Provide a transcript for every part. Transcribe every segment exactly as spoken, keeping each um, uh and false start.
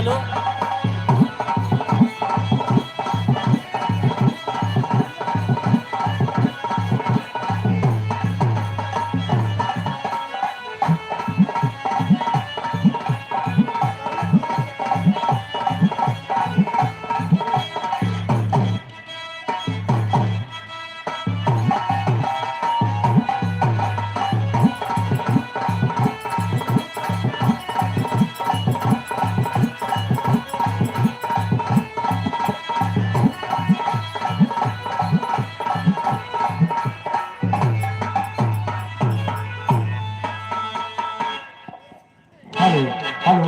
Hello, hello.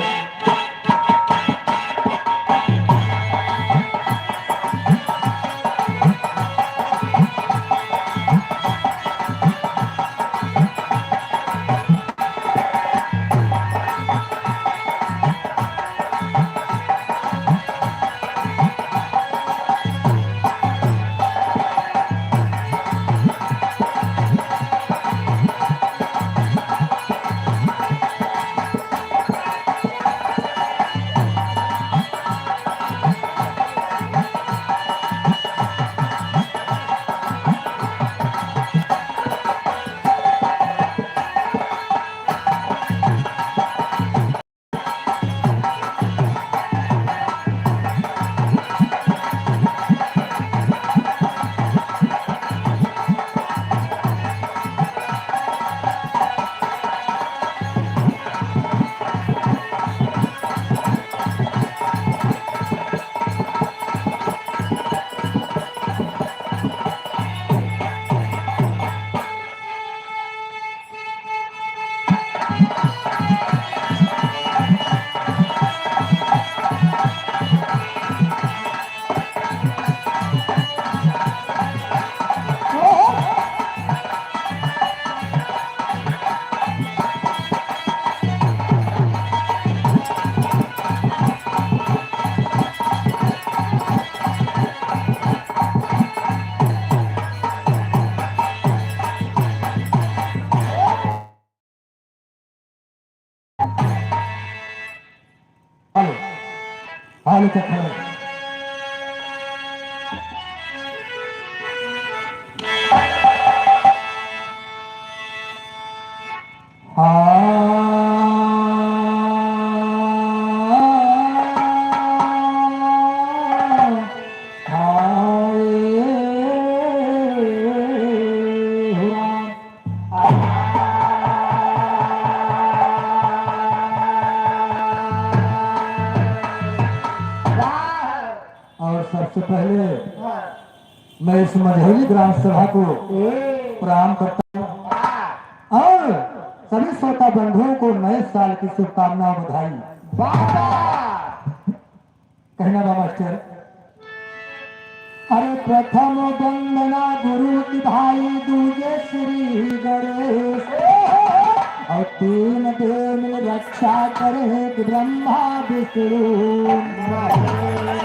Hello, hello, check करो। हाँ, हाँ, हाँ। और सबसे पहले मैं इस मझौली ग्राम सभा को प्रणाम करता हूँ और सभी श्रोता बंधुओं को नए साल की शुभकामना, बधाई। वाह! कहना बा मास्टर। अरे प्रथम वंदना गुरु की भाई, दूजे श्री गणेश। और तीन देव मिल रक्षा करे ब्रह्मा विष्णु महेश।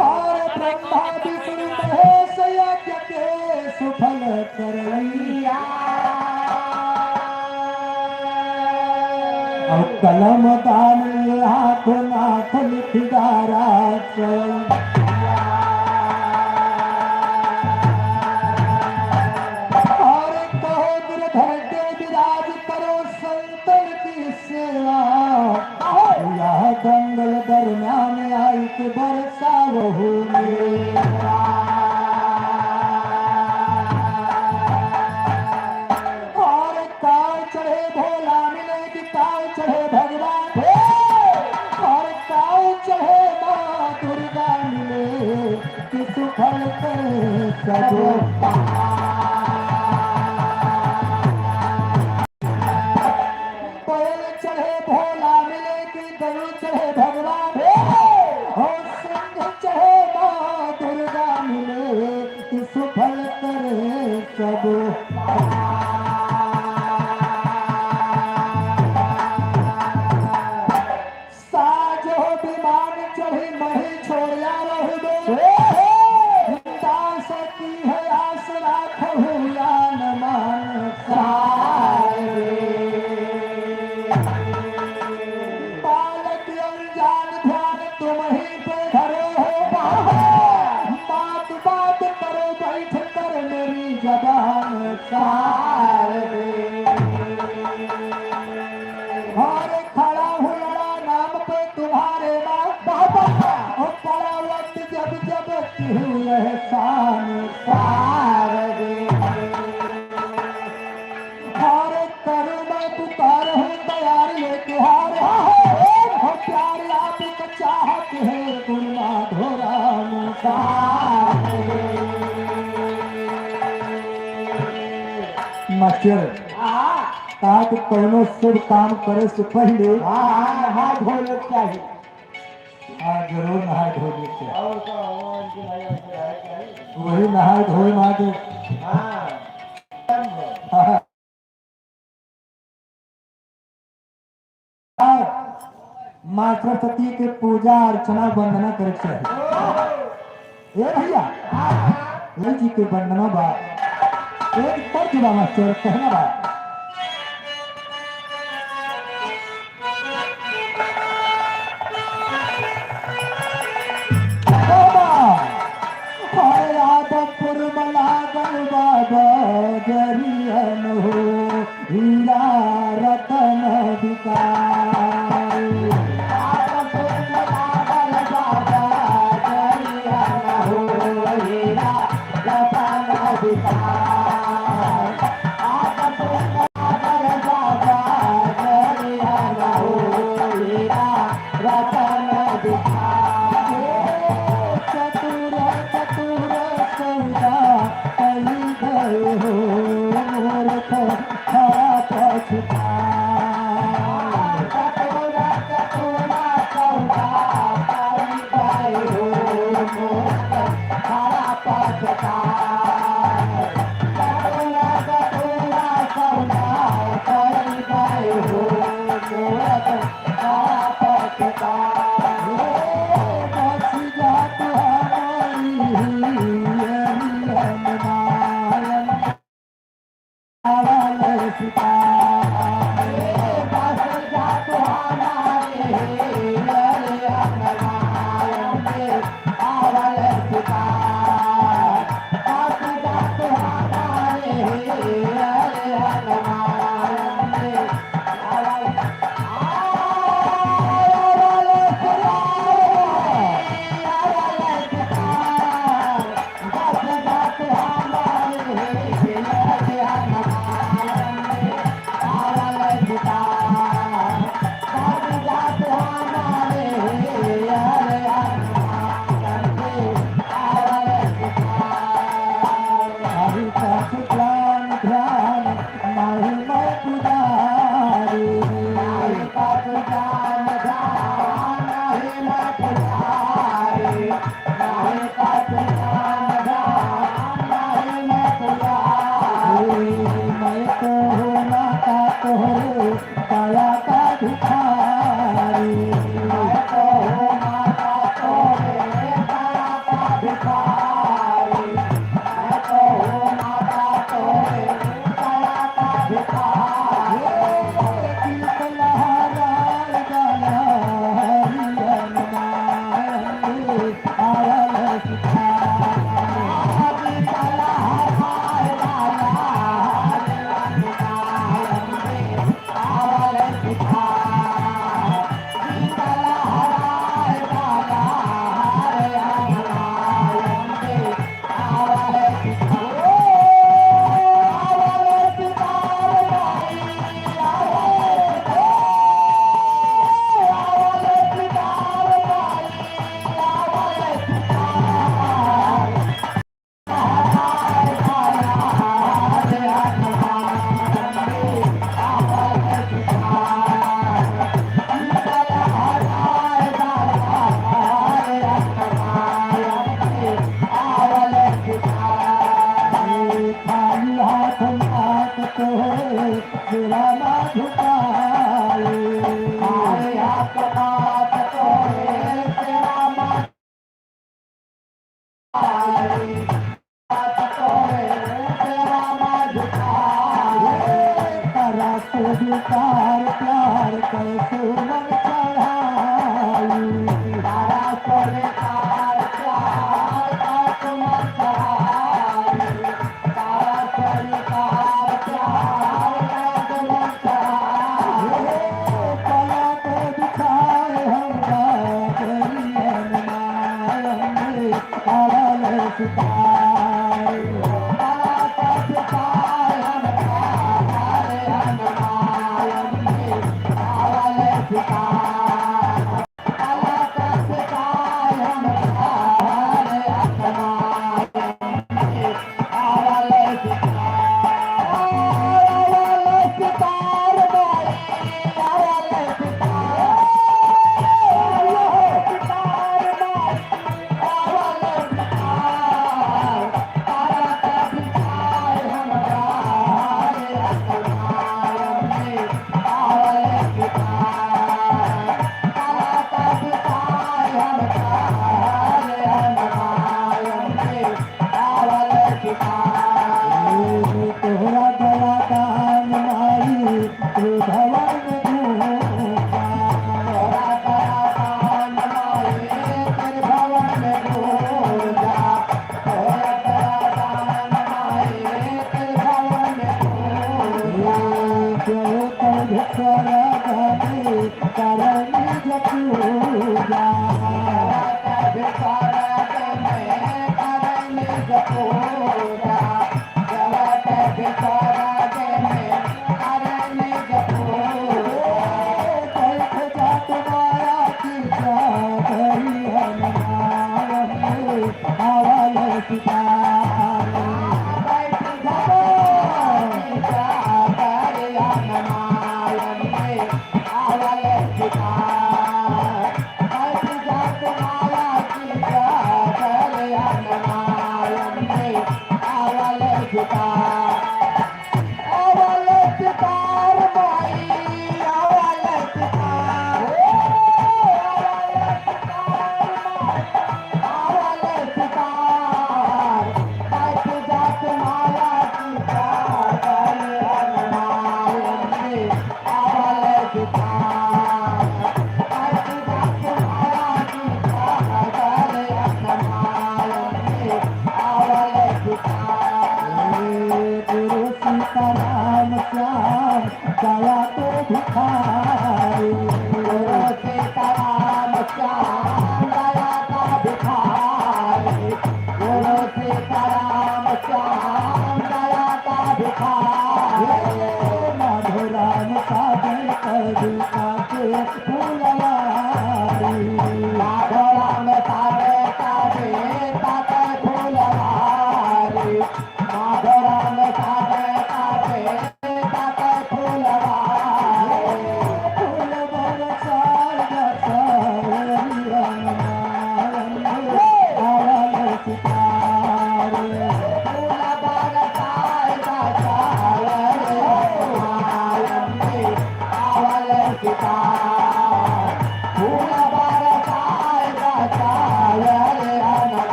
और ब्रह्मा विष्णु महेश यज्ञ के सुफल करैया। और कलम दान हाथ नाथ लिखिदारा स्वयं। और कहो गिरधर के विराज करो संतन की सेवा। यह दंगल दरम्यान आई के बरसावहु मेवा। और काव चढ़े भोला मिले कि काव चढ़े भगवान। और काव चढ़े माँ दुर्गा मिले कि सुफल करे सब। कोयल चढ़े भोला मिले कि गरुड़ चढ़े भगवान। हो सिंह चढ़े माँ दुर्गा मिले कि सुफल करे सब। साज हो विमान चढ़ी मही छोड़िया रह दो। हे, हे। दास की है आस राख और खड़ा हूँ लड़ा नाम पे तुम्हारे नाम। बाबा। और खड़ा वक्त जब जब की हुई एहसान सार दे। और करूँ मैं पुकार हूँ तैयार लेके हार। हो प्यार आपका चाहत है गुणा धोरा मुसार। मास्टर, हाँ। ताकि कौनो शुभ काम करे से पहले हाँ, हाँ, नहाए धोए के चाहिए। हाँ, जरूर नहाए धोए के चाहिए। और का हो, इनके भाई, और क्या है, क्या है? वही नहाए धोए माँ के। हाँ। हाँ। माँ सरस्वती के पूजा अर्चना वंदना करे के चाही। ए भैया, ललित जी के वंदना बा। एक तर्ज बा मास्टर, कहना बा। बाबा, अरे आदमपुर में लागल बा बजरियन हो, हीरा रतन बिकाई। आदमपुर में लागल बा बजरियन हो, हीरा रतन बिकाई। आदमपुर में लागल बा बजरियन हो, हीरा रतन बिकाए। चतुर चतुर सौदा कई गए हो, मूर्ख खड़ा पछुता। चतुर चतुर सौदा कई गए हो, मूर्ख खड़ा पछुता।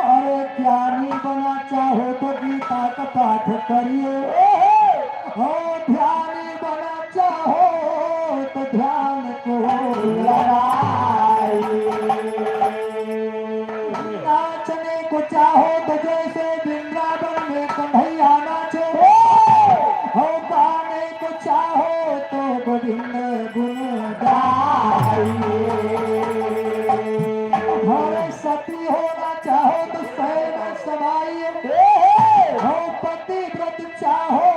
अरे ज्ञानी बना चाहो तो गीता का पाठ करिए, और ध्यानी बना चाहो तो ध्यान को लगाइए। नाचने को चाहो तो जैसे वृंदावन में कन्हैया नाचे, हो गाने को चाहो तो गोविंद गुण गाइए। और सती होना चाहो तो शयन समाइए, हो पतिव्रत चाहो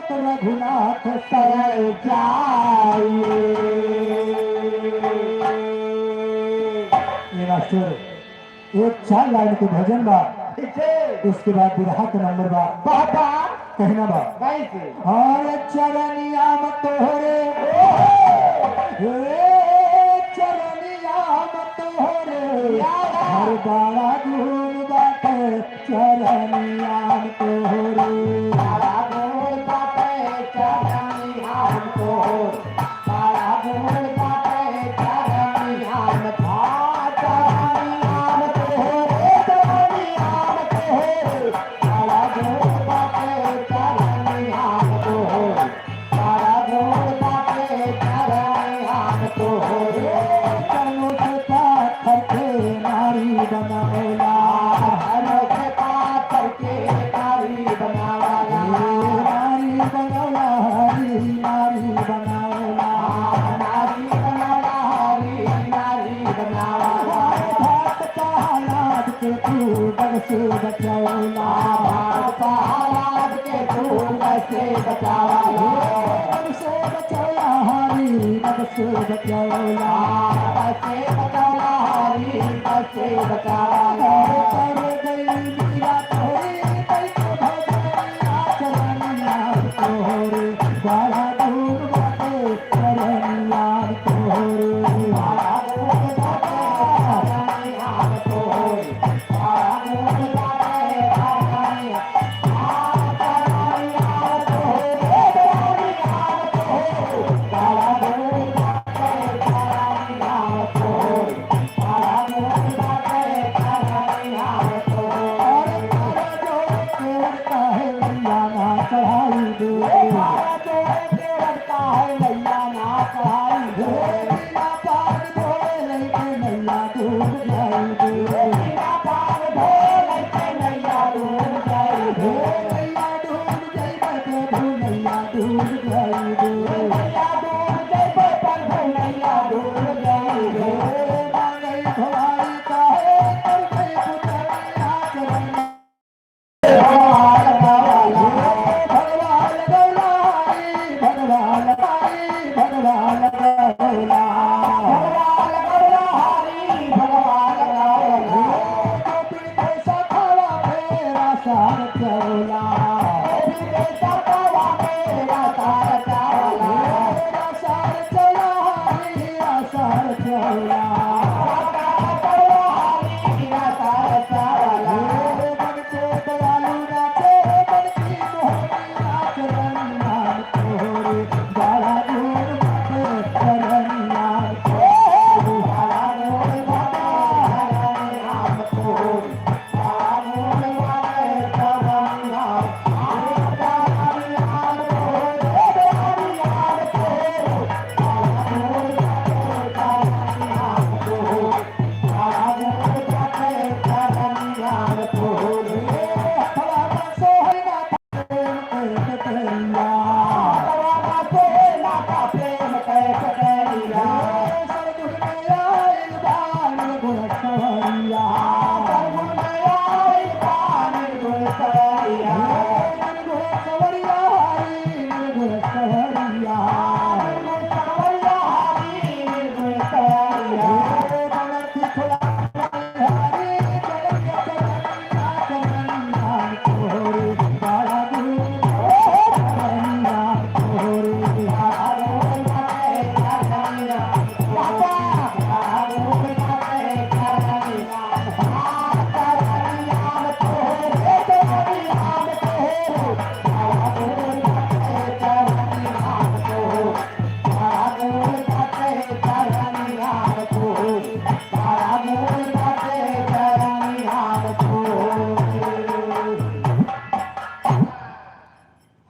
तो रघुनाथ शरण जाइए। ये मास्टर, एक चार लाइन के भजन बा, ठीक है। उसके बाद बिरहा के नंबर बा। बाबा। कहना बा। कैसे? और चरनिया में तोहरे, हे चरनिया में तोहरे, या। हर बड़ा गुण बाटे चरनिया में तोहरे। बड़ा गुण बाटे चरनिया में तोहरे। तोहरे। चरणों से पाथर के नारी बनवला। चरणों से पाथर के नारी बनवला। नारी बनवला हरी, नारी बनवला। नारी बनवला हरी, नारी बनवला। भक्त प्रहलाद के तू डग से बचवला। भक्त प्रहलाद के तू डग से बचवला। डग से बचवला हरी, डग से बचवला। डग से बचवला हरी, डग से बचवला। कर गई मीरा तोरी, कई को भजनिया चरनिया तोहरे। बड़ा दूर बाटे चरनिया तोहरे। बड़ा दूर बाटे चरनिया तोहरे।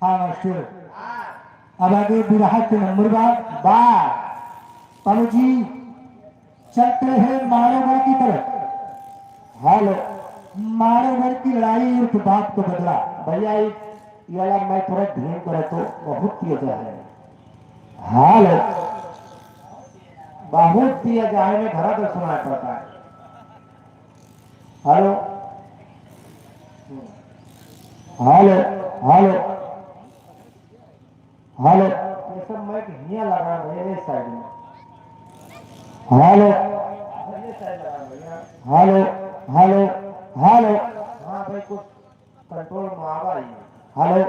हाँ मास्टर, अब आगे बिरहा के नंबर बा। बा बाबूजी चलते हैं माड़ोगढ़ की तरफ। हेलो, माड़ोगढ़ की लड़ाई और बाप को बदला। भैया, ये वाला मैं थोड़ा धीम करे तो बहुत तेज है। हेलो, बहुत तेज है, में घरा तो सुनाई पड़ता है। Hello, hello, hello, hello. ये सब माइक हियाँ लगा रहे हैं, इस साइड में। Hello, hello, hello, hello. हाँ भाई, कुछ कंट्रोल में आवा ही। Hello,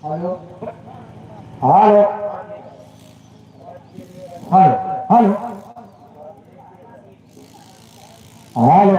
hello, hello, hello, hello.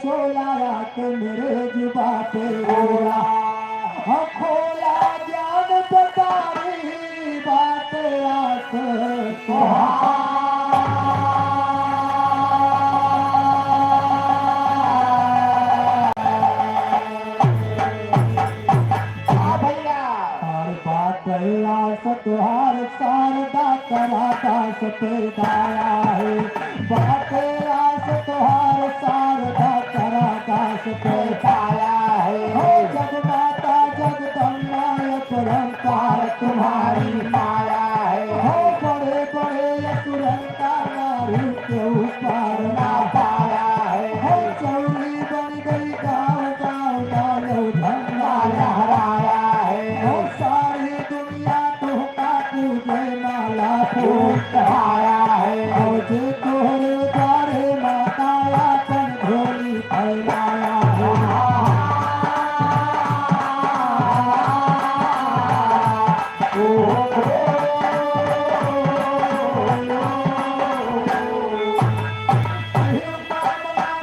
चोलाया के मेरे जुबा पे बोला, हाँ, खोला ज्ञान बतारी बात आस तुहार। हाँ भैया। और बात आस तुहार शारदा करा दास पे दाया है। बाटे आस तोहार शारदा करा दास पे पाया है। हो जगमाता जगदम्बा अपरंपार तुम्हारी माया है। हो बड़े बड़े असुरन का मारू के ऊपर ना पाया है। हो चौरी बन गई गाँव गाँव डालो झंडा लहराया है। हो सारी दुनिया तोहका पूजे माला फूल चढ़ाया है। और जे तोहरे द्वारे माता आपन झोली फैलाया है।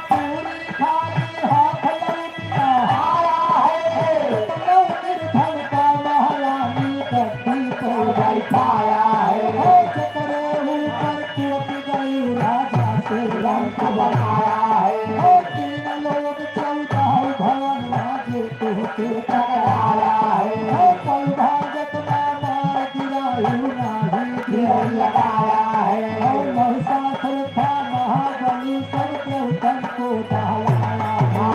पूरी खाली हाथ लौटिया आया है। तो निर्धन का महारानी गद्दी पर बैठाया है। ओ चकरे ऊपर टूट गई राजा से रंग बनाया है। ओ तीन लोग चौदह भवन माजे तुझसे टकराया है। ओ सौभाग्य मार गिरायु नाही गिर लगाया है। और महिषासुर था महाबली, सब देवतन को दहलाया है।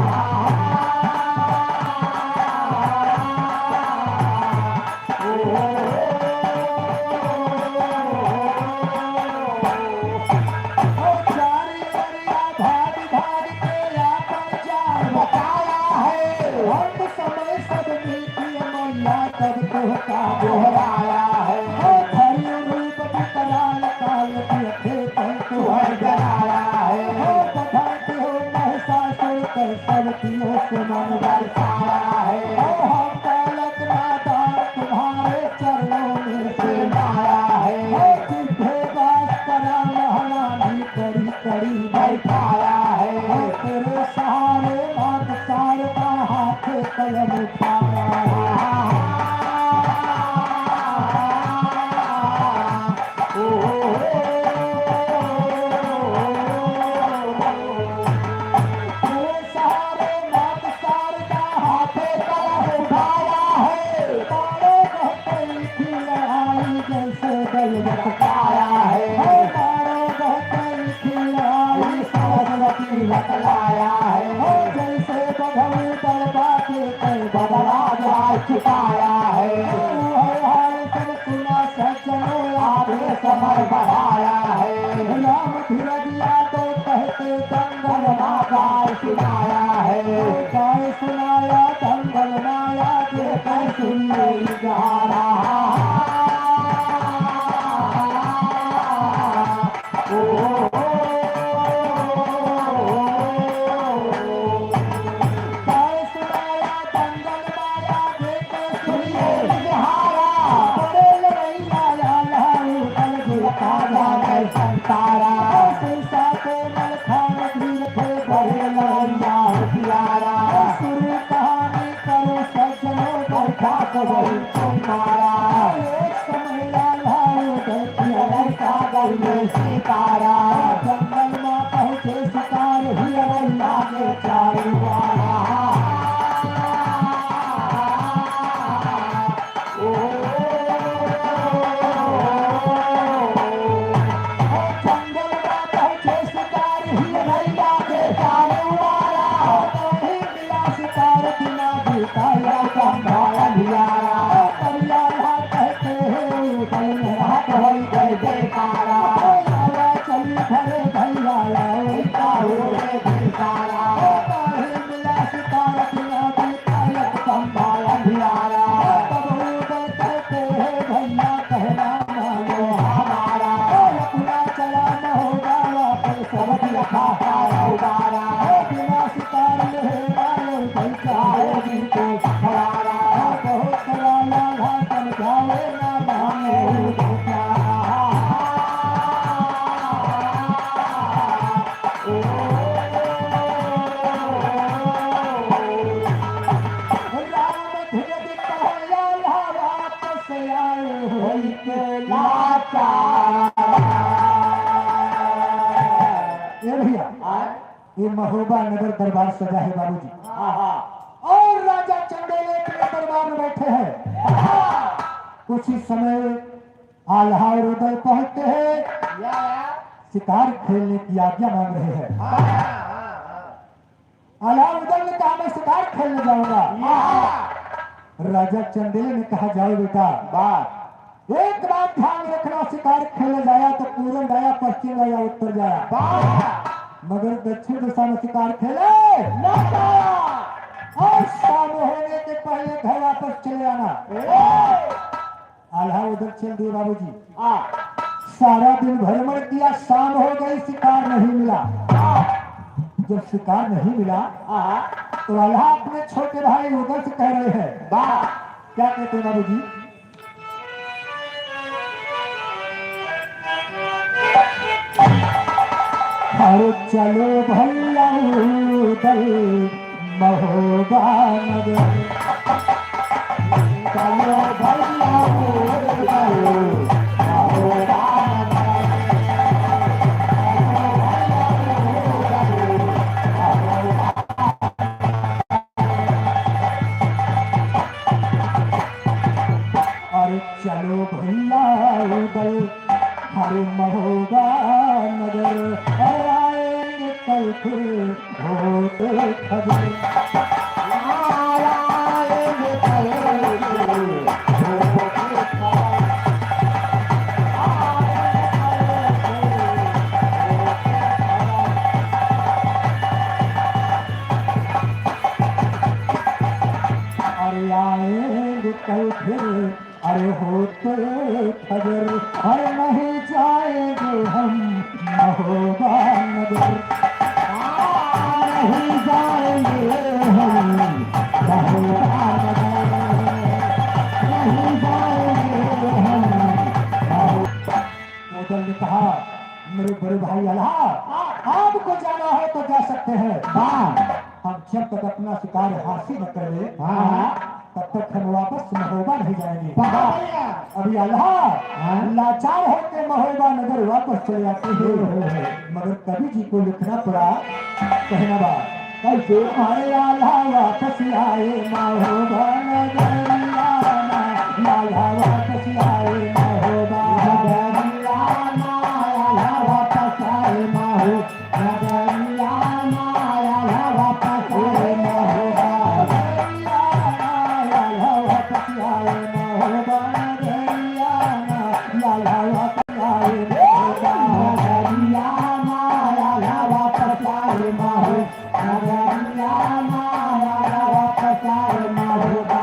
ओ चारी ओरिया भाग भाग के आपन जान बताया है। हम समय सब मिलके मैया तब तोहका गोहराया है। ओ धर्म रूप विकराल काल देखे तब तोहर डराया है। ओ बधाते हो महिषासुर के सब दियों से मन बरसाया है। ओ हम बालक नादान तुम्हारे चरणों में से आया है। ओ जिभे बास करा महारानी कड़ी कड़ी बैठाया है। ओ तेरे सहारे मात शारदा हाथे कलम उठाया है। ओ, ओ, ओ, ओ, ओ, ओ। तेरे सहारे मात शारदा हाथे कलम उठाया है। मारो बहते की लड़ाई जैसे दल बरसाया है। ओ मारो बहते की लड़ाई सरस्वती बतलाया है। ओ जैसे बघवे बलबा के कई बदला जाए चुकाया है। ओ हर हाल सब सुना सज्जनों, आपने समय बढ़ाया है। राम धीरज यादव कहते जंगल माँ गाय सुनाया है। गाय सुनाया जंगल माया, देखे सुनिए इजहारा। ओ, ओ, ओ, ओ, ओ, ओ, ओ, ओ। गाय सुनाया जंगल माया, देखे सुनिए इजहारा। बड़े लड़ैया आल्हा उठल, जो ताजा है संतारा। शीशा के मलखान भीड़ थे, बड़े लड़ैया हुशियारा। शुरू कहानी करो सज्जनों, बैठा करो तुम्हारा। एक समय आल्हा उठल, हिरन सागर में शिकारा। जंगल में पहुँचे शिकार, हिरन लागे चारों वारा। ओ, ओ, ओ, ओ, ओ, ओ। जंगल में पहुँचे शिकार, हिरन लागे चारों वारा। मिला शिकार बिना जीता या संभाल हियारा। करिया ला कहते हैं उठल में रात होई गए जयकारा। आवा चली घरे भैया लाओ, इतना हो गए जयकारा। काहे मिला ये महोबा नगर दरबार सजा है बाबूजी। हाँ, हाँ। और राजा चंदेल अपने दरबार में बैठे हैं। हाँ। कुछ ही समय आल्हा और उदल पहुंचते हैं। या, या। शिकार खेलने की आज्ञा मांग रहे हैं। हाँ, हाँ, हाँ। आल्हा उदल ने कहा, "मैं शिकार खेलने जाऊंगा।" या। राजा चंदेल ने कहा, "जाओ बेटा।" वाह। एक बात ध्यान रखना, शिकार खेले जाया तो पूरब जाया, पश्चिम जाया, उत्तर जाया। वाह। मगर दक्षिण दिशा में शिकार खेले ना जाया। और शाम होने के पहले घर वापस चले आना। ए। आल्हा उदल चल दिए बाबूजी। हाँ। सारा दिन भ्रमण किया, शाम हो गई, शिकार नहीं मिला। हाँ। जब शिकार नहीं मिला, हाँ। तो आल्हा अपने छोटे भाई उदल से कह रहे हैं। वाह। क्या कहते हैं बाबूजी? अरे चलो भैया उदल महोबा नगर। चलो भैया उदल महोबा नगर। अरे चलो भैया उदल, अरे महोबा नगर, अरे आएंगे कल फिर होते खबर। आएंगे कल फिर होते खबर। अरे आएंगे कल फिर, अरे होते फजर, अरे नहीं जाएंगे हम महोबा नगर। हाँ, नहीं जाएंगे हम महोबा नगर, नहीं जाएंगे हम महोबा। उदल ने कहा, "मेरे बड़े भाई आल्हा, आपको जाना है तो जा सकते हैं।" वाह। हम जब तक अपना शिकार हासिल न कर ले, हाँ, हाँ। तब तक हम वापस महोबा नहीं जाएंगे। वाह। अभी आल्हा, हाँ। लाचार होकर महोबा नगर वापस चले आते हैं। हम्म, हम्म, हम्म। मगर कवि जी को लिखना पड़ा, कहना बा। कैसे? अरे आल्हा वापस आए महोबा नगरिया ना, आल्हा वापस आए महोबा नगरिया ना, आल्हा वापस आए महो नगरिया ना, आल्हा वापस आए महोबा। नगरिया ना, आल्हा वापस आए महोबा। नगरिया ना, आल्हा वापस आए महोबा। नगरिया ना, आल्हा वापस आए महो। नगरिया ना, आल्हा वापस आए महोबा।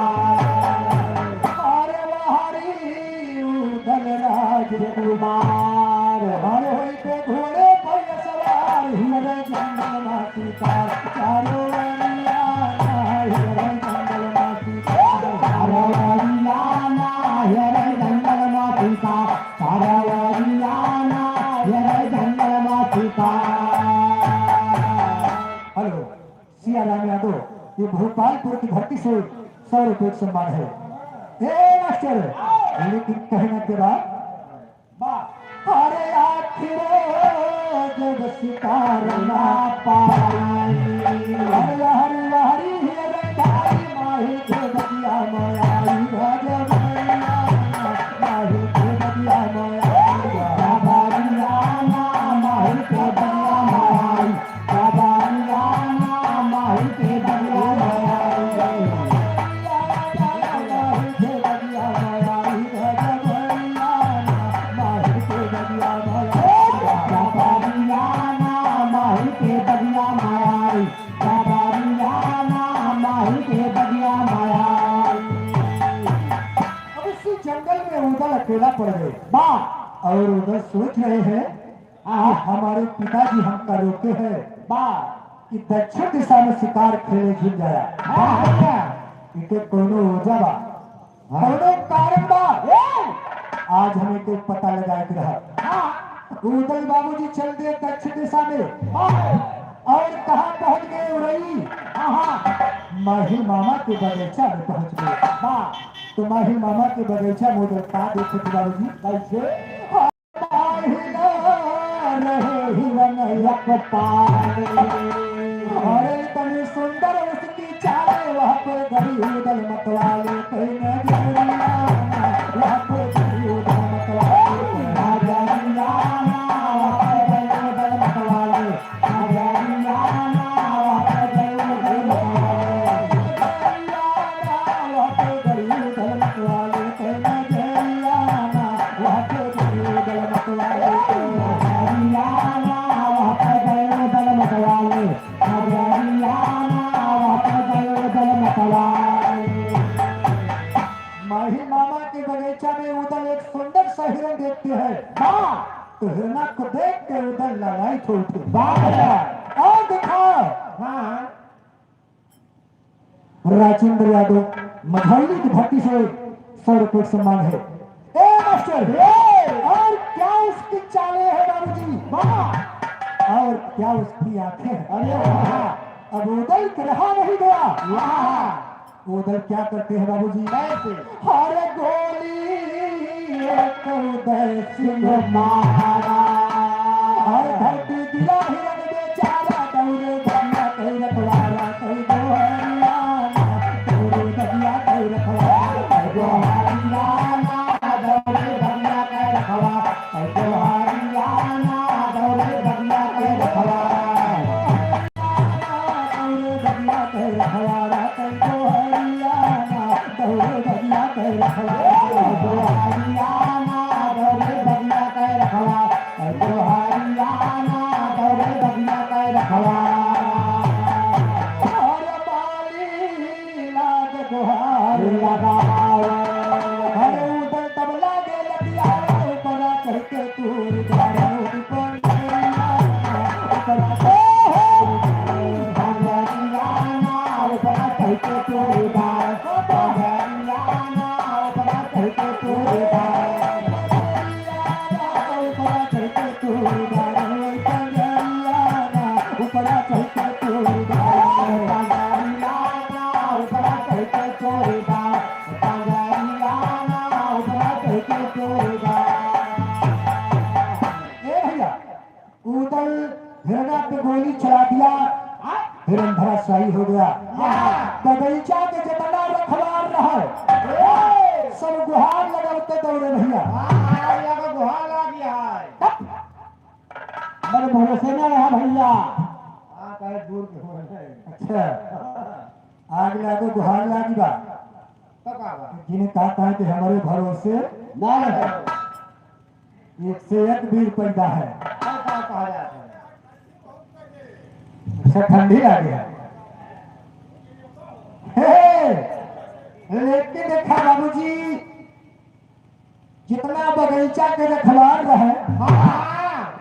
अरे वाह रे उदल राजकुमार, हर होई के घोड़े पर सवार, हियरे जंगल मा शिकार, चारों ओरिया ना, हियरे जंगल मा शिकार, चारों ओरिया ना, हियरे जंगल मा शिकार, चारों ओरिया ना, हियरे जंगल मा शिकार। हेलो। सियाराम यादव, ये भोपालपुर की धरती से सौ रुपये का सम्मान है। ए मास्टर, लेकिन कहना के बाद, अरे आखिर जब शिकार ना पाई, अरे हरी हरी रे तारी माही के बगिया में आई, भज भैया माही के बगिया में आई, भज भैया ना माही के बगिया में आई। अब इसी जंगल में उदल अकेला पड़ गए। बा। और उदल सोच रहे हैं, हाँ। कि हमारे पिताजी हमका रोके हैं। बा। कि दक्षिण दिशा में शिकार खेले झुन जाया। हाँ, हाँ। इनके कोनो वजह बा, हाँ। कोनो कारण बा। ए! आज हमें के पता लगाए के रहा। हाँ। उदल बाबूजी चल दिए दक्षिण दिशा में। हाँ। और कहाँ पहुँच गए उरई? हाँ, हाँ। माहिल मामा के बगीचा में पहुँच गए। हाँ। तो माहिल मामा के बगीचा में उदल का देखे थे बाबूजी? कैसे? माहिला रहे हिरन एक पाल। हिरन देखते हैं। वाह। तो हिरना को देख के उधर लड़ाई छोड़ उठे। वाह। और दिखाओ। हाँ। राजेंद्र यादव मझौली की धरती से सौ रुपये सम्मान है। ए मास्टर, ए! और क्या उसकी चालें हैं बाबूजी? वाह! और क्या उसकी आंखें हैं? अरे वाह! अब उदल के रहा नहीं गया। वाह! उदल क्या करते हैं बाबूजी? कैसे? हर गोली एक उदय सिंह मारा। हर धरती गिरा हिरन बेचारा, दौड़े बगिया कई रखवारा, कई गोहरियाना, दौड़े बगिया कई रखवारा, कई गोहरियाना, दौड़े बगिया कई रखवारा, कई गोहरियाना, दौड़े बगिया कई रखवारा। ए भैया, उदल हिरना पे गोली चला दिया, हिरन धराशायी हो गया। बगीचा के जितना रखवार रहे, सब गुहार लगावते दौड़े भैया। गुहार लाग गया है। तब मन भरोसे में रहा भैया। हाँ, कहे दूर के हो रहे। अच्छा, आग लागे गुहार लागी बा। तब का बा? जिन्हें कहा था कि हमारे भरोसे ना रहे। एक से एक वीर पैदा है। तब का कहा जाता है? अच्छा, ठंडी लागे है। हे, लेकिन देखा बाबूजी, जितना बगीचा के रखवार रहे, हाँ।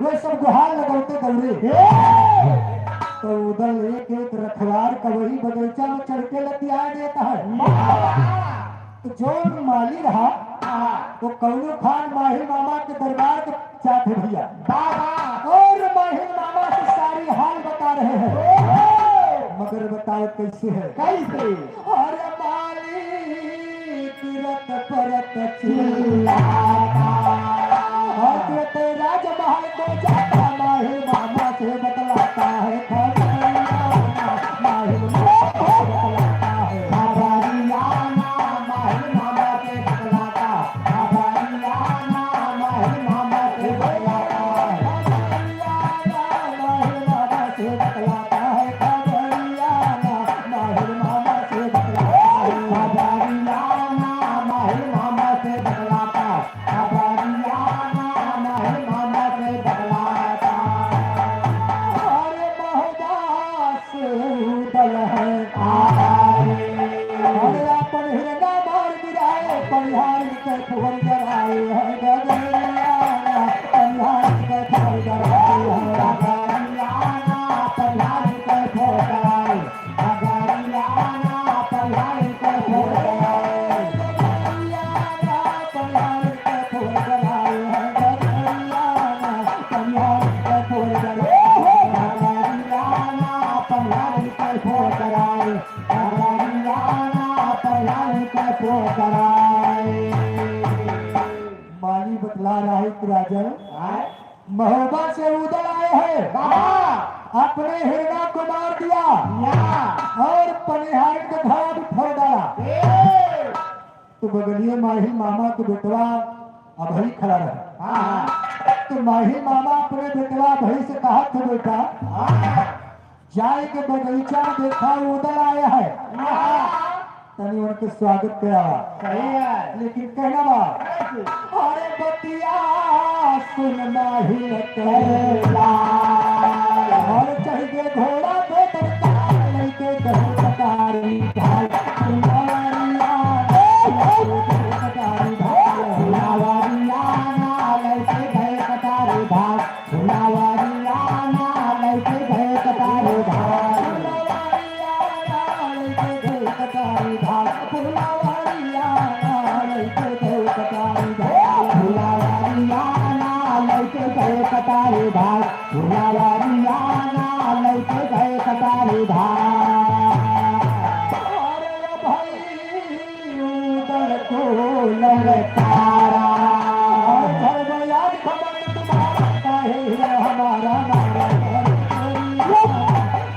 वे सब गुहार लगावते दौड़े। हे। तो उधर एक एक रखवार का वही बगीचा में चढ़ के लतिया देता है। हाँ। तो जो माली रहा, हाँ। वो कौनो खान माहिल मामा के दरबार के जात है भैया। बाबा। और माहिल मामा से सारी हाल बता रहे हैं। ओ। मगर बताओ कैसे है? कैसे? अरे मालिक रत परत चिल्लाता। हजरत राजमहल को जाता, माहिल मामा से बतलाता है खबरियाना, माहिल मामा से बतलाता है खबरियाना, माहिल मामा से बतलाता, खबरियाना, माहिल मामा से बतलाता है। अरे अपन हिरना मार गिराए, पनिहारी के फुहर जराए है गगरियाना, पनिहारी के फुहर जराए है गगरियाना, पनिहारी के फुहर जराए, गगरियाना, पनिहारी के फुहर जराए, गगरियाना, पनिहारी के फुहर जराए है गगरियाना, पनिहारी के फुहर जराए, गगरियाना, पनिहारी के फुहर जराए। माली बतला रहा है कि राजन, आय? महोबा से उदल आए हैं। बाबा। अपने हिरना को मार दिया। या। और पनिहारी का घड़ा भी फोड़ डाला। ए। तो बगलिए माहिल मामा के बेटवा अभई खड़ा रहे। हाँ। तो माहिल मामा अपने बेटवा अभई से कहा थे, "बेटा, हाँ। जाए के बगीचा में देखा उदल आया है, तनी उनके स्वागत करावा।" सही है। लेकिन कहना बा, कैसे? अरे बतिया सुन माहिल कैला। और चढ़ के घोड़ा पे बरका, लेके दही कटारी भाई, फुलवरिया, दही कटारी भाई, फुलवरिया। अरे भाई, उधर को ललकारा। और चल गया खबर तुम्हारा, काहे है हमारा मारा,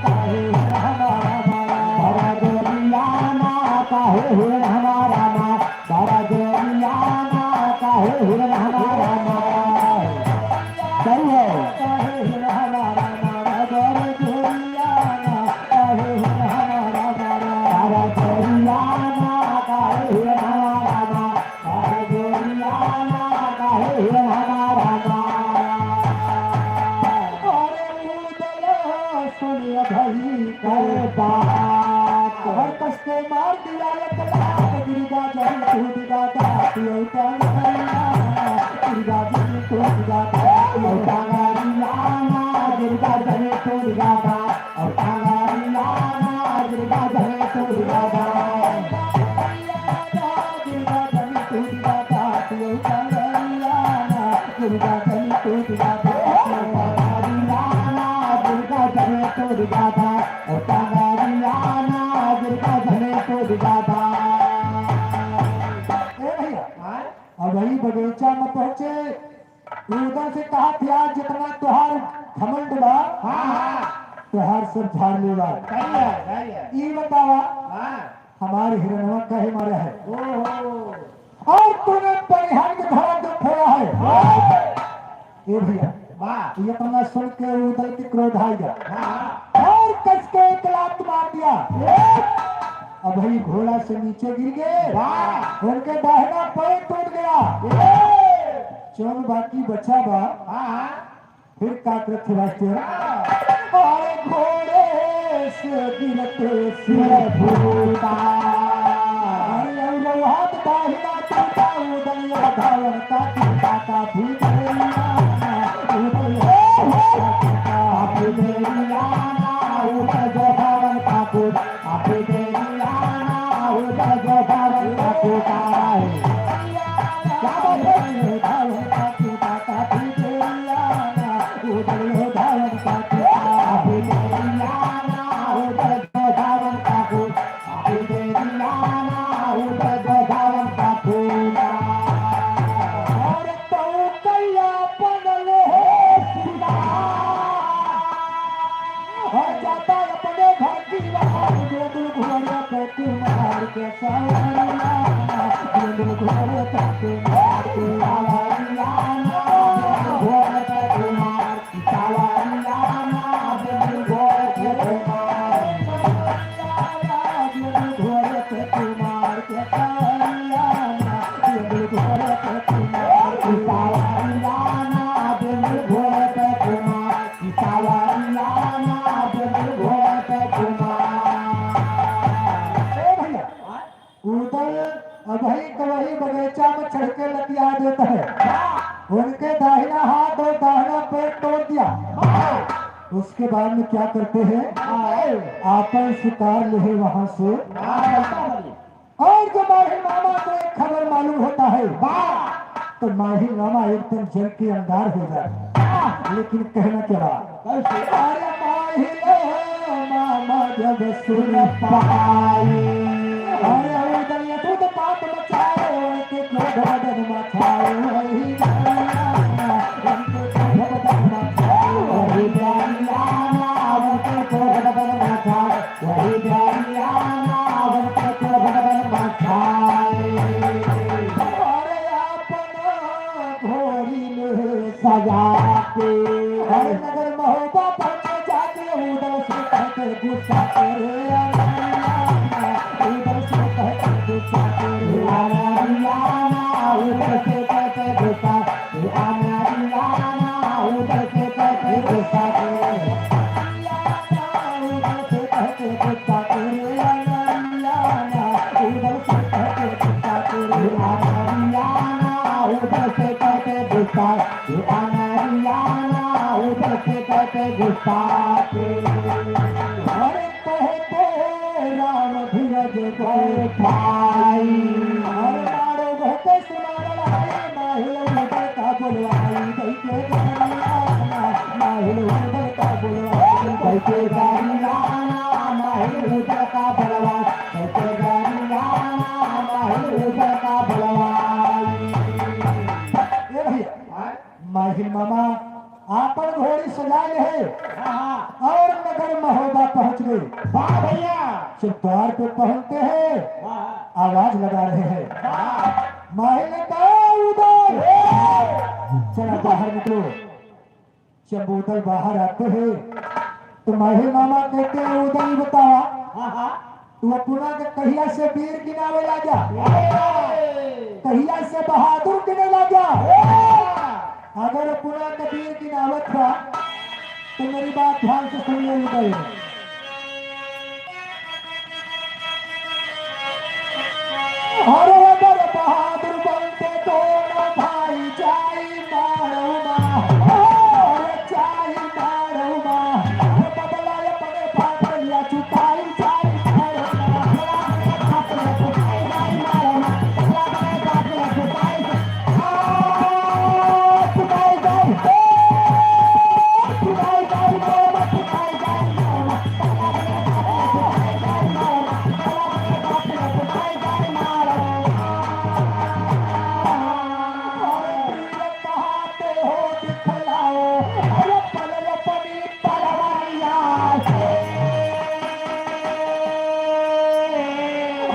काहे है हमारा मारा, बड़ा गोरिया ना, काहे है हमारा मारा। बड़ा गोरिया ना, काहे हिरन हमारा मार। सही है। काहे हिरन हमारा मार, बड़ा गोरिया ना, काहे हिरन हमारा मार। बड़ा गोरिया ना, काहे हिरन हमारा मार। बड़ा गोरिया ना, काहे हिरन हमारा मार। अरे मुदला सुनिया भाई के बात। और कस के मार दिया एक लात, गिरगा जमीन कूद गा दात, यो टांगरिया, गिरगा जमीन कूद गा दात, यो टांगरिया ना, गिरगा जमीन कूद गा दात, और टांगरिया ना, गिरगा जमीन कूद गा दात, गिरगा जमीन कूद गा दात, यो टांगरिया ना, गिरगा जमीन कूद गा दात, यो टांगरिया ना, गिरगा जमीन कूद गा दात। और कांवरिया ना गिरगा धने को दिखाता। ए भैया, हाँ? अब वही बगीचा में पहुंचे, उधर से कहा थे, "आज जितना तुहार घमंड बा, हाँ, हाँ। तुहार सब झाड़ लेवा।" सही है, सही है। ई बतावा, हाँ। हमारे हिरनवा काहे मारा है? ओहो। और तूने परिहार के घड़ा क्यों फोड़ा है? हाँ। ए भैया, वाह। ये इतना सुन के उदल के क्रोध आ गया। हाँ। और कस के एक लात मार दिया। ए! अब भाई घोड़ा से नीचे गिर गए। वाह। उनके दाहिना पैर टूट गया। ए! चौन बाकी बचा बा। हाँ, हाँ। फिर का करत थे राष्ट्रीय? हाँ। और घोड़े से गिरते सिर फूटा। अरे, और हाथ दाहिना टूटा, उदल धावन का टूटा, काफी देरिया, उदल काफी देरिया, उदल धावन का टूटा, काफी देरिया, उदल धावन का टूटा। क्या बात है? और जाता अपने घर की बाहर, गोकुल घोड़े पे कुमार के सवारिया, गोकुल घोड़े पे कुमार के सवारिया, गोकुल घोड़े पे कुमार की सवारिया, गोकुल घोड़े पे कुमार, गोकुल घोड़े पे कुमार के सवारिया, गोकुल घोड़े पे कुमार की सवारिया, गोकुल घोड़े पे कुमार। ए भैया, उदल अबही के वही बगीचा में चढ़ के लतिया देता है। उनके दाहिना हाथ और दाहिना पैर तोड़ दिया। उसके बाद में क्या करते हैं? आपन शिकार ले वहां से। और जब माहिल मामा को एक खबर मालूम होता है, वाह! तो माहिल मामा एकदम जल के अंगार हो जाए। वाह! लेकिन कहना क्या बा? कैसे? अरे माहिल मामा जब सुन पाए, अरे उदल उत्पात मचाए, उनके क्रोध बदन मचाए, वही दरिया, उनके क्रोध बदन मचाए, वही दरिया, उनके क्रोध बदन मचाए। वही दरिया नाव के तोरण मचाए। अरे अपना घोड़ी में सजा के, अरे नगर महोबा पहुंचे जाके, उदल से कहके गुस्सा के रे, उदल से कहके गुस्सा के रे, उदल से कहके गुस्सा। अरे कहते राम धीरज बैठाई। अरे मारो कहते सुनावल आई, माहिल उदल का बोलवाई, दैके गारी लाना, माहिल उदल का बोलवाई, दैके गारी लाना। मामा आपन घोड़ी सजाए रहे हाँ, हाँ। और नगर महोबा पहुँच गए। वाह भैया। जब द्वार पे पहुँचते हैं, वाह। आवाज लगा रहे हैं। वाह। माहिल ने कहा, "उदल, ए! चला बाहर निकलो।" जब उदल बाहर आते हैं, तो माहिल मामा कहते हैं, "उदल, ये बतावा, हाँ, हाँ। तू अपना के कहिया से वीर गिनावे लागा? ए! कहिया से बहादुर गिने लागा? ए! अगर अपना के वीर गिनावत बा, तो मेरी बात ध्यान से सुन ले उदल।" अरे अगर बहादुर बनते दोनों भाई, जाई मारौबा, अरे जाई मारौबा, अरे बदला अपने बाप लिया चुकाई, जाई मारौबा।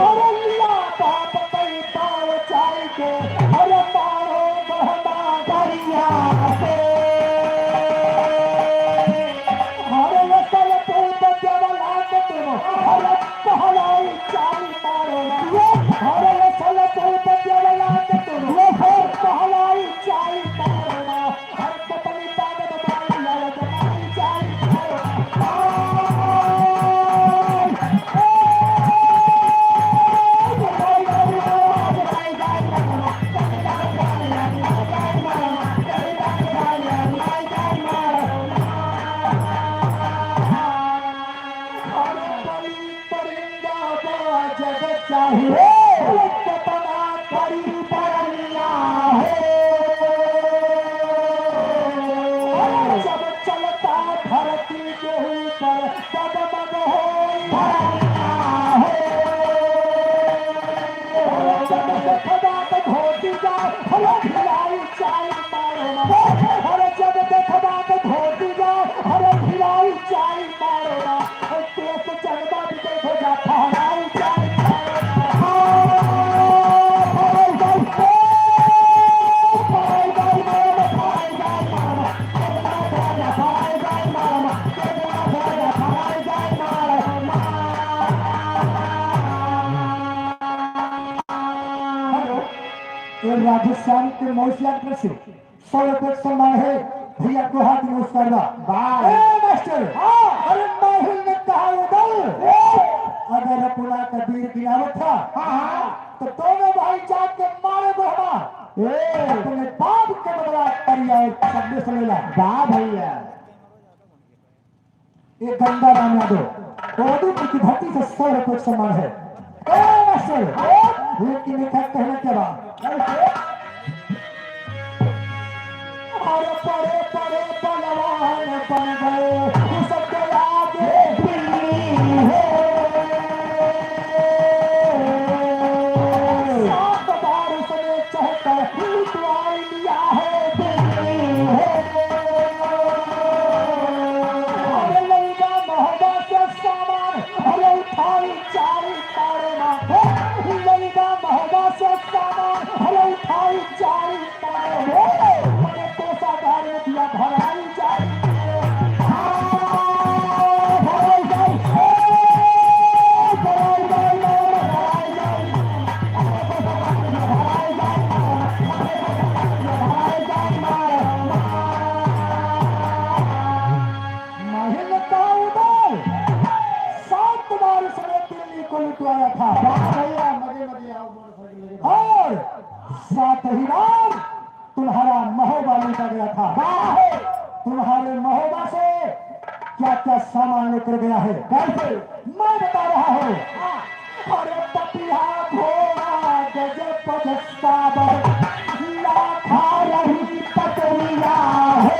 अरे अल्लाह बाप कई पाव चाई के, अरे मारो बहना दरिया से। अरे असल पूत देवला के तुम, अरे पहलाई चाई मारो ना। अरे असल पूत देवला के तुम, अरे पहलाई चाई मारो ना। परिंदा बा जग चाहे, कितना करी बरनिया हो। जब चलता धरती के ऊपर, डगमग होई बरनिया हो। जब देखबा त घोटी जाए, हलो भिलाई चाई मारो ना। अरे जब देखबा त घोटी जाए, हलो भिलाई चाई मारो ना। ये राजस्थान के मौसिया से सौ रुपये के सम्मान है, भैया को हाथ में पुरस्कार बा। वाह। ए मास्टर, हाँ। अरे माहिल ने कहा उदल, ए। अगर अपना का वीर गिनावत था, हाँ, हाँ। तो दोनों भाई जाके मारे बहमा। ए। अपने बाप के बदला करिया एक शब्द से लेला। वाह भैया। ये गंगा राम यादव, उदयपुर की धरती से सौ रुपये का सम्मान है। ए मास्टर, लेकिन ये क्या कहना क्या बात? अरे बड़े बड़े पहलवान बन गए, सबके आगे दिल्ली है। सात बार उसने चढ़कर लुटवाई लिया है दिल्ली है। अरे लइका मोहब्बत से सामान, अरे उठाई चारी मारे ना। लइका मोहब्बत से सामान, अरे उठाई चारी मारे ना। मने कोसागार में दिया भराई चारी मारे ना। हाँ, भराई चारी। माहिल का उदल, सात बार उसने दिल्ली को लुटवाया था। वाह भैया, मजे, मजे आओ, मोटरसाइकिल लेके। और सात ही बार तुम्हारा महोबा लूटा गया था। वाह! तुम्हारे महोबा से क्या क्या सामान लेकर गया है? कैसे? मैं बता रहा हूँ। अरे पपिहा घोड़ा गज पग साबर लाखा रही पटरिया हो।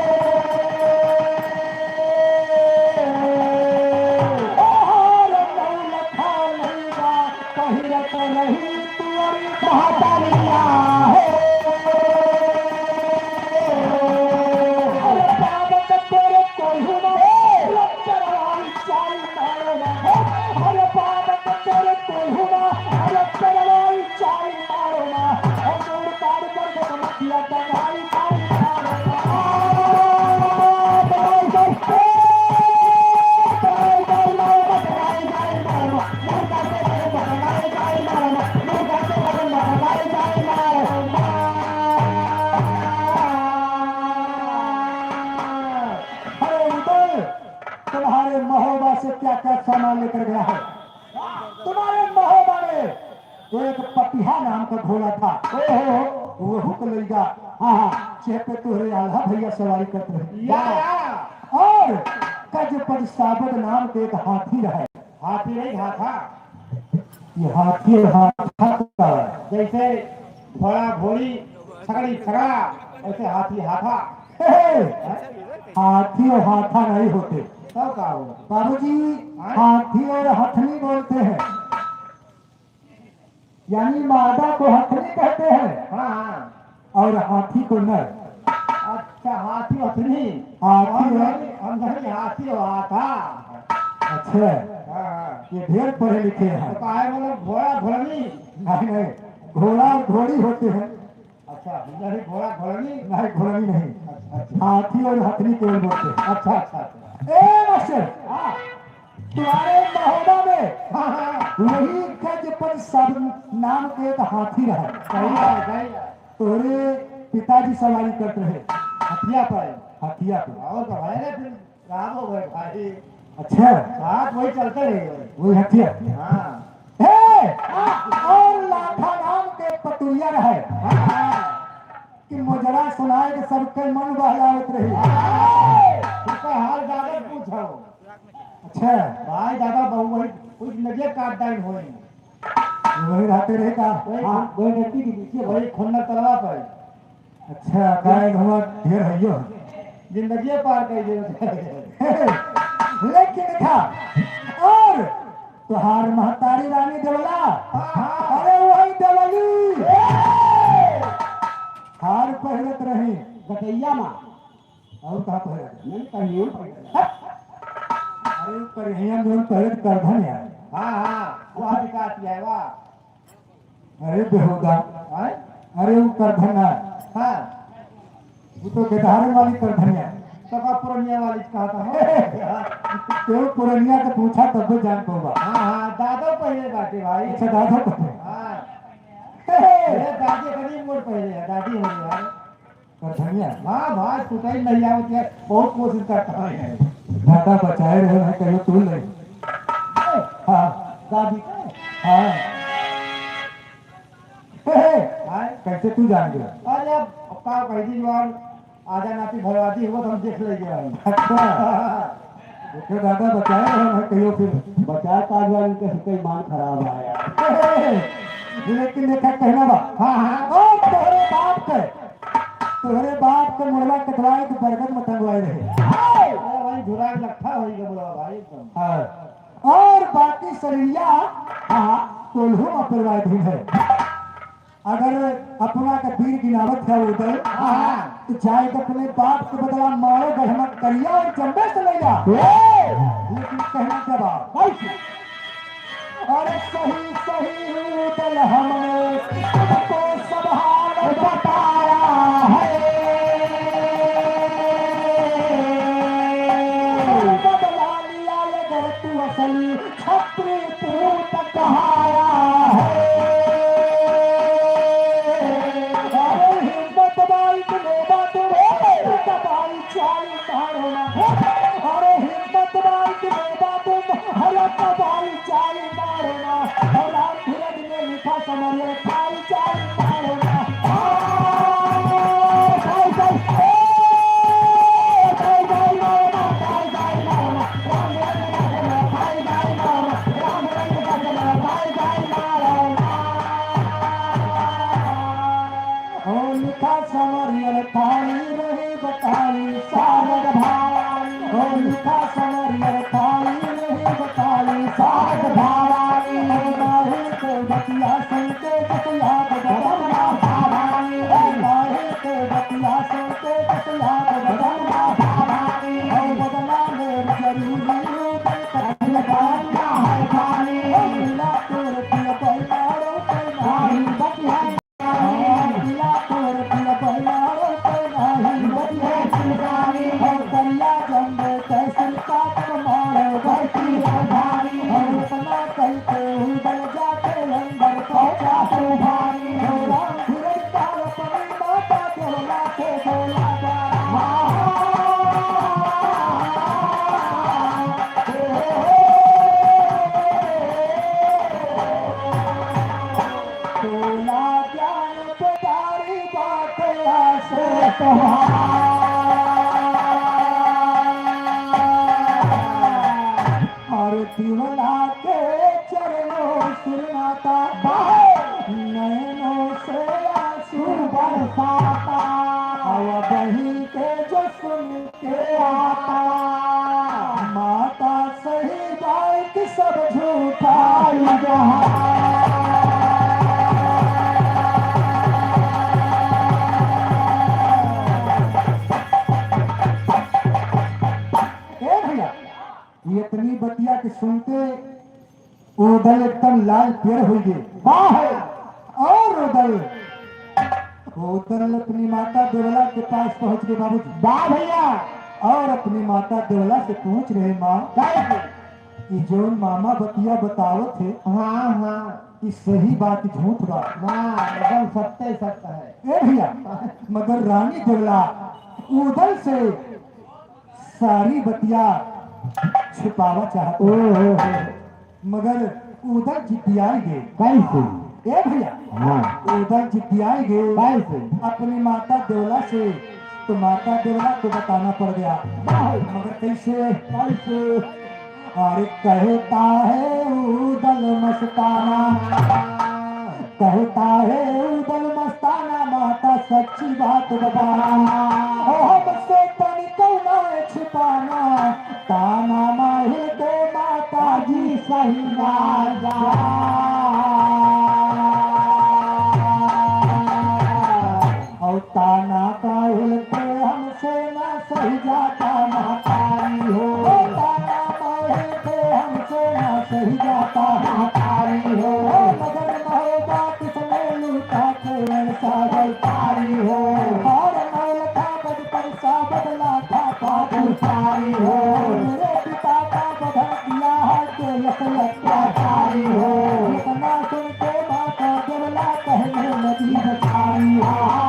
ओहर नौलखा नैया पहिरत रही तुअरी महतरिया हो। तुम्हारे महोबा में एक पपिहा नाम का घोड़ा था। ओहो। वहू को लइगा। हाँ, हाँ। चेह पे तोहरे आल्हा भइया सवारी करत रहे। या, या। और गजपति साबद नाम के एक हाथी रहे। हाथी नहीं, हाथा। ये हाथी और हाथा का है। जैसे घोड़ा घोड़ी, छकड़ी छकड़ा, वैसे हाथी हाथा। हे, हाथी और हाथा नहीं होते। तब का हो? बाबूजी, हाँ? हाथी और हथनी बोलते हैं, यानी मादा को हथनी कहते हैं। हाँ, हाँ। और हाथी को नर। अच्छा, हाथी हथनी। हाथी हम और नहीं, हम नहीं, हाथी और हाथा। अच्छा। हाँ, हाँ। ये ढेर पढ़े लिखे हैं। तो काहे बोले घोड़ा घोड़नी? नहीं, नहीं, घोड़ा और घोड़ी होते हैं। अच्छा, नहीं, घोड़ा घोड़नी? नहीं, घोड़नी नहीं। अच्छा, अच्छा। हाथी और हथनी केवल बोलते हैं। अच्छा, अच्छा, अच्छा। ए मास्टर, हाँ। तुम्हारे महोबा में हाँ, हाँ। वही गजपति साबद नाम के एक हाथी रहा। सही है, सही है। तोहरे पिताजी सवारी करत रहे। हथिया पर। हथिया पर। और तो भाई रे, फिर खराब हो गए भाई। अच्छा। साथ वही चलते रहे। वही हथिया। हाँ। हे! और लाठा नाम के पतुरिया रहे। हाँ, हाँ। कि मोजरा सुनाए के सबके मन बहलावत रही। हाँ। उसका हाल ज्यादा पूछो। अच्छा। भाई दादा बहू वही, वही नदिया काट डाइन होए। वही रहते रहे का? वही हाँ। वही नदी के पीछे वही खुन्नर तलवा पर। अच्छा, गाय धुआं ढेर है यो। जिंदगी पार कर दे। लेकिन देखा, और तोहार महतारी रानी देवला, हाँ। अरे वही देवली। हार पहिरत रही। गटैया माँ। और कहाँ पहिरत रही? नहीं, कहीं और पहिरत रही। अरे करिया में जो पहिरत करधन यार। हाँ, हाँ, वह दिखाती है, वाह। अरे बेहुदा। हाँ? अरे वो करधन है। हाँ। वो तो गेदहरे वाली करधनिया। तो का पुरनिया वाली कहा था? तो पुरनिया के पूछा तब जान पाऊंगा। हाँ, हाँ, दादा पहले बाटे भाई। अच्छा, दादा पहले। हाँ। हे, हे। ये दादी कहीं मोर पहले है, दादी हो रही है। करधनिया? हाँ भाई, सुताई नहीं आवत है, बहुत कोशिश करता है। दादा बचाए रहे हैं, कहियो तू नहीं। हाँ। दादी का? हाँ। हे, हे, आय? कैसे तू जान गया? अरे अब, अब का कह दी जवान, आजा नाती भरवादी हुआ तो हम देख लेंगे भाई। अच्छा। देखो दादा बचाए रहे हैं कहियो फिर। बचाए का जवान इनके सबके ईमान खराब आया। हे, हे, हे, लेकिन देखा कहना बा। हाँ, हाँ। और तोहरे बाप के, तोहरे बाप के मुड़वा कटवाए तो बरगद में टंगवाए रहे। अरे भाई, झुरा के लट्ठा होई गया मुड़वा भाई एकदम। हाँ। और बाकी शरीरिया, हाँ, कोल्हू में परिवार भी है। अगर अपना का वीर गिनावत है उदय, हाँ। तो जाए तो अपने बाप के बदला मारो गढ़मत करिया और जम्बे से ले जा। ए! लेकिन कहना जवाब। कैसे? अरे सही, सही उदय हमने तुमको सब हाल बताया है। बदला लिया अगर तू असली छत्री पूत कहाया है। अरे हिम्मत बाई के लेवा तू, हिम्मत बाई चाली मारो ना। अरे हिम्मत बाई के लेवा तू, हिम्मत बाई चाली मारो ना। और राम धीरज में लिखा समरिया खाई चाली मारो ना। आ, खाई चाली, ए, खाई चाली मारो ना, खाई चाली मारो ना। होलिका समरियर थाली रही बताई सारद भवानी। होलिका समरियर थाली रही बताई सारद भवानी। माही के बतिया सुन के जसुया बदन भवानी। माही के बतिया सुन के जसुया बदन भवानी। बदला में जरूरी और दिवला के चरणों सिर नाता, नैनों से आंसू बरसाता। और बहिन के जो सुन के आता, माता सही बात सब झूठा ही जहां। ए भैया, ये इतनी बतिया के सुनते उदल एकदम लाल पियर होइ गए। वाह! और उदल, उदल अपनी माता देवला के पास पहुंच गए बाबूजी। वाह भैया! और अपनी माता देवला से पूछ रहे, "माँ, काहे के? ई जौन मामा बतिया बतावत है, हाँ, हाँ। ई सही बात झूठ बा?" हाँ, एकदम सत्य सत्य है। ए भैया, मगर रानी देवला उदल से सारी बतिया छुपावा चाहत है। ओहो। मगर उदल जिद्दियाई गए। कैसे? ए भैया, हाँ। उदल जिद्दियाई गए। कैसे? अपनी माता देवला से, तो माता देवला को बताना पड़ गया। मगर कैसे? कैसे? अरे कहता है उदल मस्ताना, कहता है उदल मस्ताना, माता सच्ची बात बताना, ओ हमसे तनिको ना छिपाना, ताना माहिल के माता जी सही ना जा। और ताना माहिल के हमसे ना सही जाता महतारी हो। ओ ताना माहिल के हमसे ना सही जाता महतारी हो। ओ मगर महोबा किसने लूटा के ऐसा व्यापारी हो। और मौल था बचपन सा बदला था पापुकारी हो। मेरे पिता का वधन किया है देश अत्याचारी हो। इतना सुन के माता देवला कहने लगी बेचारी हो।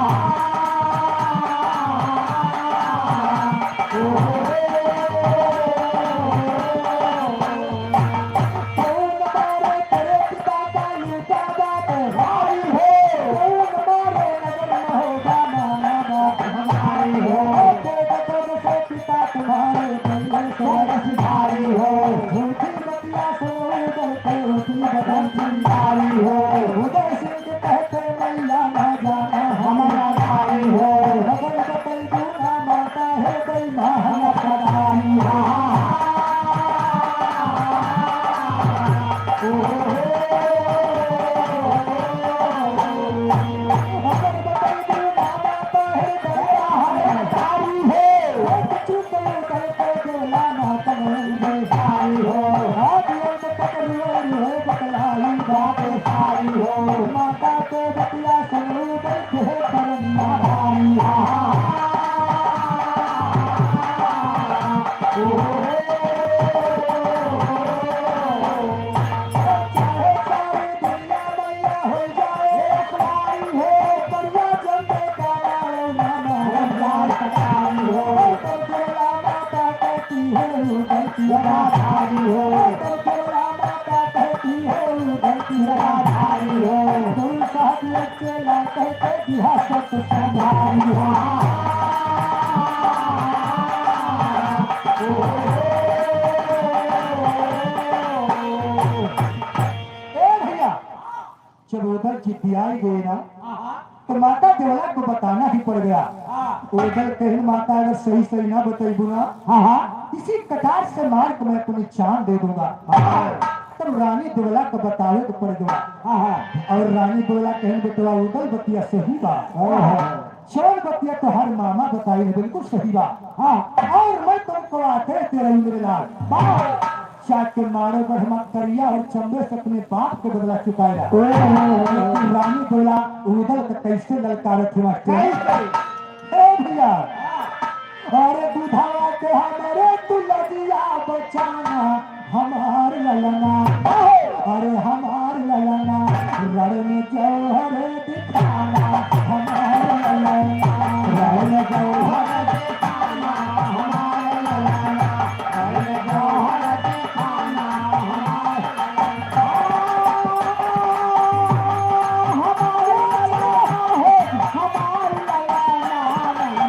कौन मारे तेरे पिता का ये क्या बात है? भाई हो। कौन मारे नगर में होगा नाना बाप हमारी हो। तेरे बदन से पिता तुम्हारे बदले से भाई हो। झूठी बतिया सुनो उधर पे उठी बदन चिंगारी हो। उदय सिंह कहते मैया ना जाना हमारा भाई हो। मगर बतैबू ना माता है बेईमान सदाई। ए भैया, जब उधर जिद्दियाई गए ना, तो माता देवला को बताना ही पड़ गया। उधर कहिन, माता अगर सही सही ना बतैबू ना, हाँ, हाँ। इसी कटार से मार के मैं अपनी जान दे दूंगा। हाँ। तब रानी देवला को बतावे को पड़ गया। हाँ, हाँ। और रानी देवला कहिन, बेटवा उदल बतिया सही बा। हाँ, हाँ। जौन बतिया तोहार मामा बताई है, बिल्कुल सही बा। हाँ। और मैं तुमको आते तेरा ही मेरे लाल। वाह। जाके मारो ब्रह्मा करिया और चंबे से अपने बाप के बदला चुकाएगा। ओए, ओए, ओए, ओए। लेकिन रानी देवला उदल के कैसे ललकारत है मास्टर? कैसे? ए भैया, अरे दूधवा के हमरे तू लजिया बचाना, हमार ललना, अरे हमार ललना, रण में जौहर दिखाना, हमार ललना, रण में जौहर दिखाना, हमार ललना, रण में जौहर दिखाना, हमार ललना, हमार ललना, हमार ललना,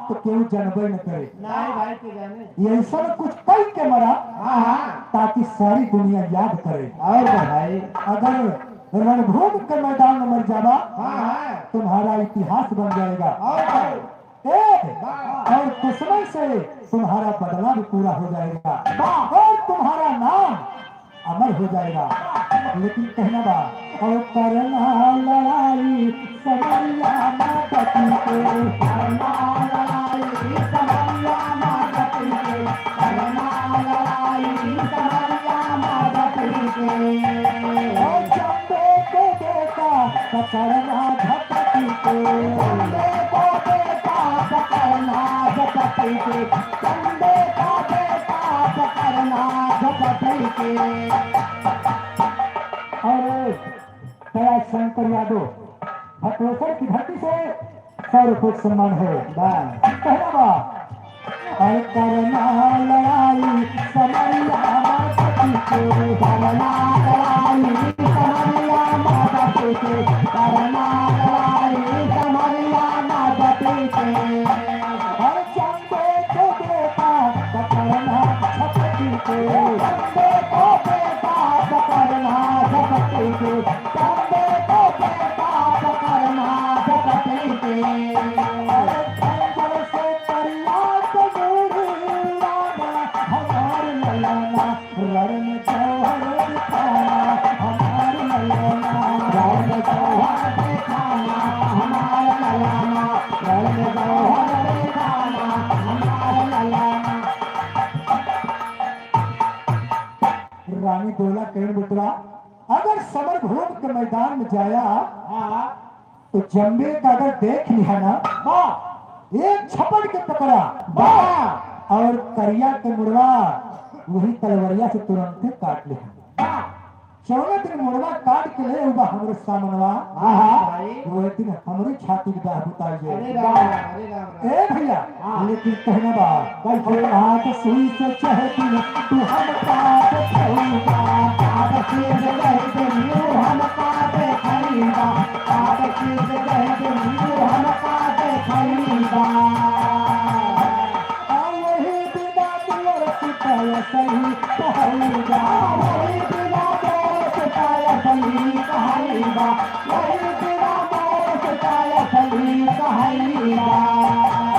तो केहू जानबे न करे। नहीं भाई, के जाने। ये ऐसा कुछ कई के मरा, हाँ, हाँ। ताकि सारी दुनिया याद करे। और का भाई? अगर रणभूमि के मैदान में मर जावा, हाँ, हाँ। तुम्हारा इतिहास बन जाएगा। और का? ए, हाँ। और दुश्मन से तुम्हारा बदला भी पूरा हो जाएगा। हाँ। और तुम्हारा नाम अमर हो जाएगा। लेकिन कहना बा, और करना लड़ाई समरिया माँ बती के, करना लड़ाई समरिया माँ बती के, करना लड़ाई समरिया माँ बती के। और चंदे के बेटा पकड़ना झपटी के, चंदे को बेटा पकड़ना झपटी के, चंदे का बेटा पकड़ना झपटी के। और दया शंकर यादव, भटोसर की धरती से सौ रुपये सम्मान है। वाह। कहना बा, अरे करना लड़ाई समरिया माँ बती के, करना लड़ाई समरिया माँ बती के, करना लड़ाई समरिया माँ बती के। अरे चंदे के बेटा पकड़ना झपटी के, चंदे को बेटा पकड़ना झपटी के, चंदे को बेटा पकड़ना झपटी के। अरे चंदे से करिया तंदूरी लाना, हमार ललना, रण में जौहर दिखाना, हमार ललना, रण में जौहर दिखाना, हमार ललना, रण में जौहर दिखाना, हमार ललना। रानी दोला कहिन बेटवा, अगर समर भूमि के मैदान में जाया, हाँ। तो जम्बे का अगर देख लिहा ना, हाँ। एक झपट के पकड़ा, वाह। और करिया के मुड़वा वही तलवरिया से तुरंते काट लिहा। वाह। जौने दिन मुड़वा काट के ले उबा हमरे सामनवा, आहा। वही दिन हमरे छाती के दाह बुताई जाए। अरे राम, अरे राम, राम। ए भैया, हाँ। लेकिन कहना बा, कैसे? आग सुई से चहती, तू हमका देखइबा। आग सुई से चहती, तू हमका देखइबा। आग सुई से चहती, तू हमका देखइबा। आ वही बिना दुअर सुताय सही कहइबा। वही बिना दुअर सुताय सही कहइबा। वही बिना दुअर सुताय सही कहइबा।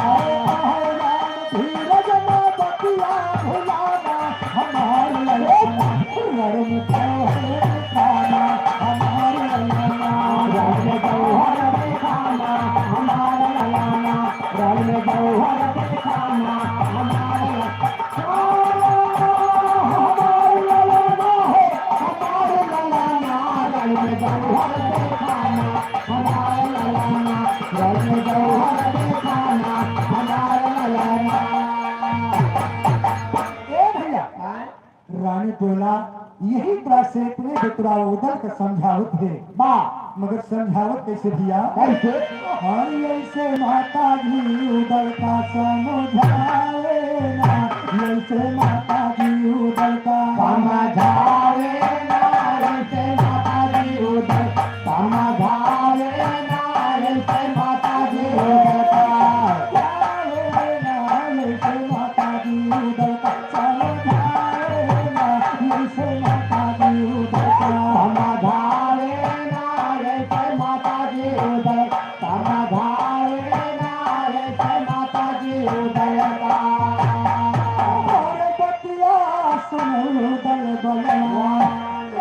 अरे कहइबा धीरज ना बतिया भुलावा, हमार ललना, रण में जौहर दिखाना, हमार ललना, रण में जौहर दिखाना, हमार ललना, रण में जौहर दिखाना, हमार ललना, हमार ललना हो, हमार ललना, रण में जौहर दिखाना, हमार ललना, रण में जौहर दिखाना, हमार ललना। ए भैया, हाँ? रानी बोला, यही तरह से इतने बेतुरा उदल का समझावत है। बा। मगर समझावत कैसे भैया? कैसे? हाँ, ऐसे माता जी उदल का समझावे ना, ऐसे माता जी उदल का समझावे ना, ऐसे माता जी उदल समझावे ना, ऐसे माता जी उदल का समझावे ना, ऐसे माता जी उदल का समझावे ना, ऐसे माता जी उदल का समझावे ना, ऐसे माता जी उदल समझावे ना, ऐसे माता जी उदल का। अरे बतिया सुन उदल बलवा,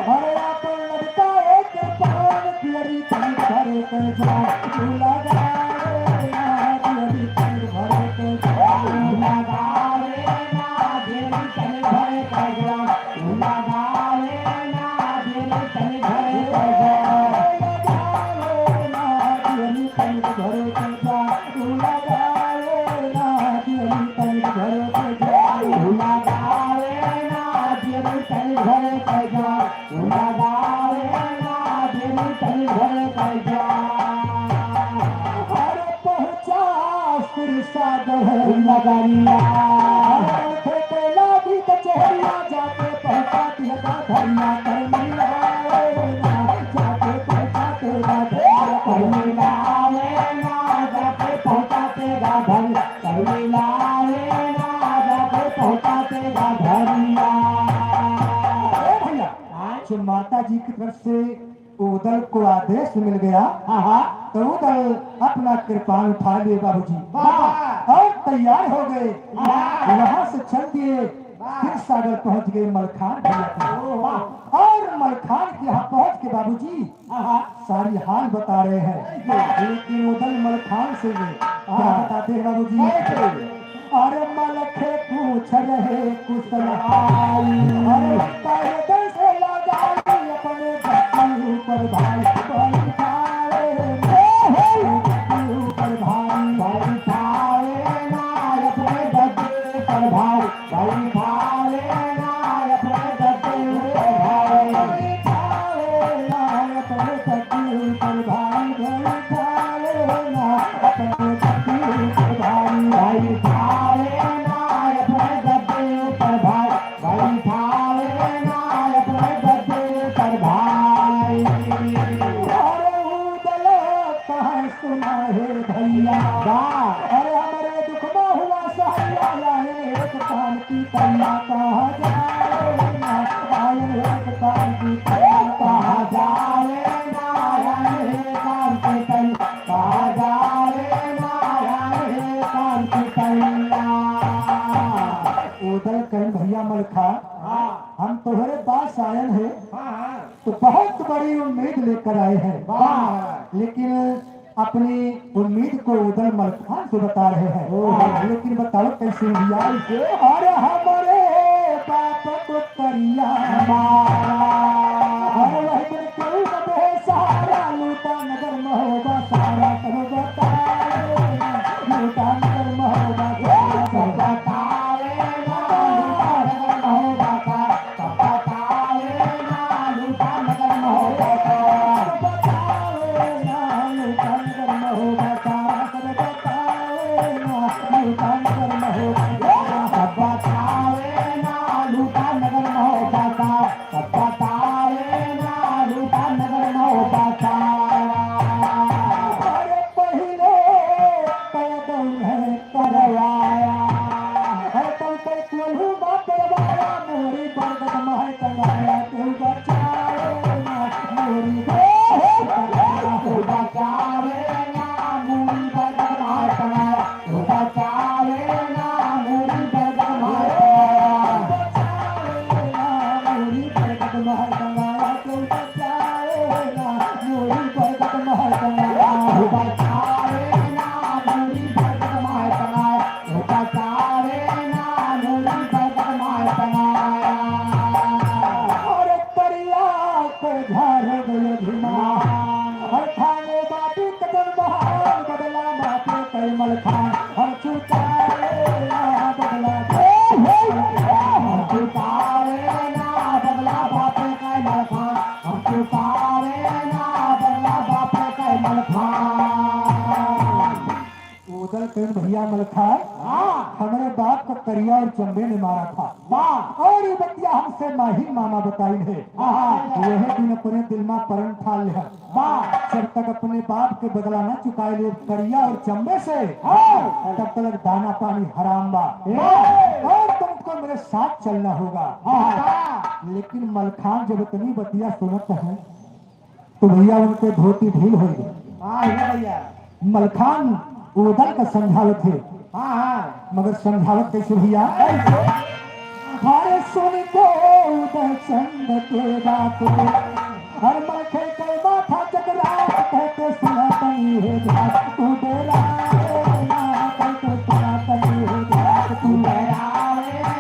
अरे अपन लड़का एक पान पियरी तन भर के जा, तू लगावे ना पियरी तन भर के जा। लगावे ना पियरी तन भर के जा, तू लगावे ना पियरी तन भर के जा। लगावे ना पियरी तन भर के जा, तू लगावे ना पियरी तन भर के जा। तू लगावे ना पियरी तन भर के जा। लगावे ना दिल तन भर के जा। अरे पहुँचा सिरसा गढ़ नगरिया। अरे खेते लागी कचहरिया जाके पहुँचा तिलका धरिया कर मिलावे ना। जाके पहुँचा तिलका धरिया कर मिलावे ना। जाके पहुँचा तिलका धरिया कर माता जी की तरफ से उदल को आदेश मिल गया। हाँ, हाँ। तो उदल अपना कृपाण उठा लिए बाबूजी। वाह। और तैयार हो गए। वाह। वहाँ से चल दिए, वाह। फिर सागर पहुँच गए मलखान भैया के। ओहो। और मलखान के यहाँ पहुँच के बाबूजी, हाँ, हाँ। सारी हाल बता रहे हैं। लेकिन उदल मलखान से ये क्या हाँ। बताते हैं बाबूजी? कैसे? अरे मलखे पूछ रहे कुशल हाल। अरे पैदल से लगाई अपने गद्दी ऊपर भाई, बैठाए ना अपने गद्दी ऊपर भाई, बैठाए ना अपने गद्दी ऊपर भाई, बैठाए ना अपने गद्दी ऊपर भाई, बैठाए ना अपने गद्दी ऊपर भाई, बैठाए ना अपने गद्दी ऊपर भाई, बैठाए ना अपने गद्दी ऊपर भाई, बैठाए ना अपने गद्दी ऊपर भाई। अरे उदल कहाँ सुना है भैया? वाह। अरे हमरे दुख में हुआ सहारा, आए एक काम की तैया कहा जाए ना, आए एक काम की तैया कहा जाए ना, आए एक काम की तैया कहा जाए ना, आए एक काम की तैया। उदल कहीं भैया मलखा, हाँ। हम तोहरे पास आयन है, हाँ, हाँ। तो बहुत बड़ी उम्मीद लेकर आए हैं। वाह। लेकिन अपनी उम्मीद को उदल मलखान से बता रहे हैं। ओहो। लेकिन बताओ कैसे भैया? कैसे? अरे हमरे बाप को करिया मारा। अरे वही दिन क्यों न बेसहारा, लूटा नगर महोबा सारा, सब बताए ना, लूटा नगर महोबा सारा, सब बताए ना, लूटा नगर महोबा सारा। अरे पहिले पैदल है करवाया, है तो कोई कोल्हू बाप करवाया, मोरी बरगद माय टंगाया, तू बचावे ना, मोरी बरगद माय टंगाया, तू बचावे ना, मोरी बरगद माय टंगाया, तू बचावे ना, मोरी बरगद माय टंगाया, बचावे ना, मोरी बरगद माय टंगाया, तू बचावे ना, मोरी बरगद माय टंगाया, तू बचावे ना, मोरी बरगद माय टंगाया। अरे करिया को झाड़ गयो धुआं। हर थाने बाटी कदम बहार बदला बाटे कई मलखान। हम चुकाए ना बदला। हम चुकाए ना बदला बाटे कई मलखान। हम चुकाए ना बदला बाटे कई मलखान। उदल कहिन भैया मलखा, हाँ। हमरे बाप का करिया और चंबे ने मारा था। वाह। और ये बतिया हमसे माहिन मामा बताइन है। हाँ। वह दिन अपने दिल मा परन ठान लिहा। वाह। जब तक अपने बाप के बदला ना चुकाए ले करिया और चंबे से, हाँ। तब तक दाना पानी हराम बा। वाह। और तुमको मेरे साथ चलना होगा। हाँ। लेकिन मलखान जब इतनी बतिया सुनत है, तो भैया उनके धोती ढील होइ गई। हाँ, हे भैया। मलखान उदल का समझावत है। हाँ, हाँ। मगर समझावत कैसे भैया? कैसे? अरे सुन के उदल चंद के बात, हर मलखे के माथा चकरात, कहते सुना तनी हे बात, तू डेरा ना, कहते सुना तनी हे बात, तू डेरा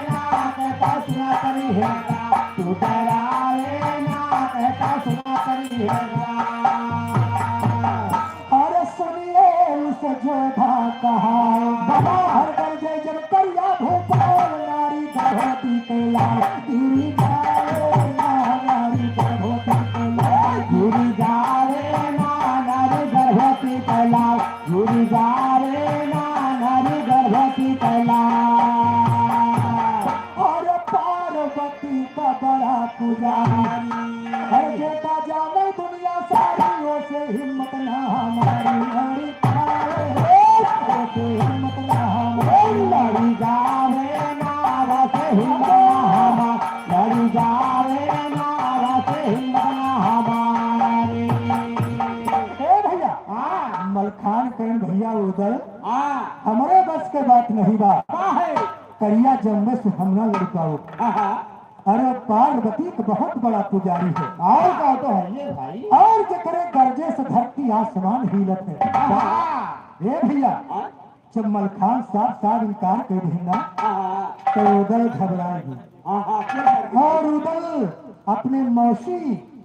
ना, कहते सुना तनी हे बात। तू डराए ना, कहता सुना तनी है ना। अरे सुनिए उस जोधा कहा, बाबा। हर गरजे जब करिया भूपाल, नारी गर्भवती के लाल, गिरी जाए ना, नारी गर्भवती के लाल, गिरी जाए ना, नारी गर्भवती के लाल, गिरी जाए ना, नारी गर्भवती के लाल। अरे पार्वती का बड़ा पुजारी, हर जेता जाने दुनिया सारी, ओसे हिम्मत ना हमारी। लड़ी जावे, ओसे हिम्मत ना हमारी। लड़ी जावे ना, ओसे हिम्मत ना हमारी। लड़ी जावे ना, ओसे हिम्मत उदल, हाँ। हमरे बस के बात नहीं बा। का है? करिया जम्बे से हम ना लड़ पाओ। हाँ, हाँ। अरे पार्वती के बहुत बड़ा पुजारी है। और का तो है ये भाई। और जेकरे गरजे से धरती आसमान हिलत है। हाँ। ए भैया, हाँ। जब मलखान साफ साफ इनकार कर दिहिन ना, हाँ। तो उदल घबराए गई। हाँ, हाँ, क्यों घबराए? और उदल अपने मौसी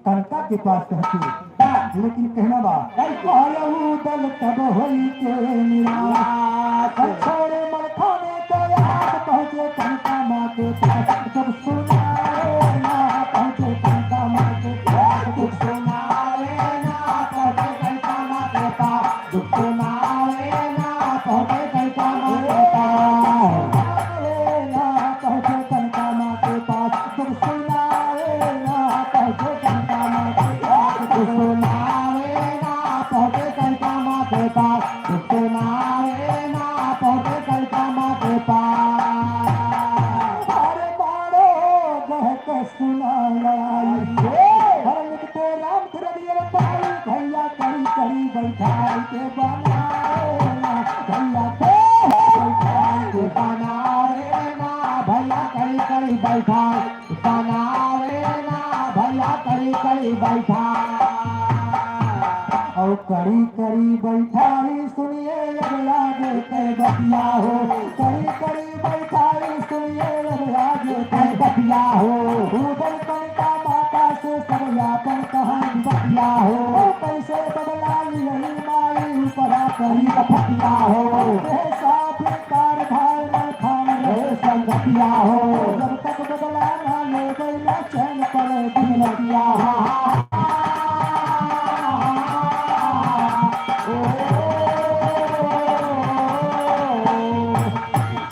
कनका के पास पहुंचे। हाँ। लेकिन कहना बा, कैसे? अरे उदल तब होई के निराश। निराश। छोड़े मलखाने को याद पहुंचे कनका माँ के पास। जब सुनाए ना पहुंचे कनका माँ के पास। जब सुनाए ना पहुंचे कनका माँ के पास। जब सुनाए ना पहुंचे कनका माँ के पास। सुनाए ना पहुंचे कनका माँ के पास। जब सुनाए ना पहुंचे कनका माँ के पास। जब सुनाए ना पहुंचे कनका माँ के पास। जब सुनाए ना पहुंचे कनका माँ के पास। अरे मारो गह के सुनाया। अरे निकते राम धुरलियर पाई भैया करी करी बैठाई के बनाए ना भैया के बैठाई के बनाए ना भैया करी करी बैठाई बनाए ना भैया करी करी बैठाई। और करी करी बैठाई सुनिए अब लागे के बतिया हो। करी करी बैठाई सुनिए अब लागे के बतिया हो। उदल कनका माता से सब यापन कहानी बतिया हो। कैसे बदला लियई माई ऊपरा करी बतिया हो। के साथ कार भाई मलखान रहे संगतिया हो। जब तक बदला ना ले गई ना चैन पड़े दिलतिया।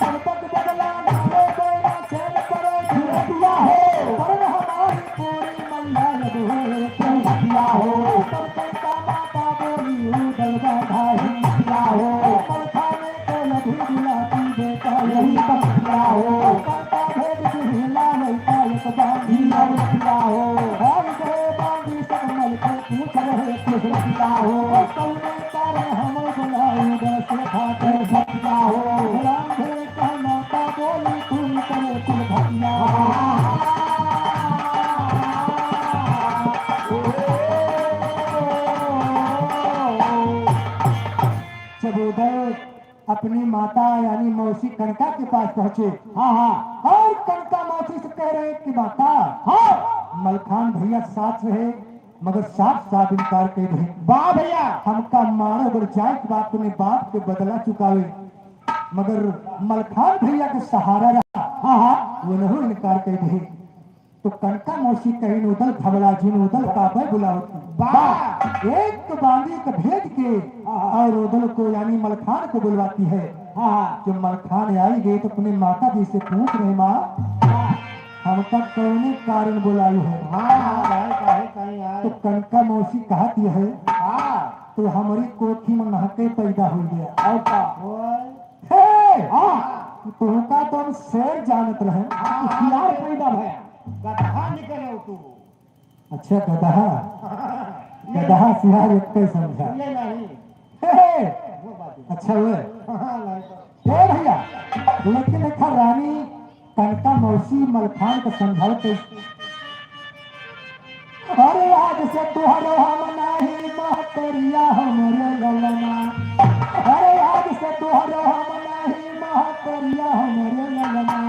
जब तक बदला ना ले गई ना चैन पड़े दिलतिया हो। पर हमारी पूरी मैया लगे हो संगतिया हो। तब तक का माता बोली उदल बाधा हिंदिया हो। मलखाने को लधी दिलाती बेटा यही बतिया हो। करता भेद की हिला लइका एक बांधी और बतिया हो। और गए बांधी सब मल को पूछ रहे कुछ बतिया हो। कौने कारण हम बुलाई दस खाते बतिया हो। राम धुन का माता बोली तुम करे कुल बतिया। जब उदल अपनी माता यानी मौसी कनका के पास पहुंचे, हाँ, हाँ। और कनका मौसी से कह रहे कि माता, हाँ। मलखान भैया साथ रहे, मगर साफ साफ इनकार कर दे। वाह भैया। हमका मारो अगर जाए के बाद तुम्हें बाप के बदला चुकावे, मगर मलखान भैया के सहारा रहा, हाँ, हाँ। वो नहीं इनकार कर दे। तो कनका मौसी कहिन उदल घबरा जिन उदल का पे बुलावत। वाह। एक बांदी के भेज के हाँ। और उदल को यानी मलखान को बुलवाती है। हाँ। जब मलखान आई गए तो अपने माता जी से पूछ रहे, माँ, हाँ। हमका कौने कारण बुलाई है? हाँ, हाँ, भाई, काहे, काहे आए? तो कनका मौसी कहत यह है, हाँ। तो हमारी कोखी में नहके पैदा हो गया। और का? ओए। हे! हाँ। तुमका तो हम शेर जानत रहे। हाँ, हाँ, सियार पैदा भया। गदहा निकले तू। अच्छा, गदहा। गदहा सियार एक ही समझा। ये नहीं। हे, हे। वो बात है। अच्छा, वो है। हाँ, नहीं तो। ए भैया, लेकिन देखा रानी कनका मौसी मलखान के समझावत है। अरे आज से तोहरो हम नाही महतरिया हमरे ललना। अरे आज से तोहरो हम नाही महतरिया हमरे ललना।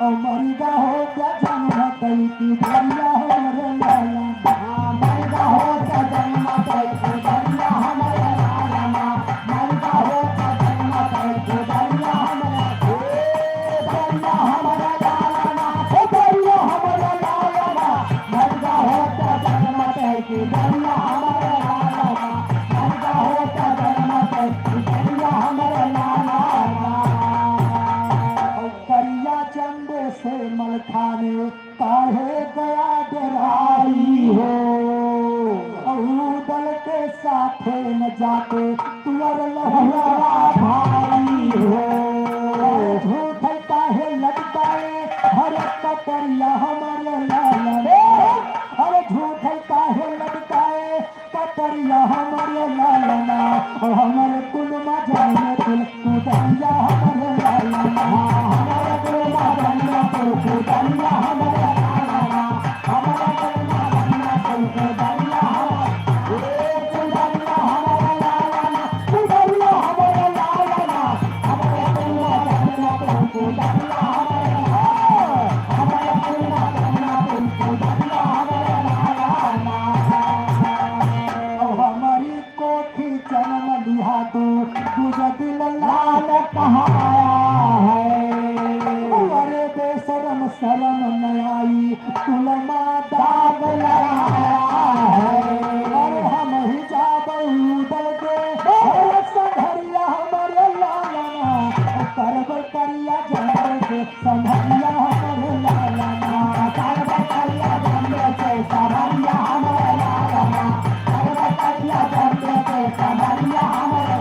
ओ मरिगा हो जा जन्म कई की दरिया हमरे ललना। मरिगा हो जा जन्म कई की दरिया हमरे ललना। मरिगा हो जा जन्म कई की दरिया हमरे, ए दरिया हमरे ललना। ए दरिया हमरे ललना। मरिगा हो जा जन्म कई की दरिया हमरे ललना। मरिगा हो जा जन्म कई की दरिया हमरे ललना। करिया चंदे से मलखाने काहे गया डेराई हो। अहू दल के साथे न जाके तुअर लहुआ भाई हो। झूठ काहे लटकाए हर कटरिया हमरे लाल। अरे झूठ काहे लटकाए कटरिया हमरे लालना, हमरे कुल मजन में अब हमरी कोखी जन्म लिहा तू, तुझे दिल लाल कहाया है। अरे बेशरम शरम न आई, कुल मा दाग लगाया है। अरे हम ही जाबे उदल के, अरे संघरिया हमरे लालना, करब करिया जंगल के संभरिया हमरे लालना, करब करिया जंगल के संभरिया हमरे लालना, करब करिया जंगल के संभरिया हमरे,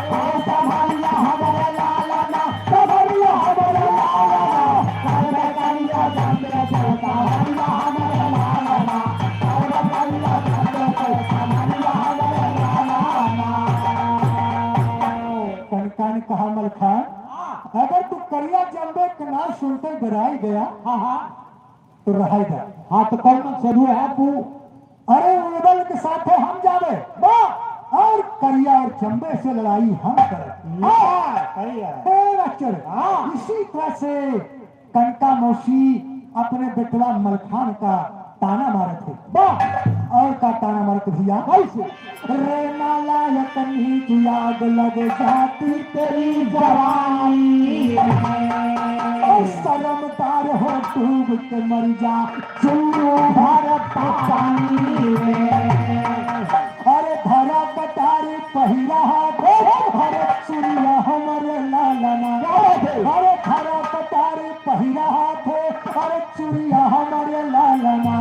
ओ संभरिया हमरे लालना, संभरिया हमरे लालना, करब करिया जंगल के संभरिया हमरे लालना, करब करिया जंगल के संभरिया हमरे लालना। कनका ने कहा, मलखान, अगर तू करिया जम्बे के नाम सुनते डराई गया, हाँ, हाँ। तो रहाई जा। हाँ, तो कौन मकसद हुआ है तू? अरे उदल के साथे हम जाबे। वाह! और करिया और जम्बे से लड़ाई हम करब। हाँ, हाँ। सही है। ए मास्टर, हाँ। इसी तरह से कनका मौसी अपने बेटवा मलखान का ताना मारत है। वाह! और का ताना मारत भैया? कैसे? रे नालायक नीच आग लग जाती तेरी जवानी में। ओ शर्मदार हो डूब के मर जा चुल्लू भर पानी में। अरे धरा कटारी पहिरा हाथे, अरे चुरिया हमरे लालना। अरे धरा कटारी पहिरा हाथे, अरे चुरिया हमरे लालना।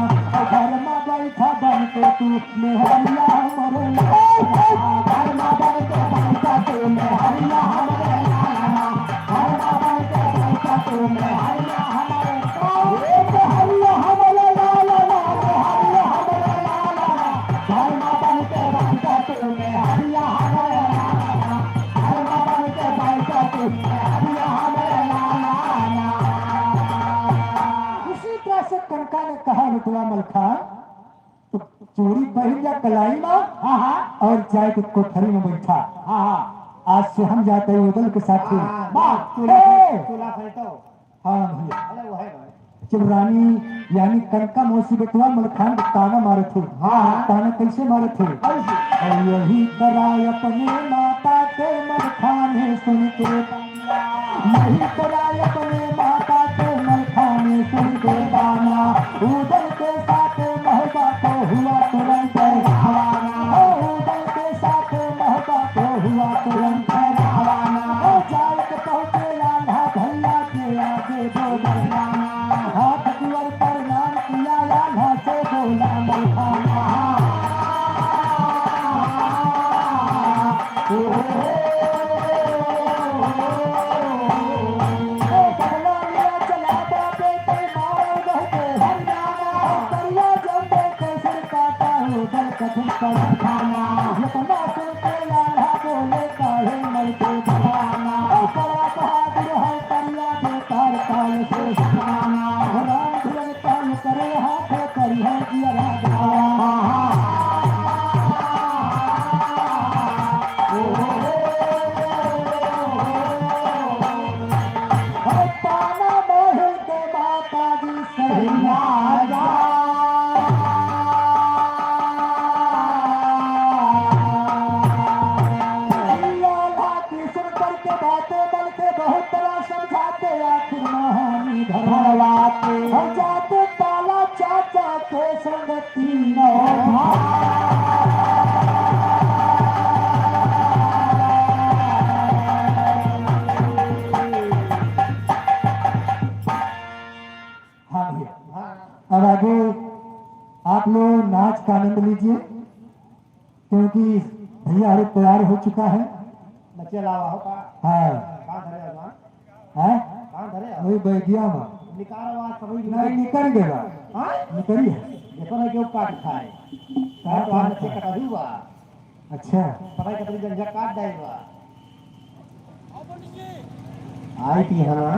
घर मा बैठा बन के तू मेहरिया हमरे लालना। घर मा बन के बैठा तू मेहरिया हमरे लालना। घर मा बन के बैठा तू मेहरिया हमरे लालना। ए मेहरिया हमरे लालना, मेहरिया हमरे लालना। घर मा बन के बैठा तू मेहरिया हमरे लालना। घर मा बन के बैठा तू मेहरिया हमरे लालना। इसी तरह से कनका ने कहा, लुटवा मलखान, तो चूड़ी पहिन जा कलाई मा, हाँ, हाँ। और जाए के कोठरी मा बैठा। हाँ, हाँ। आज से हम जाते हैं उदल के साथ ही। हाँ, वाह, चूल्हा ए! चूल्हा सहित हो। हाँ भैया। अरे वो है भाई। जब रानी यानी कनका मौसी बेटवा मलखान के ताना मारत है। हाँ, हाँ। ताना कैसे मारत है? कैसे? और यही तरह अपने माता के मलखान सुन के यही तरह अपने माता के मलखान सुन के ताना, उदल के साथ महबा तो हुआ तुरंत रवाना। ओ, उदल के साथ महबा तो हुआ तुरंत रवाना। ओ, जाए के पहुँचे आल्हा भैया के आगे दो दरवाना। हाथ जुअर प्रणाम किया आल्हा से बोला मलखाना। सुन करके बातें मन के बहुत तरह समझाते, आखिर महानी धरवाते। हम जाते पाला चाचा के संग तीनों भाई। हाँ भैया, अब आगे आप लोग नाच का आनंद लीजिए। क्योंकि भैया हरे तैयार हो चुका है। बच्चे लावा हो का? हाँ। कहाँ धरे हो, हाँ? हैं? कहाँ धरे हो? वही बैगिया में। निकालो, आज समझ नहीं, निकल गया। हाँ? निकल गया। देखो ना, क्यों काट खाए? क्या तो आज काट खाए? कटा हुआ। अच्छा। पढ़ाई का तरीका काट जाएगा। आई थी, हाँ।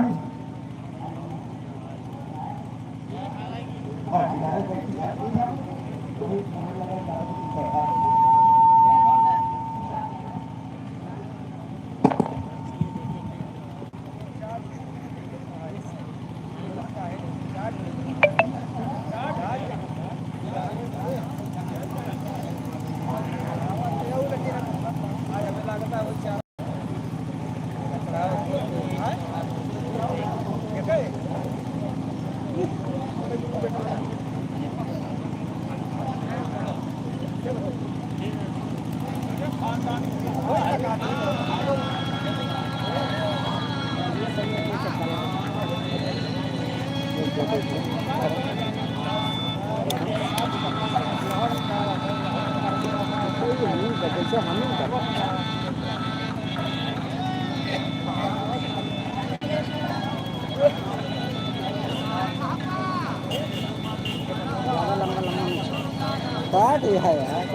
काट दिया है यार।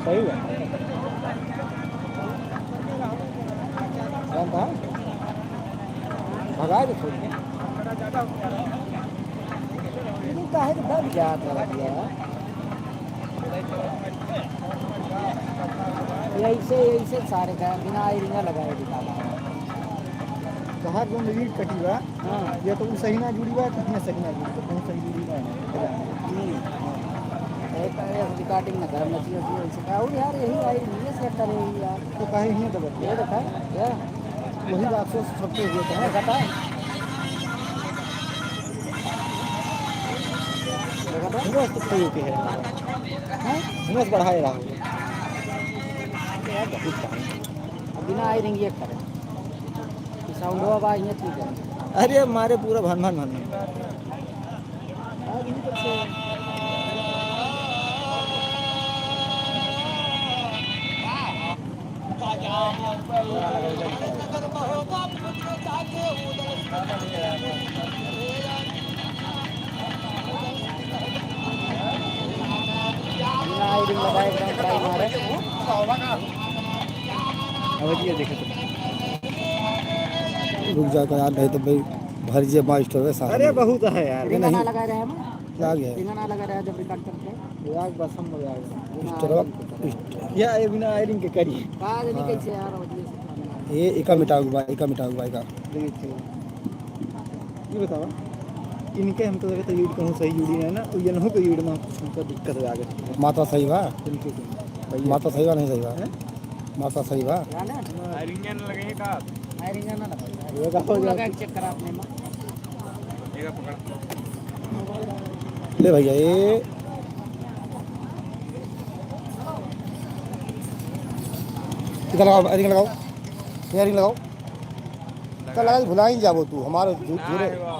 सही है। कौन था? भगा दे छोड़ के। ये काहे के दब जात है भैया? ये ऐसे, ऐसे सारे का बिना आयरिंगा लगाए दिखा रहा है। कहाँ कौन लीड कटी बा? हाँ। ये तो उ सही ना जुड़ी बा, कितने सही ना जुड़ी, तो कौन सही जुड़ी बा? हम्म। ये तो ये recording में गरम मची होती है, ऐसे का? और यार, यही आई, ये से करे ही यार। तो काहे हियाँ दबत ये है? देखा, ये वही बात सोच सबके हुए थे। देखा था? देखा था? हुआ तो सही होती है। हाँ? हुआ से बढ़ाए रहा हो। यार, बहुत कम। अब बिना आयरिंग ये करे। साउंडवा बा, ये ठीक है। अरे, मारे पूरा भन भन भन भन। अब ये देखो तो। रुक जा यार, नहीं तो भाई भर जे मास्टर है सारा। अरे बहुत है यार। ये रिंगा ना नहीं। लगा रहे हैं हम। क्या गया? रिंगा ना लगा रहे हैं जब record करते हैं। राग बस हम लोग आ गए। हाँ, स्टरवा, ये स्टर- या ये बिना आयरिंग के करी। काज नहीं हाँ। कैसे यार, और ये सब काम है। ये इका मिटाऊ बा, इका मिटाऊ बा, इका। देखिए, ये बतावा, इनके हमको लगे तो लीड कहूँ सही जुड़ी है ना, तो ये नहु के लीड में कुछ हमको दिक्कत आ गई। माता सही बा? इनके के। भैया। माता सही बा, नहीं सही बा? हैं? माता सही बा? ये का हो जाए। चेक करा आपने माँ। ले भैया, ये इधर लगाओ, earring लगाओ, earring लगाओ। तो लगा, भुला ही जाबो तू, हमारे झू-, झूरे।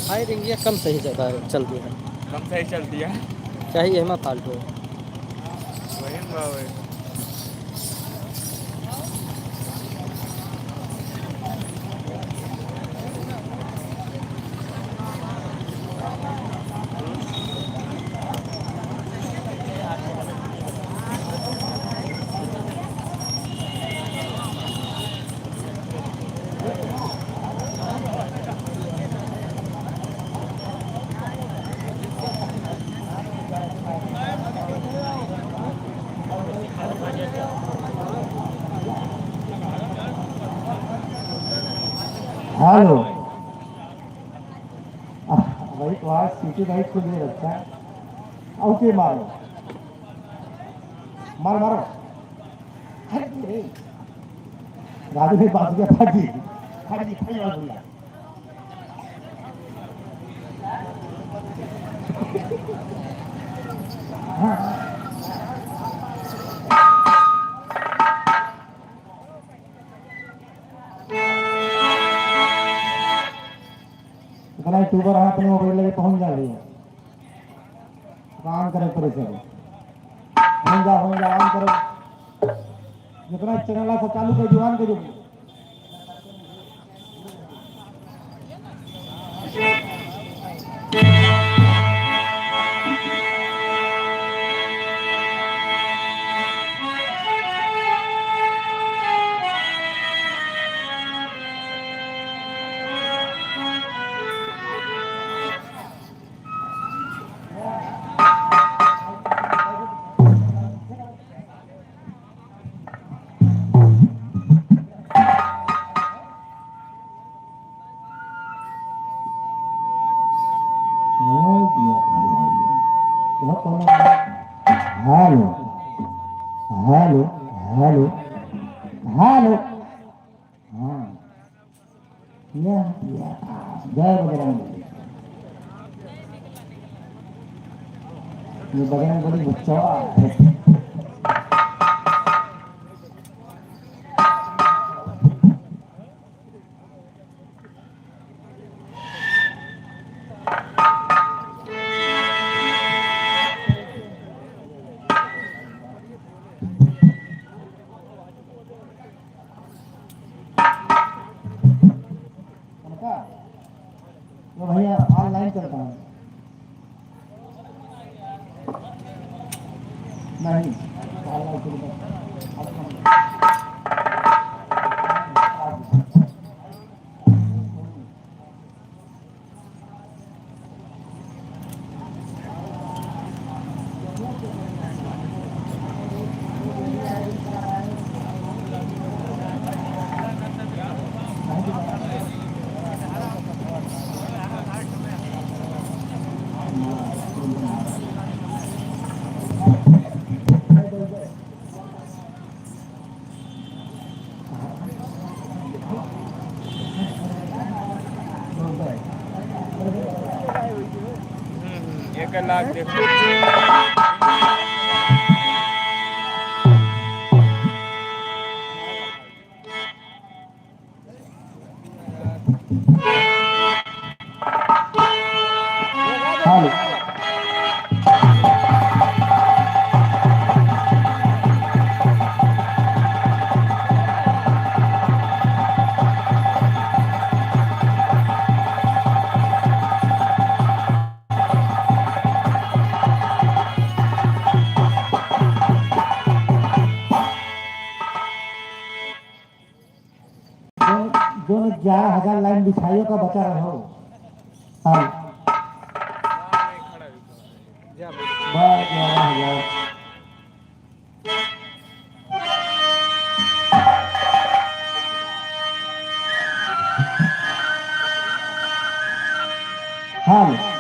हाय, रिंगिया कम सही ज्यादा चलती है। कम सही चलती है। चाहिए हमें फालतू। वही ना भाई। हेलो। आह, भाई, तो आज सीटी भाई खुद नहीं रखता है। ओके, मारो। मारो, मारो। अरे, नहीं। राजू भाई, बात क्या फट गई? फट गई, फट गई, फट गई। हाँ। इतना यूट्यूबर है, अपने मोबाइल लेके पहुंच जा रही है। काम करे परेशान। हो जा, हो जा, आराम करो। जितना चैनल है, सब चालू कर, जुबान के जो। या, या, जय बजरंग बली। ये बजरंग बली बच्चा। कनका, वो भैया online चलता है। नहीं, online चलता है। हम्म, हम्म, एक लाख देखो। जो, जो ग्यारह हजार लाइन बिछाइयो का बचा रहो। हाँ। बस ग्यारह हजार। हाँ।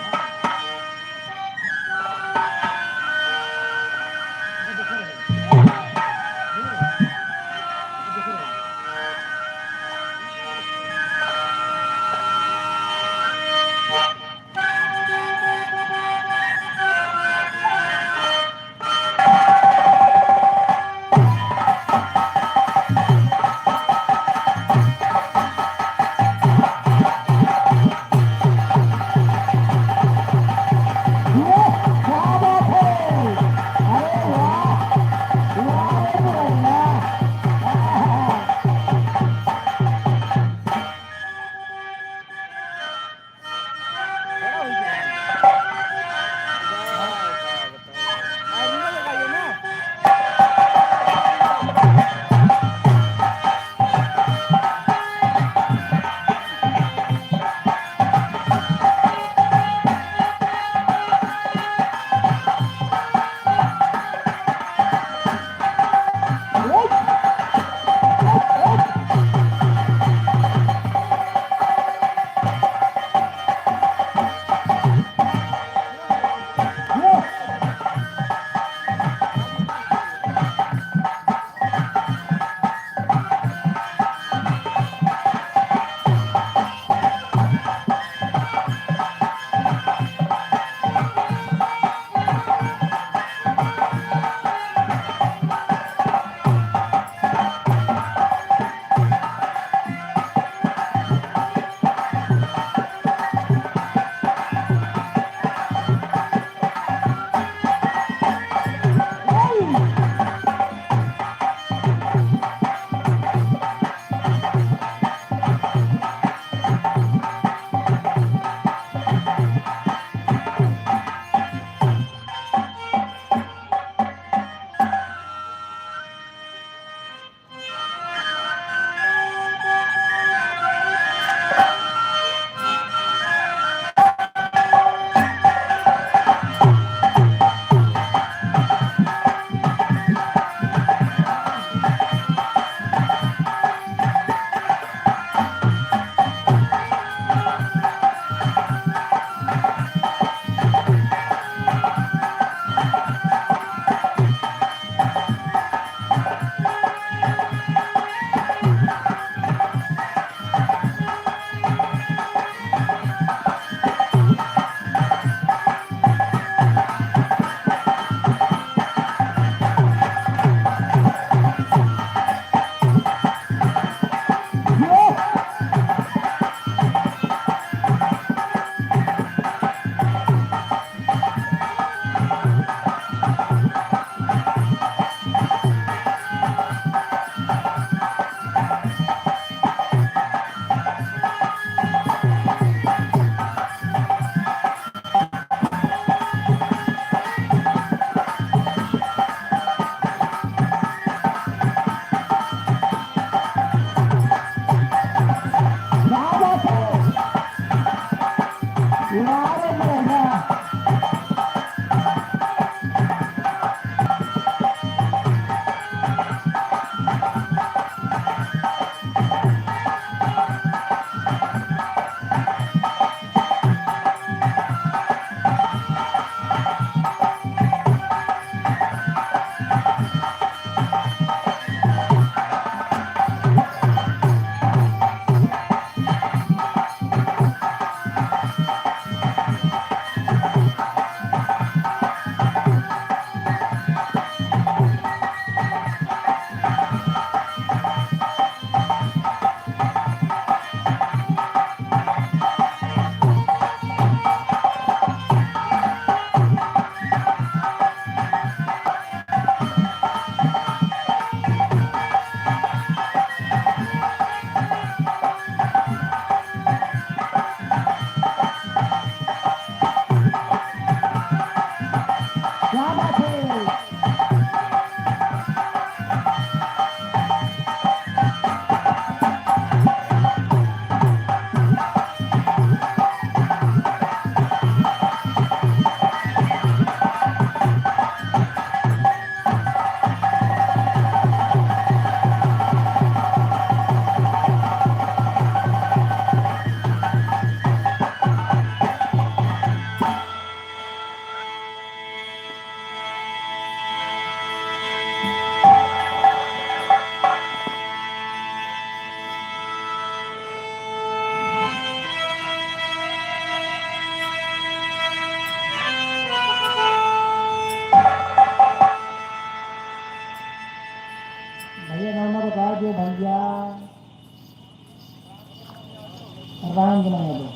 राम जनम यादव।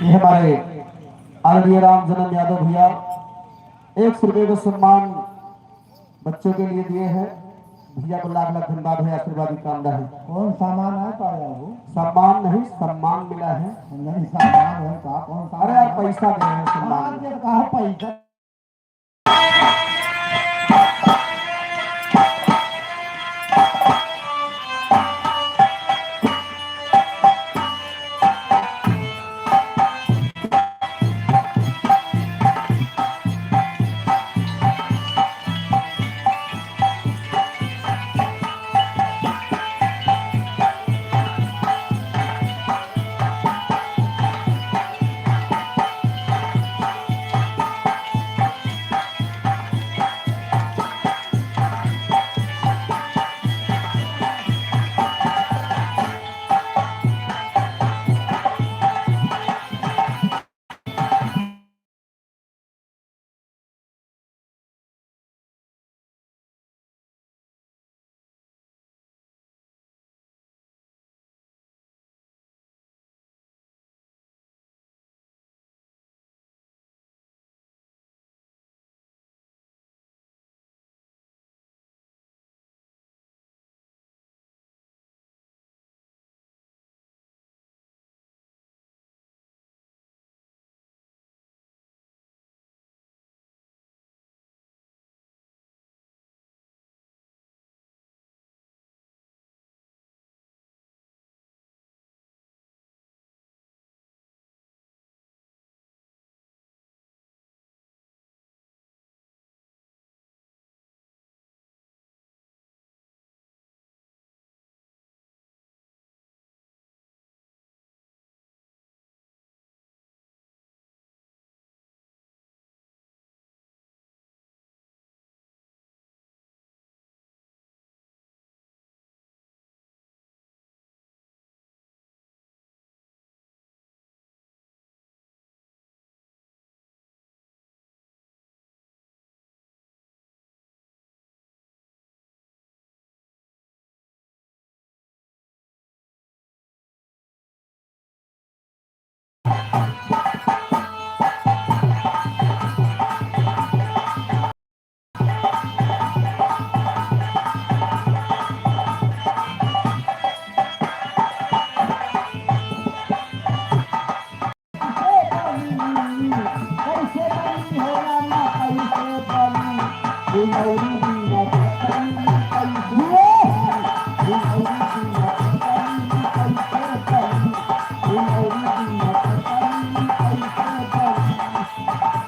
ये हमारे आदरणीय राम जनम यादव भैया एक सौ रुपये का सम्मान बच्चों के लिए दिए हैं। भैया को लाख लाख धन्यवाद है, आशीर्वाद की कामना है। कौन सामान है पाया हो? सम्मान नहीं, सम्मान मिला है। नहीं, सामान है का? कौन सामान अरे यार, है? पैसा दे रहे हैं सम्मान। हाँ, ये तो कहा पैसा।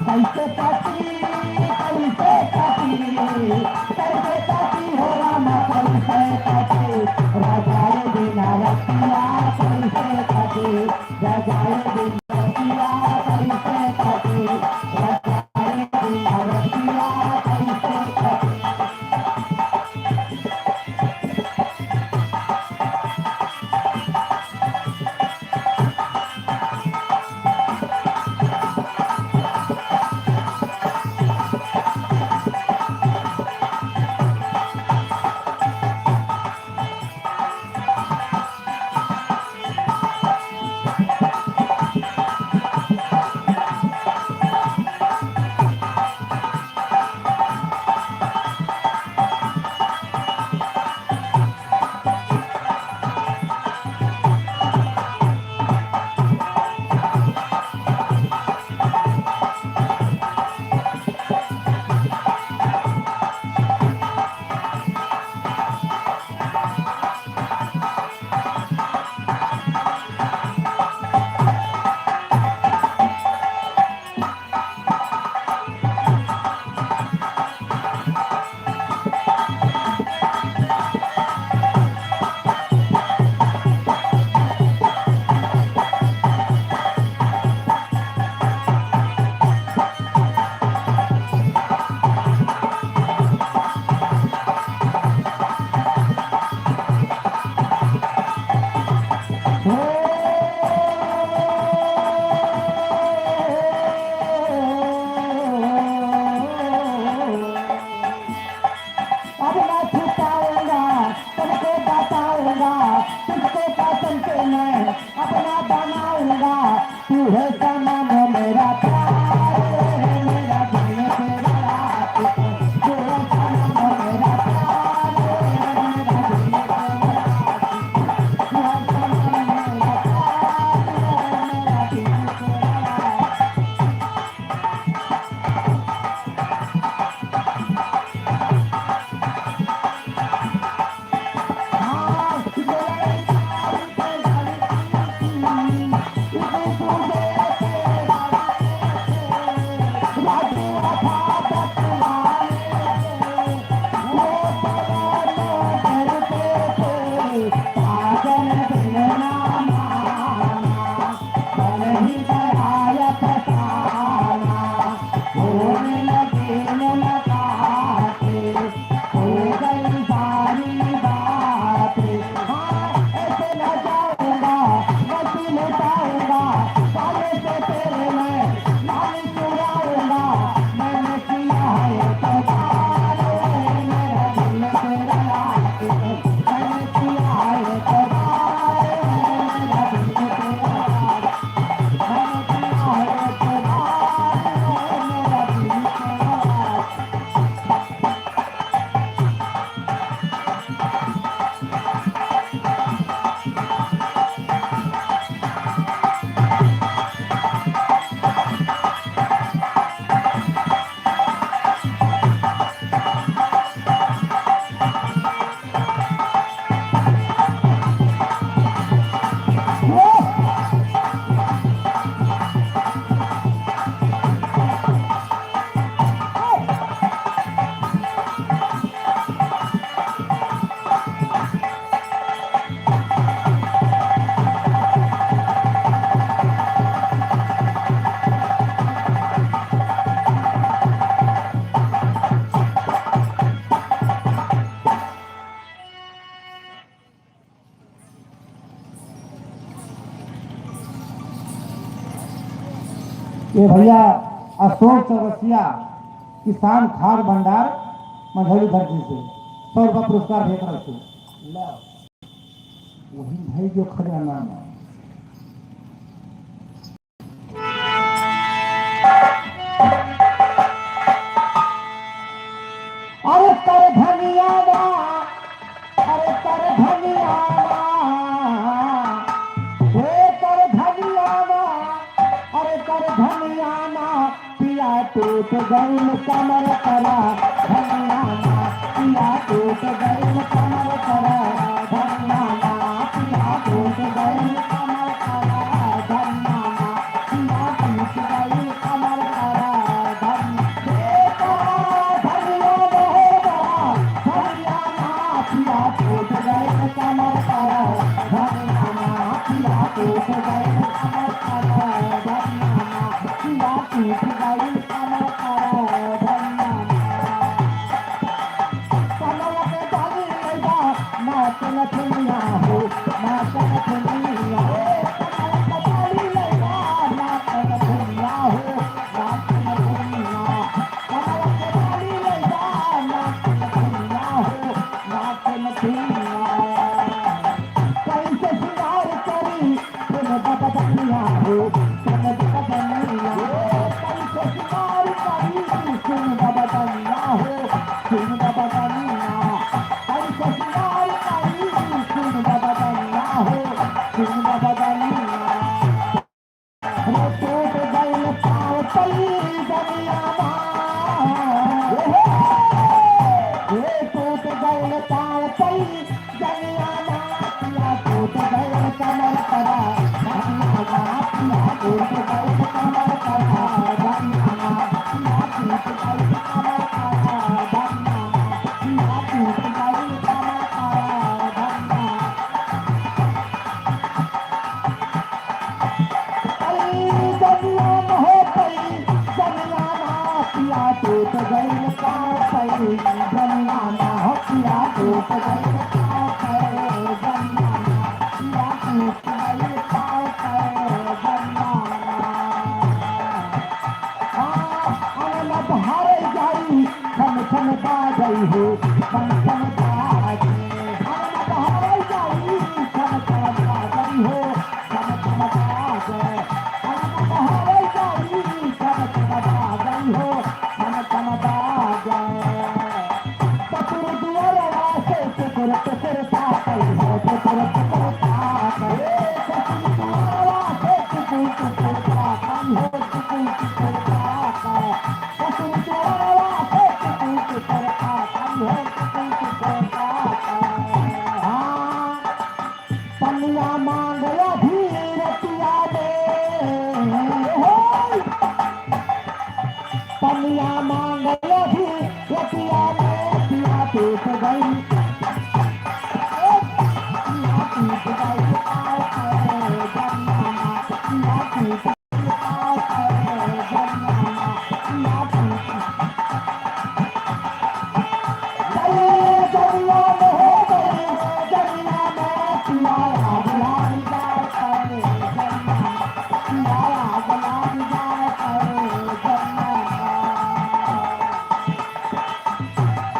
कैसे काटी, कैसे काटी, कैसे काटी हो रामा, कैसे काटी? राजाए बिना रतिया कैसे काटी? राजाए बिना रतिया कैसे काटी? राजाए बिना रतिया कैसे काटी? अब ना छुपाऊंगा, तुमको बताऊंगा, तुझको कसम से मैं ये भैया अशोक चौरसिया, किसान खाद भंडार, मंझौली धरती से सौ रुपया पुरस्कार भेज रहे थे। ला, वही भाई जो खजाना में। अरे कर धनिया ना, अरे कर धनिया ना, हे कर धनिया ना, अरे कर धनिया ना, पिया टूट गइल कमर करा धनिया ना, पिया टूट गइल कमर करा धनिया ना, पिया टूट गइल कमर करा धनिया ना, पिया टूट गइल कमर करा धनिया। पनिया मांगला भी रतिया में, हो। पनिया मांगला भी रतिया में, पिया टूट गई। पिया टूट गई, आओ, आओ, जमाना, पिया टूट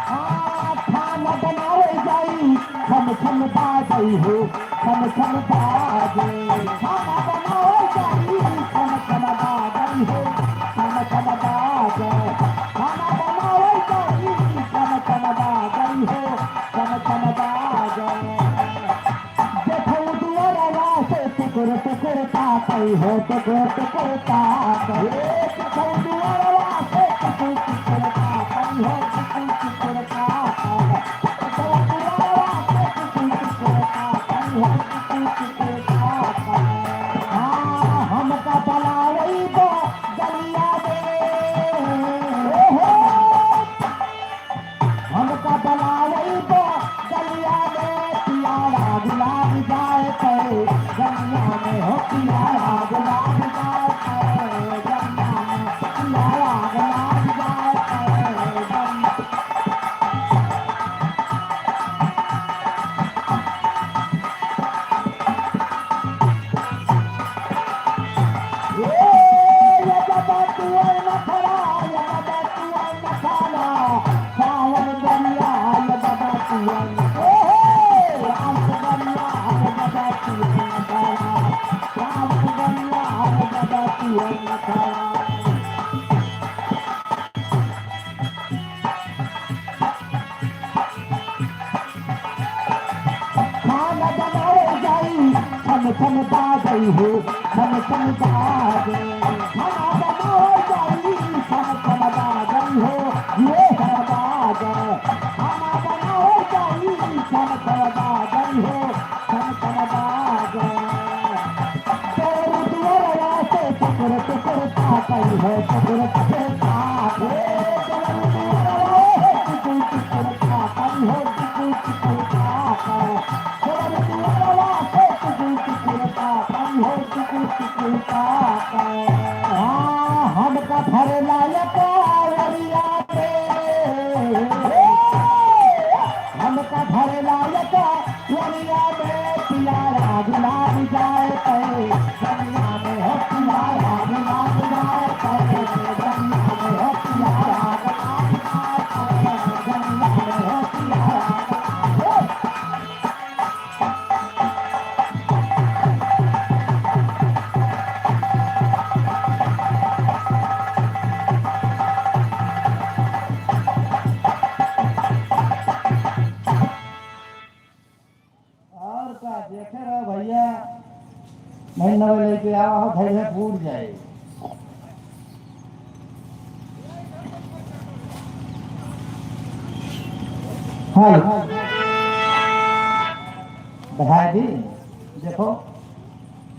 हाँ, खाना बनावे जाई, खम खम बाजई हो, खम खम बाजे। खाना बनावे जाई, खम खम बाजई हो, खम खम बाजे। खाना बनावे जाई, खम खम बाजई हो, खम खम बाजे। देखऊ दुआरवा से टुकुर टुकुर ताकई हो, टुकुर टुकुर ताकई। देखऊ दुआरवा से टुकुर टुकुर ताकई हो, टुकुर टुकुर ताकई। देखऊ दुआरवा से टुकुर टुकुर ताकई हो, टुकुर टुकुर ताकई। हाँ, हमका बनावई बा गलिया में। ओहो। हमका बनावई बा गलिया में, पियावा गुलाब जाए पे गलिया में हो, पियावा गुलाब जाए पे गलिया में, पियावा गुलाब जाए पे गलिया। ए, ये जब खाना बनावल जाई, छन छन बाजई हो, छन छन बाजे। खाना बनावल जाई, छन छन बाजई हो, ये है बाजे। खाना बनावल जाई, छन छन बाजई हो, छन छन बाजे। तोर दुआरवा से टुकुर टुकुर ताकई है, टुकुर टुकुर ताके। तोर दुआरवा से टुकुर टुकुर ताकई है, टुकुर टुकुर ताके। तोर दुआरवा से टुकुर टुकुर ताकई है, टुकुर टुकुर ताके। हाँ, हमका भरे लायक औरतिया में। हमका भरे लायक औरतिया में पिया राग लाग जाए तै, दुनिया में हो पिया राग लाग जाए तै, दुनिया में हो पिया राग लाग जाए तै, दुनिया में हो पिया राग लाग जाए तै। और का देखे रहो भैया, नहीं नवे लेके आवा हो, धैर्य फूट जाए। हाल बढ़ा दी, देखो।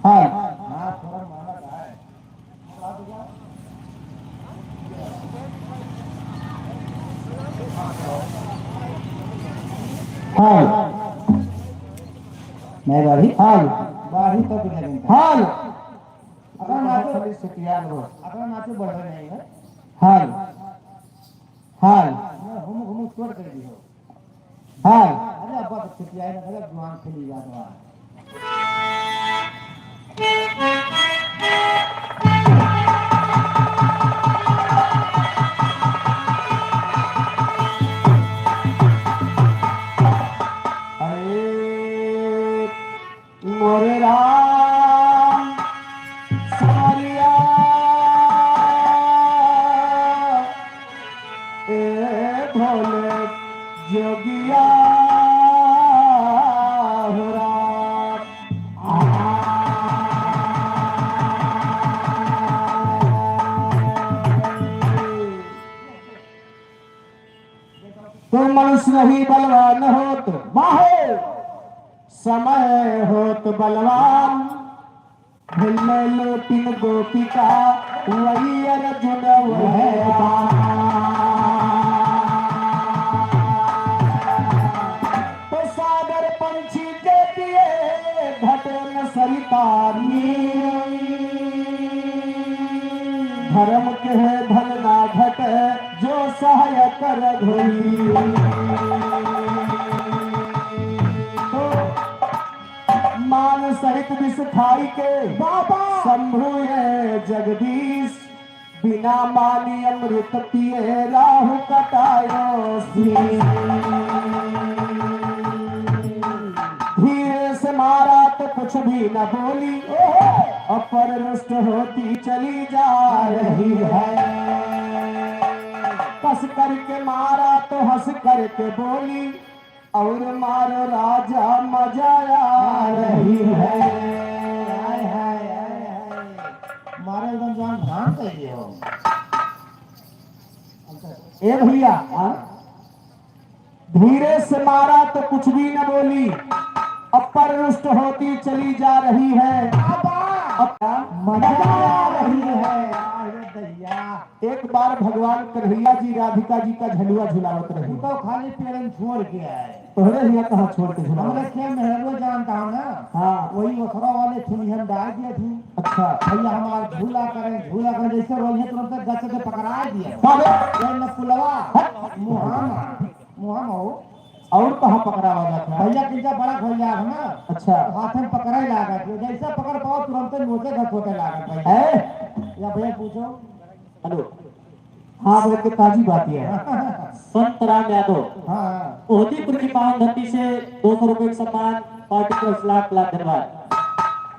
हाल। हाँ, थोड़ा माला का है। हाल। नहीं बाढ़ी। हाल। बाढ़ी तो कुछ नहीं। हाल। अपना नाचो। खाली सुतियान हो। अपना नाचो बढ़ रहे नहीं है। हाल। हाल। मैं घूम घूम चोट कर दी हो। हाल। अरे अब्बा तो छुट्टी आए ना, अरे जुआन खेली जात बा। अरे मोरे राम सारिया, ए भोले जोगिया हो राम। तो मनुष्य नहीं बलवान होत, बाहे समय होत बलवान। भिन्न लोटिन गोपिका, वही अर्जुन वह बाण। तो सागर पंछी के पिए, घटे न सरिता नीर। धर्म के है धन ना घटे, जो सहाय कर धोई। तो मान सहित विष खाई के बाबा शंभु है जगदीश, बिना मानी अमृत पिए राहु कटायो शीश। धीरे से मारा तो कुछ भी न बोली, अपर रुष्ट होती चली जा रही है। कस करके मारा तो हंस करके बोली, और मारो राजा मजा आ रही है। हाय, हाय, हाय, हाय। मारो एकदम जान भान कर दियो। ए भैया, हाँ? धीरे से मारा तो कुछ भी न बोली, अपर रुष्ट होती चली जा रही है। अब मजा आ रही है। अरे भैया। एक बार भगवान कन्हैया जी राधिका जी का झलुआ झुलावत रहे। तू तो खाली पेड़न छोड़ के आए। तोहरे हिया कहाँ छोड़ के झुलावत? हमरे खेल में हेरो जानता हूँ ना। हाँ। वही ओथरा वाले थुनिहन डाल दिए थे। अच्छा। भैया हमार झूला करें, झूला करें, जैसे रोइहे तुरंत गच के पकड़ा दिए। बाबे। ये न पुलवा, हट। मुहामा, मुहामा हो। और कहाँ पकड़ावा जाता है? भैया किनका बड़ा खोल जाए ना। अच्छा। हाथ में पकड़े लागत, जैसे पकड़ पाओ तुरंत नोचे घसोटे लागत भैया। है? या भैया पूछो। हेलो। हाँ, बहुत के ताजी बात यह है। संत राम यादव। हाँ, हाँ। ओहदीपुर की पावन धरती से दो सौ रुपए का सम्मान, पार्टी को लाख लाख धन्यवाद।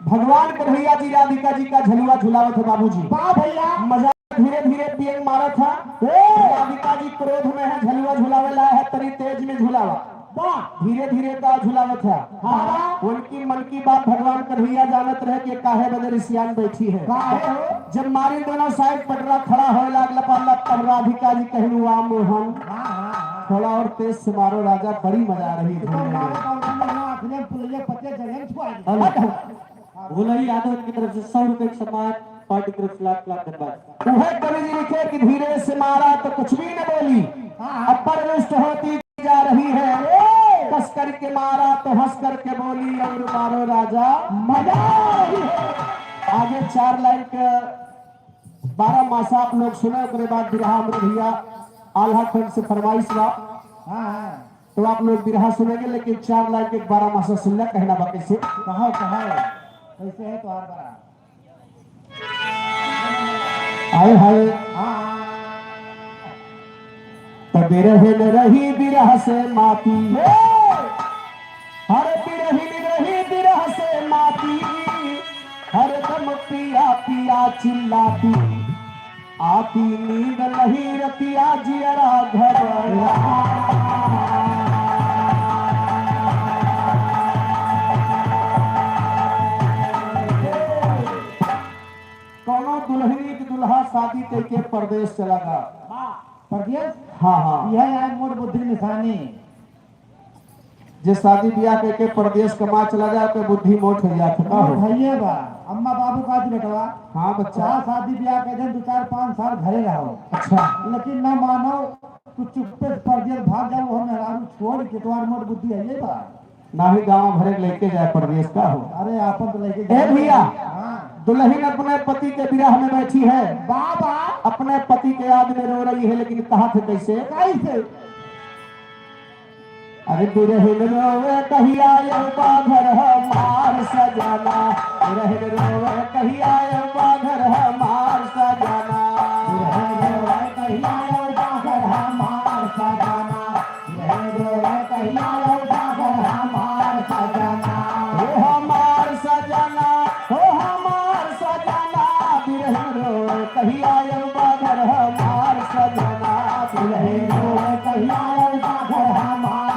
भगवान कन्हैया जी राधिका जी का झलुआ झुलावत है बाबूजी। वाह भैया। मजा धीरे धीरे पियंग मारत है। ए! राधिका जी क्रोध में है, झलुआ झुलावे लाए है, तनी तेज में झुलावा। वाह। धीरे धीरे का झुलावत है। हाँ। उनकी मन की बात भगवान कन्हैया जानत रहे कि काहे बदे रिसियान बैठी है। काहे हो? जब मारी दोनों साइड पटरा खड़ा होए लागल पाला, तब राधिका जी कहलू, "वाह मोहन, हाँ, हाँ, हाँ। थोड़ा और तेज से मारो राजा, बड़ी मजा आ रही है तो झूलने में।" मारो तो उन्होंने आँख में पुलिये पच्चे जगह छुआ दी। अलग है। भोलई यादव की तरफ से सौ रुपए का सम्मान, पार्टी की तरफ से लाख लाख धन्यवाद। उहे कवि जी लिखे कि धीरे से मारा तो कुछ भी न बोली, हाँ, हाँ। अब पर रुष्ट होती जा रही है। ए! कस करके मारा तो हंस करके बोली, और मारो राजा, मजा आ रही है। आगे चार लाइन के बारह मासा आप लोग सुने, ओकरे बाद बिरहा हमरे भैया आल्हा खंड से फरमाइश बा। हाँ, हाँ। तो आप लोग बिरहा सुनेंगे, लेकिन चार लाइन के बारह मासा सुनना कहना बा कैसे? कहो, कहो, कैसे है तुम्हारा बड़ा? हाय, हाय। हाँ। त बिरहिन रही बिरह से माती। हर बिरहिन रही बिरह से माती। हरदम पिया पिया चिल्लाती। आती नींद नहीं रतिया जियरा घबरा। कौनो दुल्हनी के दुल्हा शादी कइके परदेस चला गा। परदेस? हाँ, हाँ। यह है मोट बुद्धि की निशानी। जे शादी बियाह कइके परदेस कमा चला जाए, ओके बुद्धि मोट हो जात है, का हो? मोट भइये बा। अम्मा बाबू का जी बेटवा। हाँ, बच्चा। चाहे शादी बियाह कइ देन, दो चार पाँच साल घरे रहो। अच्छा। लेकिन ना मानो, तू चुप्पे से परदेस भाग जाओ, वो मेहरारू छोड़ के, तुम्हार मोट बुद्धि है ये बा। ना ही गाँव भरे के लेके जाए परदेस, का हो? अरे, आपन तो लेके ए जाए। भैया, हाँ। दुल्हन अपने पति के विरह में बैठी है। बाबा। अपने पति के याद में रो रही है, लेकिन कहा थे कैसे? कैसे? अरे बिरहिन रोवे कहिया अउबा घर हमार सजना, बिरहिन रोवे कहिया अउबा घर हमार सजना। बिरहिन रोवे कहिया अउबा घर हमार सजना, बिरहिन रोवे कहिया अउबा घर हमार सजना। ओ हमार सजना, ओ हमार सजना, बिरहिन रोवे कहिया अउबा घर हमार सजना, बिरहिन रोवे कहिया अउबा घर हमार।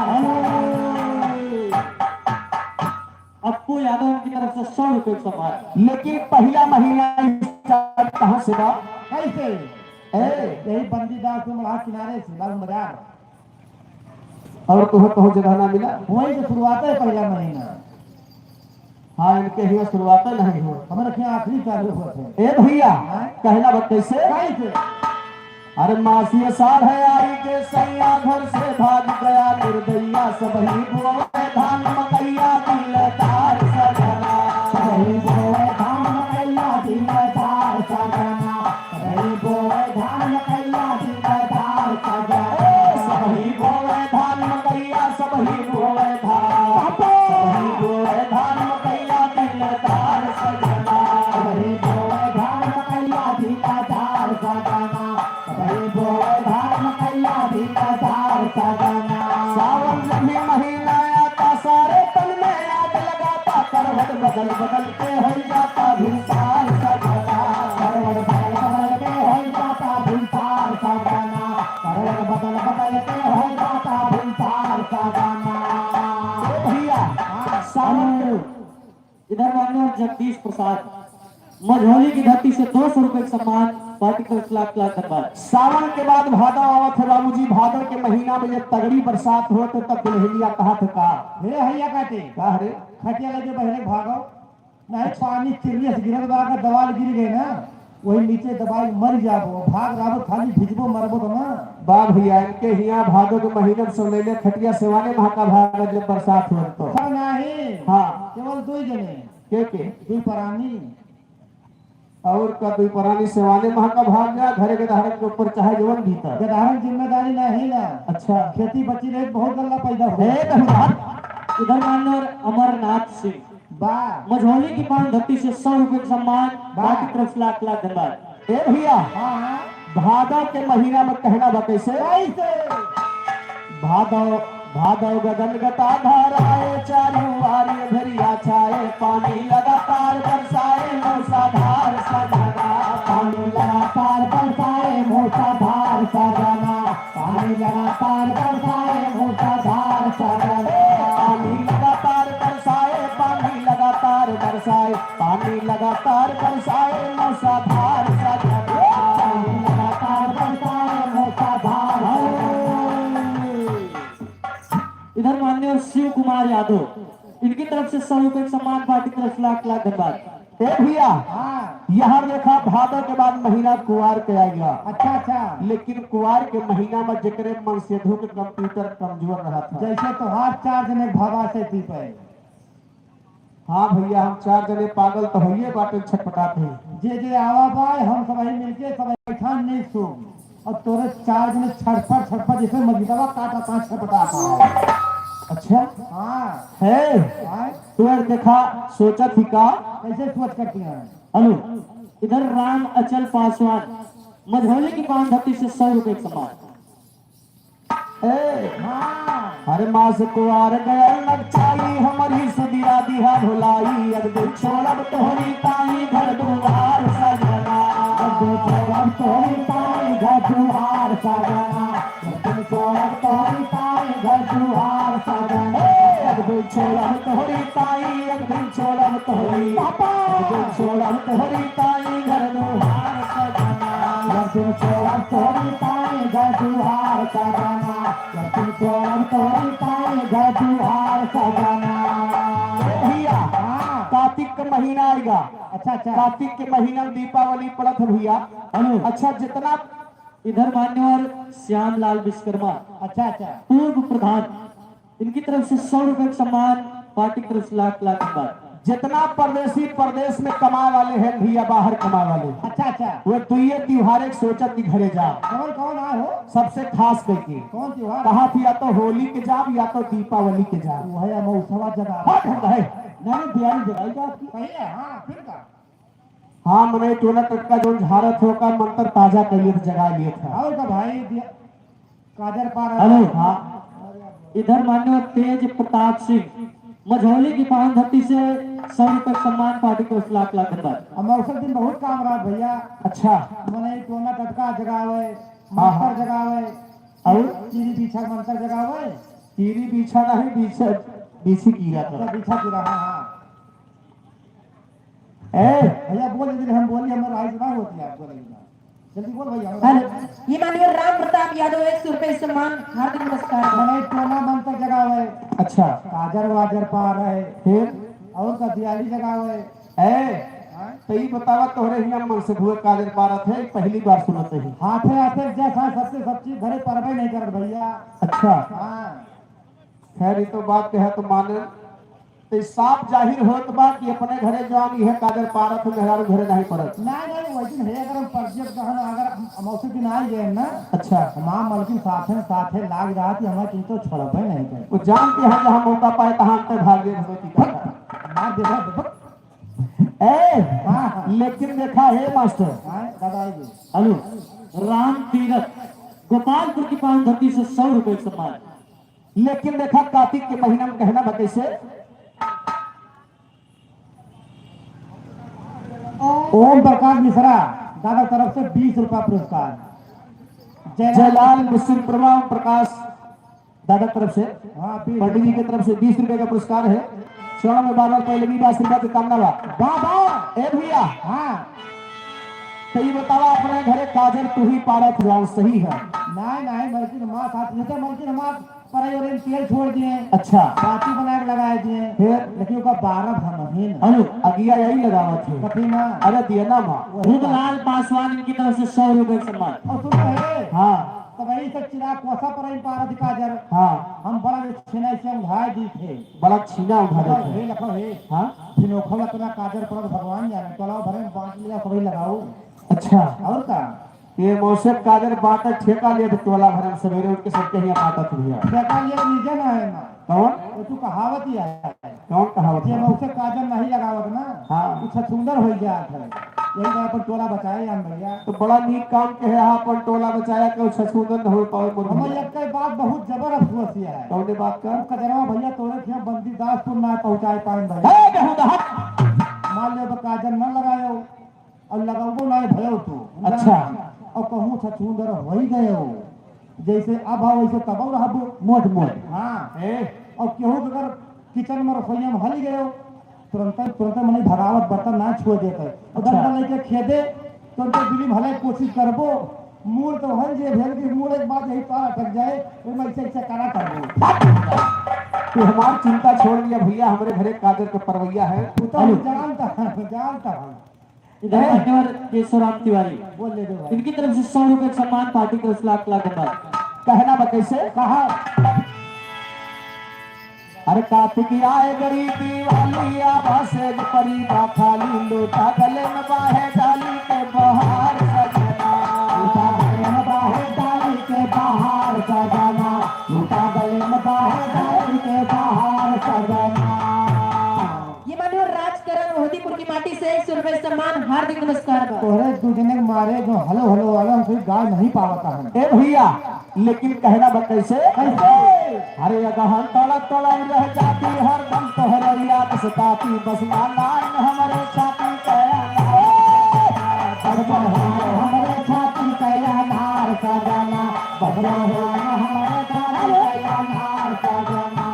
अप्पू यादव की तरफ से सौ रुपए का सम्मान। लेकिन पहला महीना start कहाँ से बा? कैसे? ए? यही बंदीदास में मढ़ा किनारे से, लाल बाजार। और तोहे कहूँ जगह ना मिला? वहीं से शुरुआत है पहला महीना। हाँ, इनके हियाँ शुरुआत नहीं हो। हमारे हियाँ आखिरी चालू होत है। ए भैया, हाँ? कहना बा कैसे? कैसे? अरे मासी साढ़ आई के सैया घर से भाग गया निर्दयिया, सबही बोवे धान मकैया दिलदार सजना। सबही बोवे धान मकैया दिलदार सजना। सबही बोवे धान मकैया दिलदार सजना। सबही बोवे धान मकैया, सबही बोवे धान। सबही बोवे धान मकैया दिलदार सजना। सबही बोवे धान मकैया दिलदार सजना। सबही बोवे धान मकैया दिलदार सजना। सावन जब ही महीना आता, सारे तन में आग लगाता, करवट बदल बदल के होई जाता भिनसार सजना। करवट बदल बदल के होई जाता भिनसार सजना। करवट बदल बदल के होई जाता भिनसार सजना। ए भैया, हाँ। सावन इधर माननीय जगदीश प्रसाद, मझौली की धरती से दो सौ रुपए का सम्मान, पार्टी को एक लाख लाख धन्यवाद। सावन के बाद भादव आवत है बाबूजी, भादव के महीना में जब तगड़ी बरसात हो तो तब दुल्हनिया कहा थे का? हे हैया काटे। का रे? खटिया लेके बहरे भागो। नहीं, पानी चिड़िया से गिरत बा, अगर दवाल गिर गए ना, वही नीचे दबाई मर जाबो। भाग राबो, खाली भिजबो, मरबो तो ना। बा भैया, इनके हियाँ भादो के महीना में सब लेले खटिया सेवाने महाका भागत जब बरसात हो तो। सब नहीं। हाँ। केवल दो ही जने। के के? दो परानी। और का दो परानी सेवाने महाका भाग जा, घरे के धारक के ऊपर चाहे जवन भीतर। के धारक जिम्मेदारी नहीं ना। अच्छा। खेती बची रही, बहुत गल्ला पैदा हो। ए, तो बात इधर माननीय अमरनाथ सिंह। बा। मझौली की पान धरती से सौ रुपए का सम्मान, बा। पार्टी तरफ से लाख लाख धन्यवाद। ए भैया, हाँ, हाँ। भादव के महीना में कहना बा कैसे? कैसे? भादव भादव गगन घटा धाराए, चारू आरी अंधरिया छाए, पानी लगातार बरसाए, मूसलाधार सजना। पानी लगातार बरसाए, मूसलाधार सजना। पानी लगातार बरसाए, मूसलाधार सजना। पानी लगातार बरसाए, पानी लगातार बरसाए, पानी लगातार बरसाए, मूसलाधार सजना। पानी लगातार बरसाए, मूसलाधार सजना। इधर माननीय शिव कुमार यादव, इनकी तरफ से सौ रुपए का सम्मान, पार्टी की तरफ से लाख लाख धन्यवाद। ए भैया, हाँ। यहाँ देखा, भादव के बाद महीना कुआर के आएगा। अच्छा, अच्छा। लेकिन कुआर के महीना में जेकरे मनसेधु के कंप्यूटर कमजोर रहत है। जैसे तोहार चार जने भावा से दीप है। हाँ भैया, हम चार जने पागल तो हइये बाटे, छटपटात है। जे जे आवा बाय, हम सबही मिलके सबही बैठान नहीं सो। और तोरे चार जने छटपट छटपट जैसे मजिदवा काटा पाँच छटपटात है। अच्छा। हाँ। है? हाँ। तू यार देखा, सोचत ही का? कैसे सोच करती हैं? हेलो, इधर राम अचल पासवान, मझौली की पान धरती से सौ रुपए का सम्मान। ए, हाँ। हर मास कुआर गयल नकचाई, हमरी सुदिया दिहा भुलाई, एक दिन छोड़ब तोहरी ताई घर दुआर सजना। एक दिन छोड़ब तोहरी ताई घर दुआर सजना। एक दिन छोड़ब तोहरी ताई घर दुआर सजना। ए, एक दिन छोड़ब तोहरी ताई, एक दिन छोड़ब तोहरी। पापा। एक दिन छोड़ब तोहरी ताई घर दुआर सजना। एक दिन छोड़ब तोहरी ताई घर दुआर सजना। एक दिन छोड़ब तोहरी ताई घर दुआर सजना। ए भैया, हाँ। कार्तिक का महीना आएगा। अच्छा, अच्छा। कार्तिक के महीना में दीपावली पड़त है भैया। हेलो। अच्छा, जितना इधर मान्यवर श्याम लाल विश्वकर्मा, अच्छा, अच्छा। पूर्व प्रधान, इनकी तरफ से सौ रुपए का सम्मान, पार्टी की तरफ से लाख लाख धन्यवाद। जितना परदेसी परदेश में कमाए वाले हैं भैया, बाहर कमाए वाले, अच्छा, अच्छा। वो दुइये त्योहार एक सोचत कि घरे जा। कौन कौन आए हो? सबसे खास करके कौन त्योहार? कहा थी या तो होली के जाब या तो दीपावली के जाब। वो है अमौसवा जगह। हट, हट, है। नहीं, नहीं, दिवाली जगाई जात की। सही है, हाँ, फिर का? हाँ, मनई टोला टटका जौन झारत हो का मंत्र ताजा कर लिए थे, जगा लिए थे। और का भाई, दिया-, काजर पार हेलो, हाँ। इधर मान्यवर तेज प्रताप सिंह, मझौली की पावन धरती से सौ रुपए सम्मान, पार्टी को लाख लाख धन्यवाद। हम अवसर दिन बहुत काम रहा भैया। अच्छा। मनई टोला टटका जगावे, हाँ, हाँ। मंत्र जगावे। और? चीरी बीछा मंत्र जगावे। चीरी बीछा नहीं, बीछा, बीछी कीरा का। अच्छा, बीछा कीरा, हाँ, हाँ। ए! भैया बोल, यदि हम बोली, हमार राइज ना होती है, आप बोले ना। जल्दी बोल भैया, हमार हेलो, राइज ना। ये माननीय राम प्रताप यादव एक सौ रुपए सम्मान, हार्दिक नमस्कार। मनई टोला मंत्र जगावे। अच्छा। काजर वाजर पार है। फिर? और का दियाली जगावे। ए, हाँ? तो ई बतावा तोहरे हियां मनसेधुए काजर पारत है, पहली बार सुनत है। हाथे हाथे जैसा सबसे सब चीज घरे परबे नहीं करत भैया। अच्छा। हाँ। खैर, ई तो बात कहे तो माने। तो ई साफ जाहिर होत बा कि अपने घरे जवान इहे काजर पारत है, मेहरारू घरे नहीं परत। नहीं, नहीं, वही दिन है, अगर हम परजियत गहन, अगर हम, हम उसी दिन आ गए ना, अच्छा। हमार मलकिन साथे साथे लाग रहा कि हमारे चिंतो छोड़बे नहीं करे। वो जान के हम जहाँ मौका पाए, तहाँ अंतर भाग गए, भगवती का। मार दे, मार दे। ए, हाँ, हाँ। लेकिन देखा है मास्टर। हाँ, दादा आइए। हेलो, राम तीरथ, गोपालपुर की पावन धरती से सौ रुपए सम्मान। लेकिन देखा, कार्तिक के महीना में कहना बा कैसे? ओम प्रकाश मिश्रा, दादा तरफ से बीस रुपया पुरस्कार। जयलाल जयलाल मिश्र प्रभा ओम प्रकाश दादा तरफ से, हाँ, बीस। पंडित जी के तरफ से बीस रुपए का पुरस्कार है। चरण में बार बार पहले भी आशीर्वाद की कामना बा। बाबा। ए भैया। हाँ। तो ये बतावा, अपने घरे काजर तू ही पारत जान सही है? नहीं, नहीं, मलकिन हमार साथ नहीं थे, मलकिन हमार पर और तेल छोड़ दिए। अच्छा। बाती बना के लगा दिए। फिर? लेकिन ओका बारह हम ही ना। अरे, अगिया यही लगावत है। कथी ना? अरे, दिया ना माँ। वही बात। भूतलाल पासवान इनकी तरफ से सौ रुपए सम्मान। और सुन रहे? हाँ। तब यही से चिराग कोसा पर ही पारत काजर। हाँ। हम बड़ा छेना से उघार दी थे। बड़ा छीना उघारे थे। हे लखो हे। हाँ। फिनोखल इतना काजर पर भगवान जाने, तलाव भरे में बांट लिया, सभी लगाओ। अच्छा। और का? ये मौसम काजर बांटा ठेका लिए तो टोला भर में सवेरे उठ के सबके हियां बांटत भैया। ठेका लिए नीचे ना है ना। कौन? वो तू कहावत ही है। कौन कहावत ये है? मौसम काजर नहीं लगावत ना। हाँ। कुछ सुंदर हो जात है। यही तरह अपन टोला बचाए हम भैया। तो बड़ा नीक काम के है, आपन टोला बचाया के छछूंदर न हो पावे मोर हम भैया। एक बात बहुत जबर अफसोस है। कौने बात का? कजरवा भैया तोरे खियाँ बंदीदासपुर ना पहुँचाए पाए भैया। हे बेहुदा, हट। मान ले, अब काजर न लगायो और लगाबो ना भयो तू। अच्छा। और कहूँ छछूंदर हो ही गयो। जैसे अब हो, वैसे तब रहबो। मोट मोट। हाँ। ए? और केहू के अगर किचन में, रसोईया में हल गयो, तुरंत, तुरंत मने भगावत, बर्तन ना छुए देते। और अच्छा। डंडा लेके खेदे, तुरंत बिजली में हले कोशिश करबो। मूड़ तो हल जे भेल कि मूड़ एक बार यही तार अटक जाए, ओमे ऐसे, ऐसे करा करबो। तू हमार चिंता छोड़ दिया भैया, हमरे घरे काजर के परवैया है। तू तो हेलो। जानता है, जानता है। इधर मान्यवर केशवराम तिवारी, बोल ले दो भाई। इनकी तरफ से सौ रुपए का सम्मान, पार्टी की तरफ से लाख लाख धन्यवाद। कहना बा कैसे? कहा? अरे कार्तिक आए गरीबी वाली आवाज से परी बा खाली, लोटा गले में बाहे डाली के बहार सजना। लोटा गले में बाहे डाली के बहार सजना। लोटा गले में बाहे डाली के बहार सजना। ये मान्यवर राजकरण मोहदीपुर की माटी से एक सौ रुपए सम्मान, हार्दिक नमस्कार बा। तोहरे दू जने के मारे जो हेलो हेलो वाला, हम कोई गा नहीं पावत हन। ए भैया, लेकिन कहना बा कैसे? कैसे? अरे अगहन तड़प तड़प रह जाती, हरदम तोहरे याद सताती, बस ना लाइन हमरे छाती पे। बस ना लाइन हमरे छाती पे अनार सजना, बस ना लाइन हमरे छाती पे अनार सजना।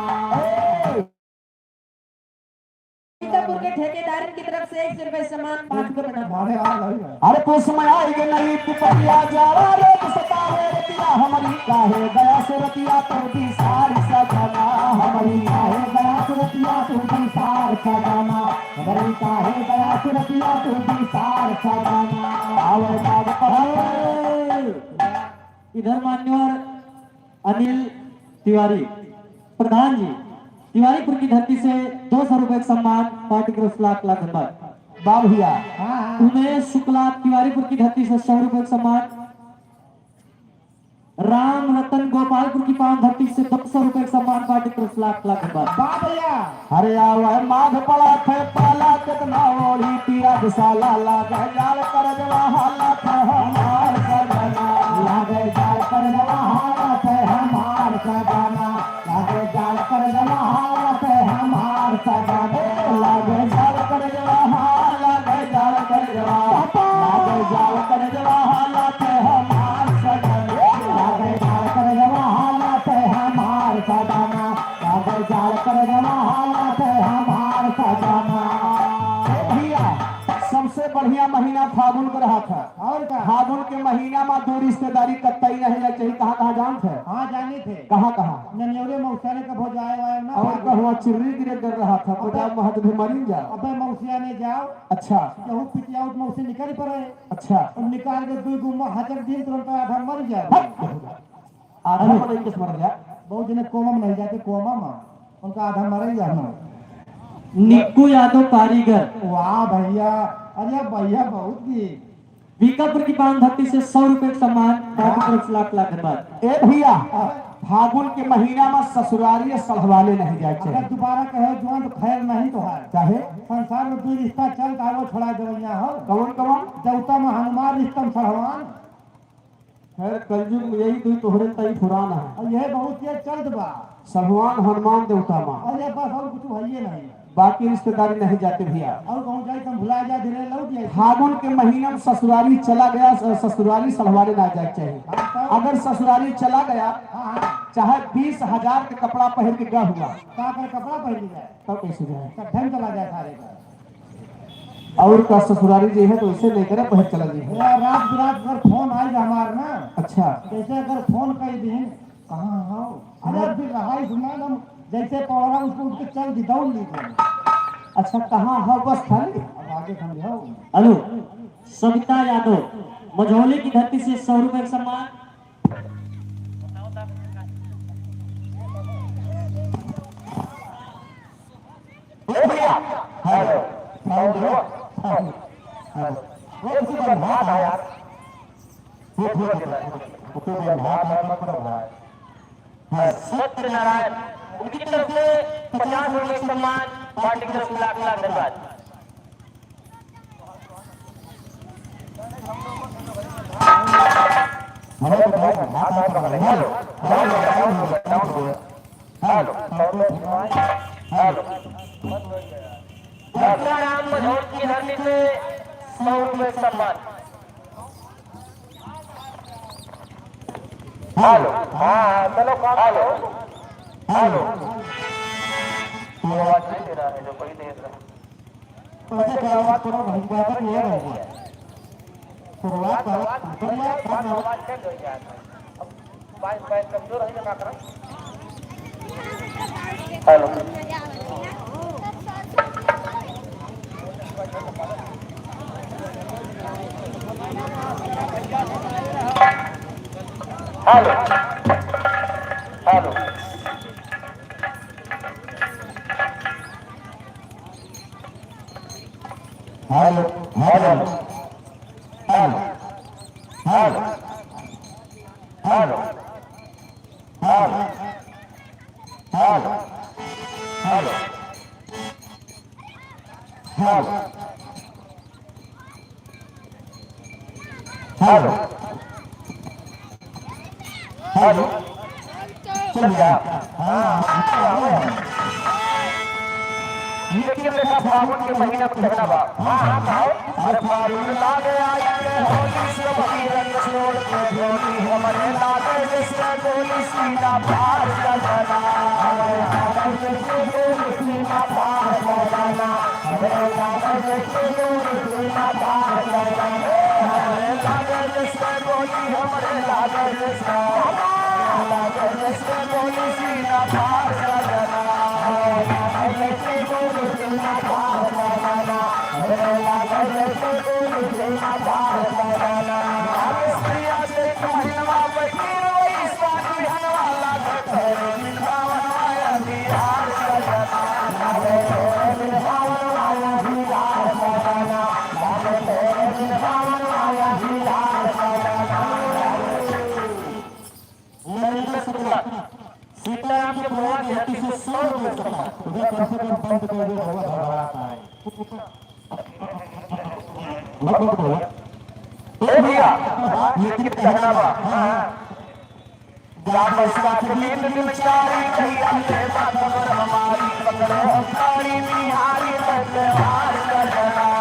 सीतापुर के ठेकेदारन की तरफ से एक सौ रुपए सम्मान, पाँच रुपए नगद। अरे कुछ में आई के नहीं तू परिया जावा रे, तू सतावे रतिया हमरी काहे गया सुरतिया तू बिसार सजना, हमरी काहे गया सुरतिया तू बिसार सजना, हमरी काहे गया सुरतिया तू बिसार सजना। आवे बाबा। इधर मान्यवर अनिल तिवारी, प्रधान जी, तिवारीपुर की धरती से दो सौ रुपए का सम्मान, पार्टी की तरफ से लाख लाख धन्यवाद। वाह भैया। हाँ, हाँ। उमेश शुक्ला, तिवारीपुर की धरती से सौ रुपए का सम्मान। राम रतन, गोपालपुर की पावन धरती से दो सौ रुपए का सम्मान, पार्टी की तरफ से लाख लाख धन्यवाद। वाह भैया। अरे आवे माघ पड़ा थे पाला, कितना ओढ़ी पिया दुसाला, लागे जाल कर देवा हालत हमार सजना। लागे जाल कर देवा हालत हमार सजना। लागे जाल कर देवा हालत हमार सजना। लागे जाल कर देवा हालत, लागे जाल कर देवा, लागे जाल कर देवा हालत हमार सजना। लागे जाल कर देवा हालत हमार सजना। काबर जाल कर देवा हालत हमार सजना। ए भैया, सबसे बढ़िया महीना फागुन के रहत है। और का? फागुन के महीना में दो रिश्तेदारी कतई रहे जाए चाहिए। कहाँ कहाँ जानत है? हाँ, जाने थे। कहाँ कहाँ? ननियौरे मौसा ने कभो जाए वाए ना और फागुन। कहाँ चिर्री गिरे कर रहा था, अबे, पजाब महत भी मरिन जा। अबे मौसिया ने जाओ। अच्छा। केहू पिटिया उठ मौसी निकल पड़े। अच्छा। और निकाल के दो गुम्मा हजर दिन तुरंत आधा मर जाए। हट। आधा हेलो। पता नहीं किस मर गया। बहुत जने कोमा में नहीं जाते, कोमा में। उनका आधा मरे ही जाना। निक्कू यादव कारीगर। वाह भैया, अरे भैया बहुत की। बीकापुर की पान धरती से सौ रुपए का सम्मान, वाह। पार्टी तरफ से लाख लाख धन्यवाद। ए भैया, हाँ। फागुन के महीना में ससुरारी सढ़वाले नहीं जाए अगर चाहिए। दोबारा कहे जवान तो खैर नहीं तो है। काहे? संसार में दो रिश्ता चलता है, वो छोड़ा देवैया हो। कौन कौन? देवता में हनुमान, रिश्ता में सढ़वान। खैर, कलयुग में यही दुई तोहरे तई पुरान है। और यह बहुत तेज चलत बा। सढ़वान हनुमान देवता माँ। और यह बस और कुछ है ये नहीं। बाकी रिश्तेदारी नहीं जाते भैया। और कहूँ जाए तो हम भुला जाए, धीरे लौट जाए। फागुन के महीना में ससुरारी चला गया, स-, ससुरारी सढ़वारे ना जाए चाहिए। हाँ, तो अगर ससुरारी चला गया, हाँ, हाँ। चाहे बीस हजार के कपड़ा पहन के गया हुआ। का कर कपड़ा पहन के जाए? तब कैसे जाए? तो ढंग चला जाए सारे का। और का ससुरारी जे है तो ऐसे नहीं करे, पहले चला जी। ए, रात बिरात अगर फोन आई हमार ना, अच्छा। जैसे अगर फोन कर दी, "कहाँ हो?" अरे हाँ। फिर रहाई सुना ना, जैसे पौड़ा उसको उठ के चल दी, दौड़ ली थी। अच्छा, कहाँ हो? बस खाली। अब आगे समझाओ। हेलो, सविता यादव, मझौली की धरती से सौ रुपए का सम्मान। ए भैया, हेलो, साउंड दो, साउंड, हेलो। वो किसी बंधा था यार। वो ठीक है, वो तो बंधा था, मत करो भाई। हाँ, सत्यनारायण, उनकी तरफ से पचास रुपए का सम्मान, पार्टी की तरफ से लाख लाख धन्यवाद। Hello, hello, hello, hello. Ram मझौल की धरती पे सौ रुपए सम्मान। हेलो, हाँ, चलो, काम हेलो, हेलो। ये आवाज नहीं दे रहा है, जो कोई दे रहा है। वैसे शुरुआत करो भाई, ज्यादा नहीं है भाई। शुरुआत बहुत बढ़िया, बहुत आवाज चल रही है। अब बाइस, बाइस कमजोर है, क्या करें? Hello. Hello. Hello. Hello, hello, hello, hello, hello, hello, hello, hello, hello. Hello. Hello. चल जा। हाँ, हाँ, हाँ। ये देखिए, देखा, फागुन के महीना में कहना बा। हाँ, हाँ, भाव। अरे फागुन लागे आई के होली, सब की रंग छोड़ के झोली, हमरे लागे जैसे गोली, सीना फाड़ के जाना। हमरे लागे जैसे गोली, सीना फाड़ के जाना। सीताराम के भगवान के हाथी से सौ रुपये का, उधर कम से कम बंद कर दो, भगवान भगवान आए। ए भैया, लेकिन कहना बा, हाँ। गाँव में साथ नींद दिन चारी, कहिया ले बात कर हमारी, पकड़े हम तारी निहारी, पहले हार कर देना।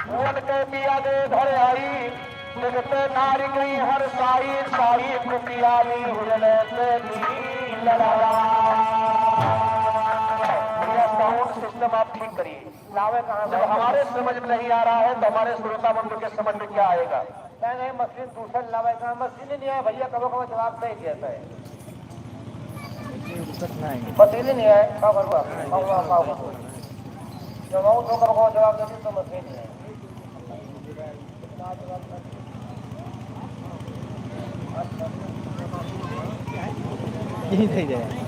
मन के पिया दे धर आई, जगत नारी गई हर साई, साई को पियाली हुरले से नील लगा। भैया, साउंड सिस्टम आप ठीक करिए। लावे कहाँ जब से? हमारे समझ में नहीं आ रहा है, तो हमारे श्रोता बंधु के समझ में क्या आएगा? नहीं, नहीं, मशीन दूसर लावे कहाँ? मशीन ही नहीं आए भैया, कबो कबो जवाब नहीं देता है। मशीन ही नहीं आए, का करबो? का, का, का, का? जब वो तो कबो कबो जवाब देते तो मशीन ही नहीं आए। यही सही रहेगा।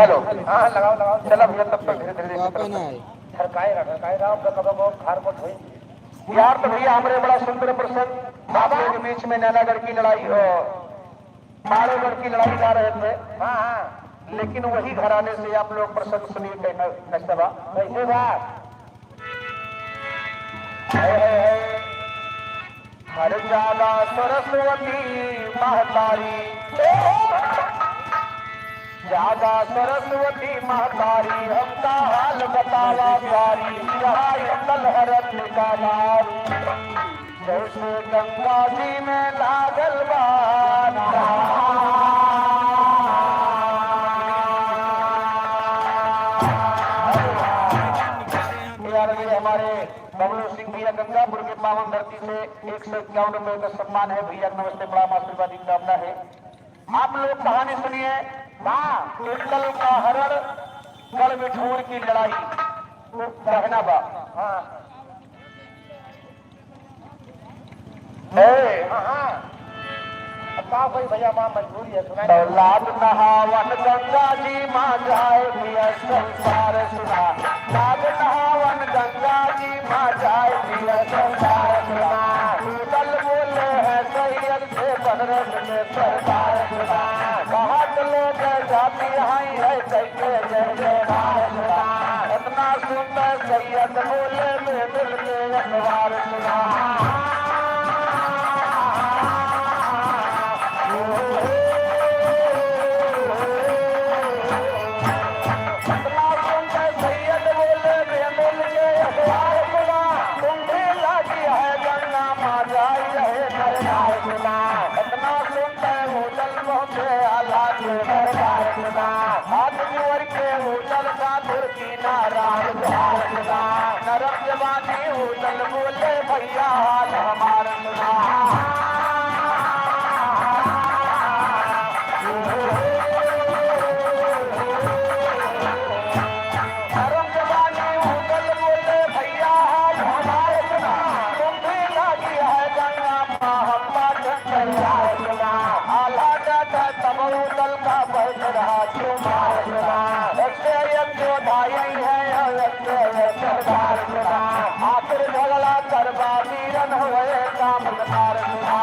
हेलो। हाँ, लगाओ, लगाओ। चला भैया, तब तक धीरे धीरे वापस ना आए। ढरकाए रहा, ढरकाए रहा, अब कब, कब, कब, घर को धोई। यार, तो भैया, हमरे बड़ा सुंदर प्रसंग आप लोग के बीच में नैनागढ़ की लड़ाई, अ, माड़ोगढ़ की लड़ाई गा रहे थे। हाँ, हाँ। लेकिन वही घराने से आप लोग प्रसंग सुनिए, कैसा, कैसा बा? कैसे बा? हे, हे, हे। हर जाला सरस्वती महतारी, ज्यादा सरस्वती महतारी, हमका हाल बतावा सारी, चढ़ाई कलहरत का नाम। जैसे गंगा जी में लागल बा। यार, ये हमारे बबलू सिंह भैया गंगापुर के पावन धरती से एक सौ इक्यावन रुपए का सम्मान है। भैया के नमस्ते, प्रणाम, आशीर्वाद की कामना है। आप लोग कहानी सुनिए। हाँ। उत्तल का हरण, गढ़ बिठूर की लड़ाई। कहना बा। हाँ। ए। हाँ, हाँ। अब का भाई भैया, माँ मजबूरी है, सुनाई तो दे। लाग नहावन गंगा जी माँ जाए दिया संसार सुना। लाग नहावन गंगा जी माँ जाए दिया संसार सुना। कूतल बोले है सैयद से बनरस में सरदार सुना। बहुत लोग जाति हाई है कैसे जय जयकार सुना। इतना सुंदर सैयद बोले में दिल के अखबार सुना। इतना सुनते सैयद बोले, "बेंदुल के अखबार सुना, कुंडी लागी है गंगा माँ, जाई रहे सरदार सुना।" इतना सुनते ऊतल पहुँचे आल्हा के दरबार सुना। हाथ जोड़ के ऊतल का धुरकी नाराज सुना। नरम जबानी ऊतल बोले, "भैया हाल हमार सुना।" नरम जबानी ऊतल बोले, "भैया हाल हमार सुना, कुंडी लागी है गंगा माँ, हम बाटन तैयार सुना।" आल्हा जाता तब ऊतल का बैठ रहा चुमार सुना। एक से एक जोधाई है और एक से एक सरदार सुना। आखिर झगड़ा करवा वीरन होए काम सरदार सुना।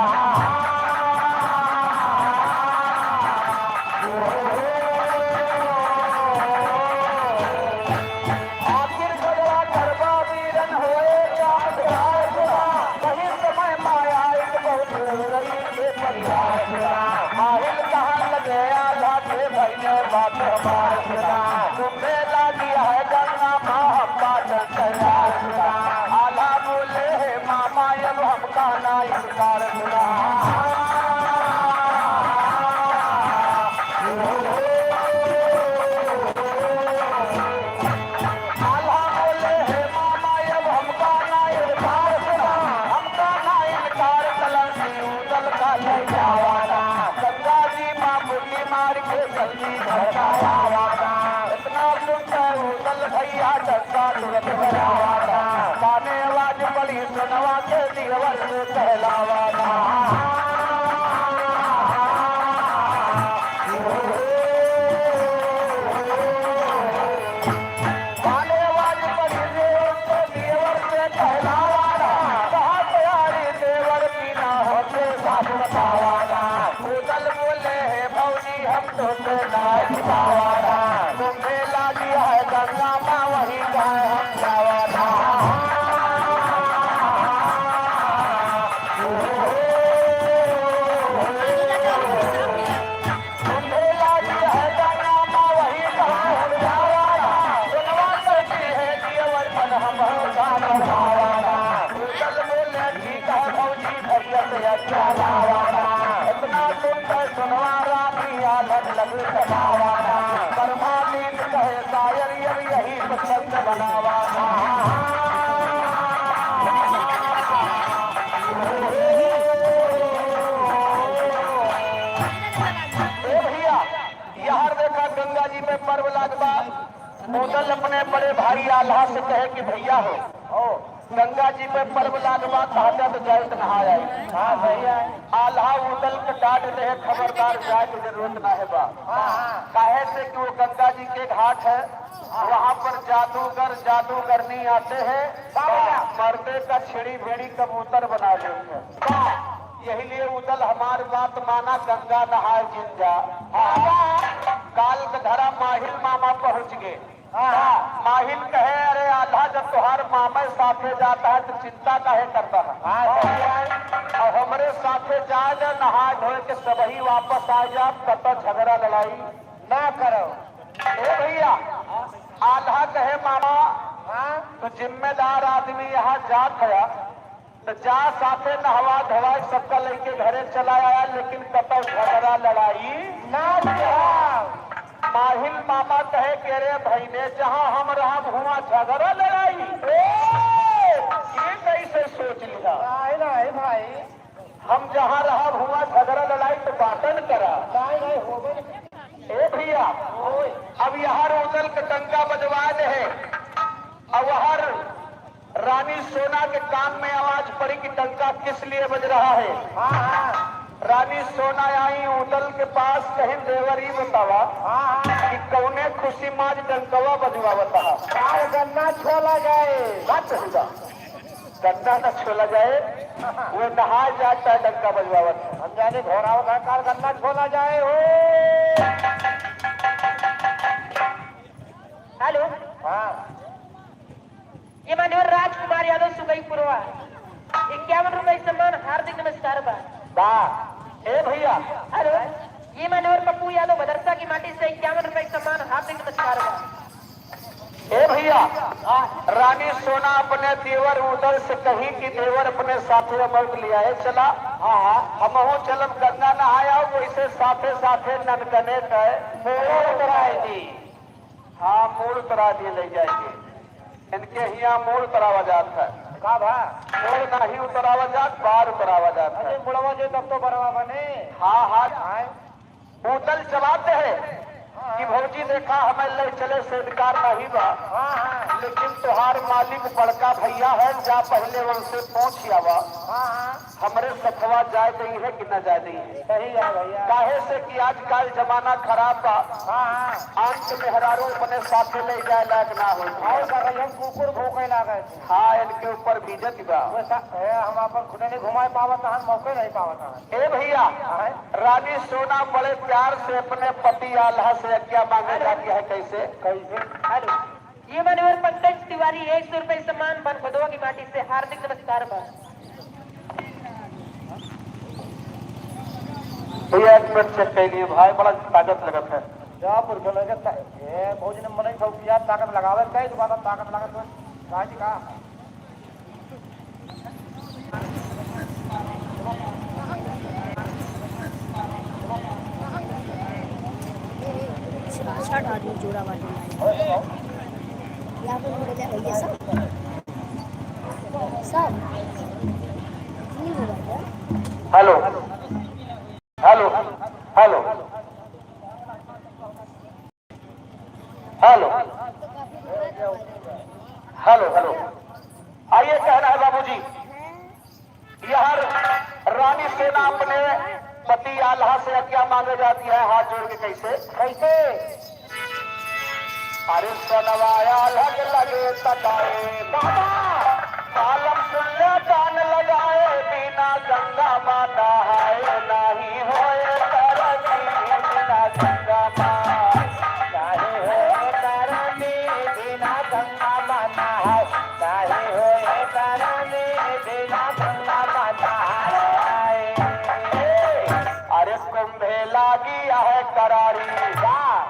आखिर झगड़ा करवा वीरन होए काम सरदार सुना। वही समय माया एक बहुत रही के परिवार सुना। माहिल कहाँ लगे आल्हा के भइले बात हमार सुना। तुम्हें लागी है गंगा माँ हम बाटन तैयार सुना। आल्हा बोले, "हे मामा, अब हमका ना इनकार सुना।" आल्हा बोले, "हे मामा, अब हमका ना इनकार सुना, हमका ना इनकार, चला ऊतल का ले जावाना। गंगा जी माँ बुड्डी मार के जल्दी घर का आवाना।" इतना सुनते ऊतल भैया डंका तुरंत बजावाना। काने आवाज पड़ी सोनवा के दियवर से कहलावाना। काने आवाज पड़ी देवर से दियवर से कहलावाना। कहा तैयारी देवर की ना होते साथ बतावाना। ऊतल बोले, "हे भौजी, हम तो से ना बतावाना। तुम्हें लागी है गंगा माँ, वही जाए हम जावाना।" तुम्हें लागी है गंगा माँ, वही जाए हम जावाना। सुनवा करती है दियवर मन हम हो जान जावाना। ऊतल बोले, "ठीक है भौजी, भैया से अच्छा लावाना।" इतना सुनते सुनवा रानी आलम लग सतावाना। परमातीत कहे शायर, अब यही पसंद बनावाना। ए भैया, यार देखा, गंगा जी में पर्व लागबा। ऊतल अपने बड़े भाई आल्हा से कहे कि भैया हो, हो, गंगा जी में पर्व लागबा, कहता तो जाइत नहा आई। हाँ भैया। आल्हा ऊतल के डांट दे, खबरदार जाए की जरूरत ना है बा। हाँ, हाँ। काहे से कि वो गंगा जी के घाट है, वहाँ पर जादूगर जादूगरनी आते हैं, बाबा। मर्दे का छिड़ी भेड़ी कबूतर बना देते हैं। यही लिए ऊतल हमार बात माना, गंगा नहाए जिन जा। काल के धरा माहिल मामा पहुँच गए। हाँ। माहिन कहे, "अरे आल्हा, जब तोहार मामा साथे जाता है तो चिंता काहे करता है? हाँ, सही है। और हमरे साथे जाए दे, नहाए धोए के सबही वापस आ जा, कतौ झगड़ा लड़ाई ना करो।" ए भैया, आल्हा कहे, "मामा, हाँ। तू जिम्मेदार आदमी यहाँ जात है, तो जा साथे नहवा धोवा सबका लइके घरे चला आया, लेकिन कतौ झगड़ा लड़ाई ना किया।" माहिन मामा कहे के, "रे भइने, जहाँ हम रहब हुआँ झगड़ा लड़ाई?" ए, ये कैसे सोच लिया? नहीं, नहीं भाई। हम जहाँ रहब हुआँ झगड़ा लड़ाई तो बातन करा। नहीं, नहीं, होबे नहीं। ए भैया, अब यहाँ उदल के डंका बजवा दे है, अब हर रानी सोना के कान में आवाज पड़ी कि डंका किस लिए बज रहा है। हाँ, हाँ। रानी सोना आई उदल के पास, कहिन, "देवर, ई बतावा हाँ, हाँ। कि कौने खुशी माज डंकवा बजवावत हा?" काल गन्ना छोला जाए। बात सही बा। गन्ना न छोला जाए, वो नहाए जाता है डंका बजवावत है। हम जाने घोरावत है, काल गन्ना छोला जाए हो। हेलो। हाँ। ये मान्यवर राजकुमार यादव सुगई पुरवा, इक्यावन रुपए सम्मान, हार्दिक नमस्कार बा। बा। ए भैया। हेलो, ये मान्यवर पप्पू यादव भदरसा की माटी से इक्यावन रुपए सम्मान, हार्दिक नमस्कार बा। ए भैया, रानी सोना अपने देवर उदल से कही कि देवर अपने साथे अमौक लियाए चला। हाँ, हाँ। हमहू चलब गंगा नहाए आओ, वैसे साथे साथे ननकने के मूड़ उतराए दी। हाँ, मूड़ उतरा दिए ले जाएंगे। इनके हियाँ मूड़ उतरावा जात है। का भा? मूड़ नाही उतरावा जात, बार उतरावा जात है। अरे मुड़वा जे तब तो बरवा बने। हाँ, हाँ। आए। उदल जवाब दे है कि भौजी देखा, हमें ले चले से इनकार नहीं बा। हाँ, हाँ। लेकिन तोहार मालिक बड़का भैया है, जा पहले उनसे पूछ आवा। हाँ, हाँ। हमरे सथवा जाए दई है कि न जाए दई है? सही है भैया। काहे से कि आजकल जमाना खराब बा। हाँ, हाँ। अंत मेहरारू अपने साथे ले जाए लायक ना होई। और कर रही हम कुकुर भौंके लागे। हाँ, इनके ऊपर बीजत बा। वैसा, ए, हम अपन खुदे नहीं घुमाए पावत हन, मौके नहीं पावत हन। ए भैया, हाँ। रानी सोना बड़े प्यार से अपने पति आल्हा से आज्ञा मांगे जाती है, कैसे? कैसे? हेलो। ये मान्यवर पंकज तिवारी, एक सौ रुपए सम्मान, बनखदवा की माटी से हार्दिक नमस्कार बा। भैया, एक मिनट चेक कर लिए भाई, बड़ा ताकत लगत है। जा पुरखा लगे ता-, ए, भौजी ने मने सब किया, ताकत लगावे, कई दोबारा ताकत लागत है। राजी का? छठ आदमी जोड़ा बाटे भाई। यहाँ पर हो गया भैया सब। सब। तीन हो गया। Hello, hello, hello. Hello, hello, hello. आइए, कहना है बाबूजी, यह रानी सेना अपने पति आल्हा से आज्ञा मांगे जाती है, हाथ जोड़ के कैसे? कैसे? अरे सनवा आल्हा के लगे तकाए बाबा, कालम सुन ले कान लगाए, बिना गंगा माँ नहाए, नाही होए तरनी, बिना गंगा माँ, नाही होए तरनी, बिना गंगा माँ नहाए, नाही होए तरनी, बिना गंगा माँ नहाए। अरे कुंभे लागी आहे करारी,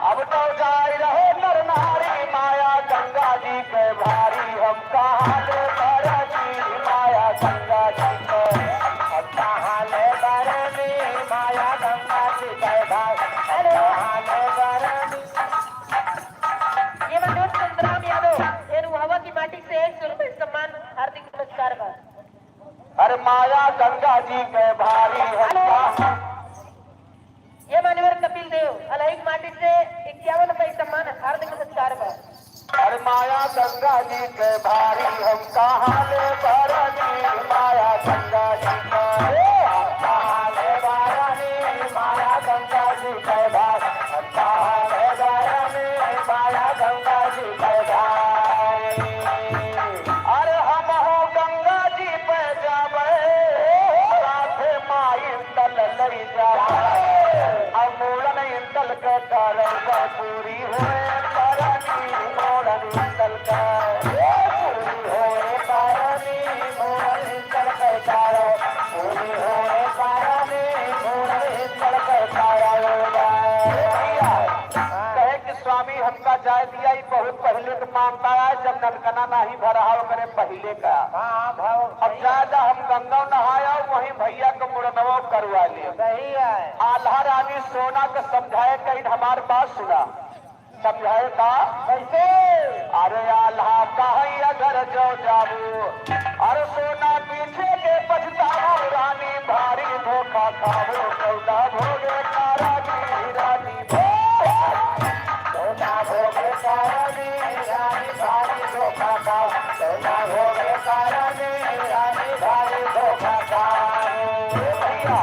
अब तो जाई रहे नर नारी, माया गंगा जी के भारी, हम कहाँ ले बरनी माया गंगा जी के, हम कहाँ ले बरनी माया गंगा जी के भारी, हम कहाँ ले बरनी। ये मनोज संतराम यादव, एरुहवा की माटी से एक सौ रुपए सम्मान, हार्दिक नमस्कार बा। अरे माया गंगा जी के भारी हम हेलो। कहाँ। ये मान्यवर कपिल देव, अलहिक माटी से इक्यावन रुपए सम्मान, हार्दिक नमस्कार बा। अरे माया गंगा जी के भारी हम कहाँ ले बरनी, माया गंगा जी के, हम कहाँ ले बरनी, माया गंगा जी के भारी, हम कहाँ ले बरनी, माया गंगा जी के भारी। अरे हमहू गंगा जी पे जाबे, साथे माई इंदल लई जाबे। अब मूड़न इंदल के कारण से पूरी होए करनी, कहे कि स्वामी, हमका जाए दिया, ई बहुत पहिले के मामला है, जब ननकना नाही भरा है, ओकरे पहिले का। हाँ, हाँ, भाव अब सही जा, है। जा, हम गंगा नहाया, वहीं भैया के मुड़नवा करवा ले। सही है। आल्हा रानी सोना के समझाए, कहीं हमार बात सुना। समझाए का? कैसे? अरे आल्हा कहीं अगर जो जाबू, अरे सोना पीछे के पछताबू, रानी भारी धोखा खाबू, सौदा भोगे का रानी, रानी भोगे। सौदा भोगे का रानी, रानी भारी धोखा खाबू, सौदा भोगे का रानी, रानी भारी धोखा खाबू। भैया,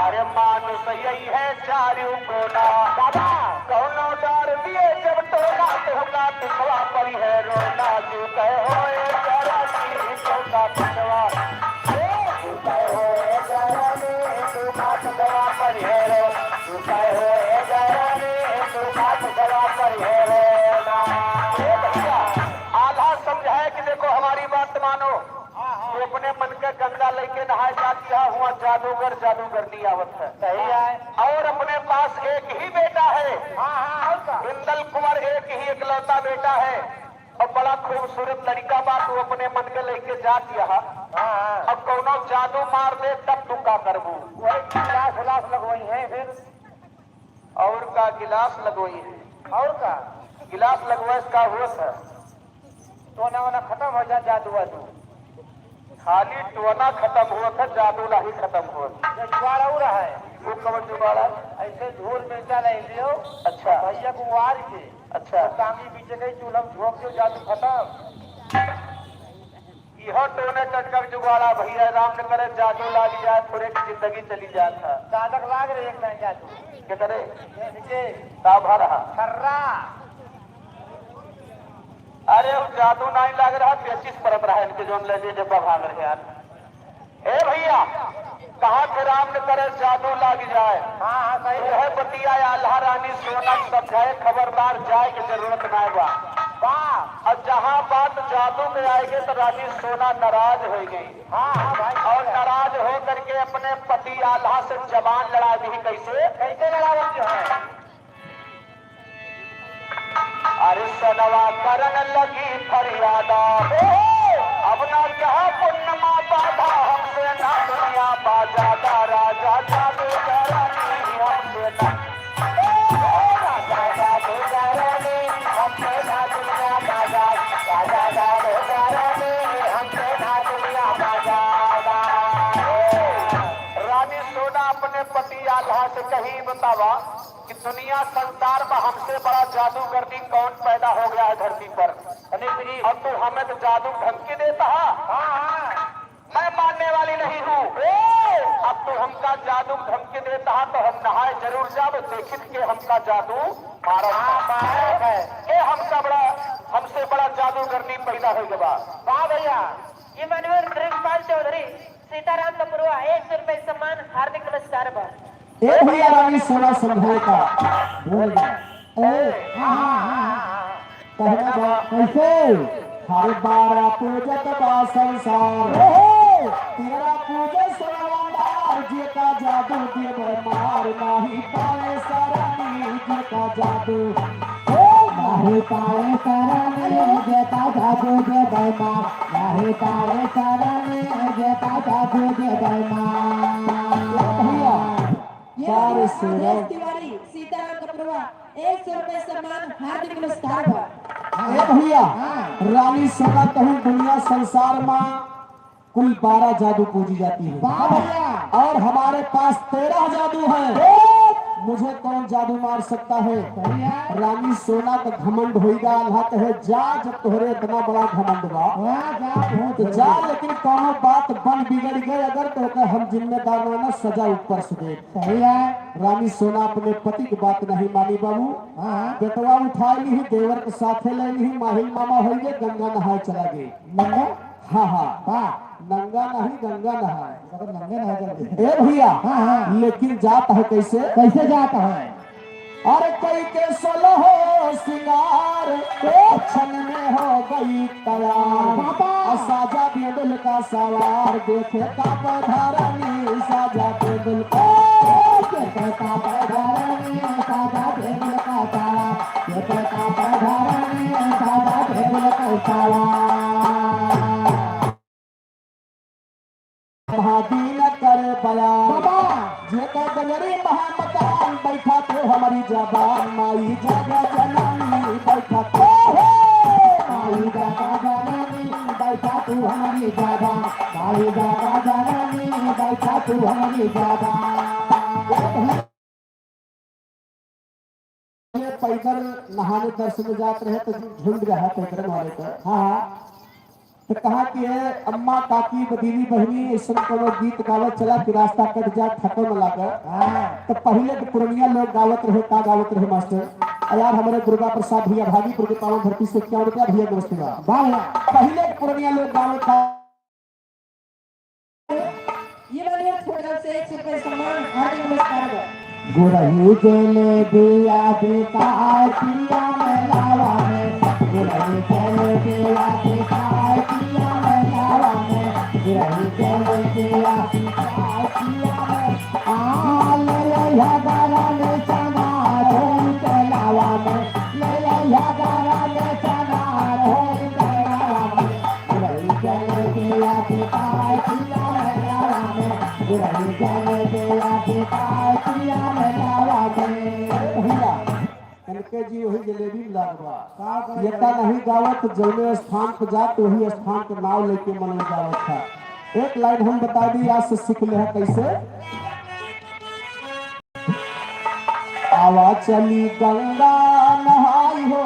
अरे मानुष यही है चारू कोना। दादा, कौनो डार दिए जब टोला, तोहका पिछवा परी है रोना। तू कहे हो ए चारा की, तोहका पिछवा। ए, तू कहे हो ए चारा की, तोहका पिछवा परी है रो। तू कहे हो ए चारा की, तोहका पिछवा परी है रोना। ए भैया, आल्हा समझाए कि देखो हमारी बात मानो। तू अपने मन के गंगा लेके नहाए जात यहाँ, हुआ जादूगर जादूगरनी आवत है। सही है। और अपने पास एक ही बेटा है। हाँ, हाँ, और का? बिंदल कुंवर एक ही इकलौता बेटा है। और बड़ा खूबसूरत लड़का बा, तू अपने मन के लेके जात यहाँ। हाँ, हाँ। अब कौनो जादू मार दे तब तू का करबू? वही गिलास उलास लगवाई है फिर। और का गिलास लगवाई है? और का? गिलास लगवाए से का हुआ सर? टोना वोना खत्म हो जा, जादू वादू। खाली टोना खत्म हुआ था, जादू नाही खत्म हुआ था। ये जुगाड़ और है। वो कवन जुगाड़ है? ऐसे झोल में चल लियो। अच्छा। भैया को वार के। अच्छा। टांगी पीछे गई, चूल्हा में झोंक दियो, जादू खत्म। इहो टोने टटका के जुगाड़ा भैया, राम न करे जादू लाग जाए, थोड़े की जिंदगी चली जात है। साधक लाग रहे एक दाईं जादू। के करे? इनके। का भा रहा? खर्रा। अरे, वो जादू नहीं लाग रहा, पेचिस परत रहा इनके, जोन ले जे डब्बा भाग रहे यार। ए भैया, कहा थे राम न करे जादू लाग जाए। हाँ, हाँ, सही है। यह बतिया आल्हा रानी सोना समझाए, खबरदार जाए के जरूरत नाय बा। बा। और जहाँ बात जादू में आएगी तो रानी सोना नाराज हो गई। हाँ, हाँ भाई। और नाराज हो करके अपने पति आल्हा से जबान लड़ा दी। कैसे? कैसे लड़ावती है? अरे सनवा करन लगी फरियादा, अब ना कहा पुण्य मा बाधा, हमसे ना दुनिया बा ज्यादा, राजा जादू करनी हमसे ना। राजा जादू करनी हमसे ना दुनिया बा ज्यादा, राजा जादू करनी हमसे ना दुनिया बा ज्यादा। रानी सोना अपने पति आल्हा से कही, बतावा, कि दुनिया संसार में हमसे बड़ा जादूगरनी कौन पैदा हो गया है धरती पर? अनिल जी। और तू हमें तो जादू धमकी देता है। हाँ, हाँ। मैं मानने वाली नहीं हूँ। ए! अब तू हमका जादू धमकी देता है तो हम नहाए जरूर जाब, देखित के हमका जादू मारत है। हाँ, मारत है। के हमका बड़ा, हमसे बड़ा जादूगरनी पैदा हो गया। वाह भैया, इमानुएल प्रेमपाल चौधरी। सीताराम कपुरवा, एक सौ रुपए सम्मान, हार्दिक नमस्कार बा। ए भैया, रानी सोना समझाए का बोल गया। ए, हाँ, हाँ, हाँ, हाँ। कहना बा कैसे? हर बारा पूजत बा संसार। ओहो! तेरा पूजे सोना भंडार, जेका जादू देवे मार, नाही पावे सरनी जेका जादू। ओ, नाही पावे सरनी जेका जादू देवे मार। नाही पावे सरनी जेका जादू देवे मार। भैया, ये चार भैया सौ राजेश तिवारी, सीताराम कपड़वा, एक सौ रुपए सम्मान, हार्दिक नमस्कार बा। ए भैया, हाँ। रानी सोना कहूँ दुनिया संसार मा कुल बारह जादू पूजी जाती है। वाह भैया। और हमारे पास तेरह जादू हैं। ए! मुझे कौन जादू मार सकता है? भैया। रानी सोना का घमंड होई गा, आल्हा कहे, "जा, जब तोहरे इतना बड़ा घमंड बा, वाह, जा, बहुत तो जा, बढ़िया। लेकिन कौनो बात बन बिगड़ गए अगर तो ओकर हम जिम्मेदार ना, ना सजा ऊपर से दे।" भैया। रानी सोना अपने पति की बात नहीं मानी बाबू। हाँ। बेटवा उठा ली, देवर के साथे ले ली, माहिल मामा होइए, गंगा नहाए चला गए। गंगा? हाँ, हाँ। वाह। नंगा नहीं, गंगा नहाए। मतलब नंगे नहाए चल गए। ए भैया, हाँ, हाँ। लेकिन जात है कैसे? कैसे जात है? अरे कई के सोलहो सिंगार, ओ क्षण में हो गई तैयार। बाबा। और साजा बिंदुल का सवार, देखे का पधारनी, साजा बिंदुल का। ओ, देखे का पधारनी, साजा बिंदुल का सवार, देखे का पधारनी, साजा बिंदुल का सवार। महादीन कर बयान। बाबा। जेकर गजरी महामकान, बैठा तू हमरी जबान, माई जग जननी, बैठा तू। माई जग जननी, बैठा तू हमरी जबान, माई जग जननी, बैठा तू हमरी जबान। ये पैदल नहाने दर्शन जात रहे तो झुंड रहा पैदल वाले का। हाँ, हाँ। तो कहा कि "ए अम्मा, काकी, दीदी, बहिनी, ऐसन कोनो गीत गावत चला कि रास्ता कट जा, थको न लागे।" हाँ। तो पहिले के पुरनिया लोग गावत रहे, का गावत रहे मास्टर? आ यार, हमरे दुर्गा प्रसाद भैया भागीपुर के पावन धरती से क्या रुपया भैया नमस्ते बा। वाह, वाह। पहिले के पुरनिया लोग गावत था। ये वाले छोटा से एक सौ रुपये सम्मान, हार्दिक नमस्कार बा। गुरही जलेबिया बिकाय पिया मेलावा में, गुरही जलेबिया बिकाय पिया मेलावा में, गुरही जलेबिया बिकाय पिया में। आ ले ले हजारा में चना धोई के लावा में, ले ले हजारा में चना धोई के लावा में। भैया, कनके जी वही जलेबी में लाग बा। का बात ये है? का नहीं गावत, जौने स्थान पर जात, वही स्थान के नाव लेके मनई गावत था। एक लाइन हम बता दी, आज से सीख ले है कैसे। आवा चली गंगा नहाई हो,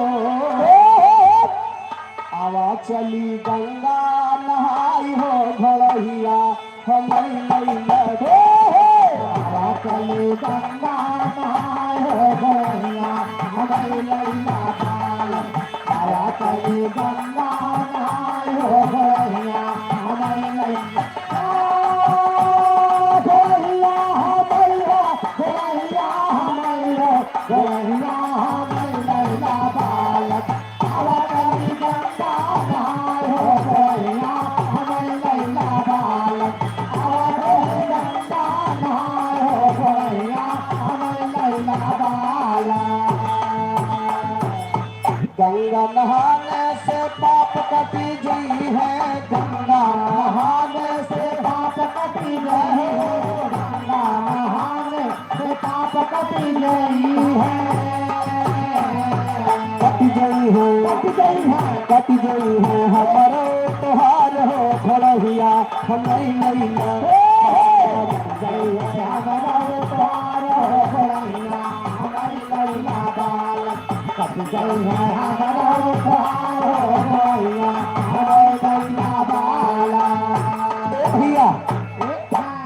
आवा चली गंगा नहाई हो, घोड़हिया हमई लैला हो। आवा चली गंगा नहाई हो, घोड़हिया हमई लैला बालम। आवा चली गंगा नहाई हो, घोड़हिया हमई लैला। गंगा नहाने से पाप कटी जइहैं, गंगा नहाने से पाप कटी जइहैं, गंगा नहाने से पाप कटी जइहैं। कटी जइहैं, कटी जइहैं, कटी जइहैं हमरो तोहार हो, घोड़हिया हमई लैला। जइहैं हमरो तोहार हो, घोड़हिया हमई लैला बालम। ए भैया,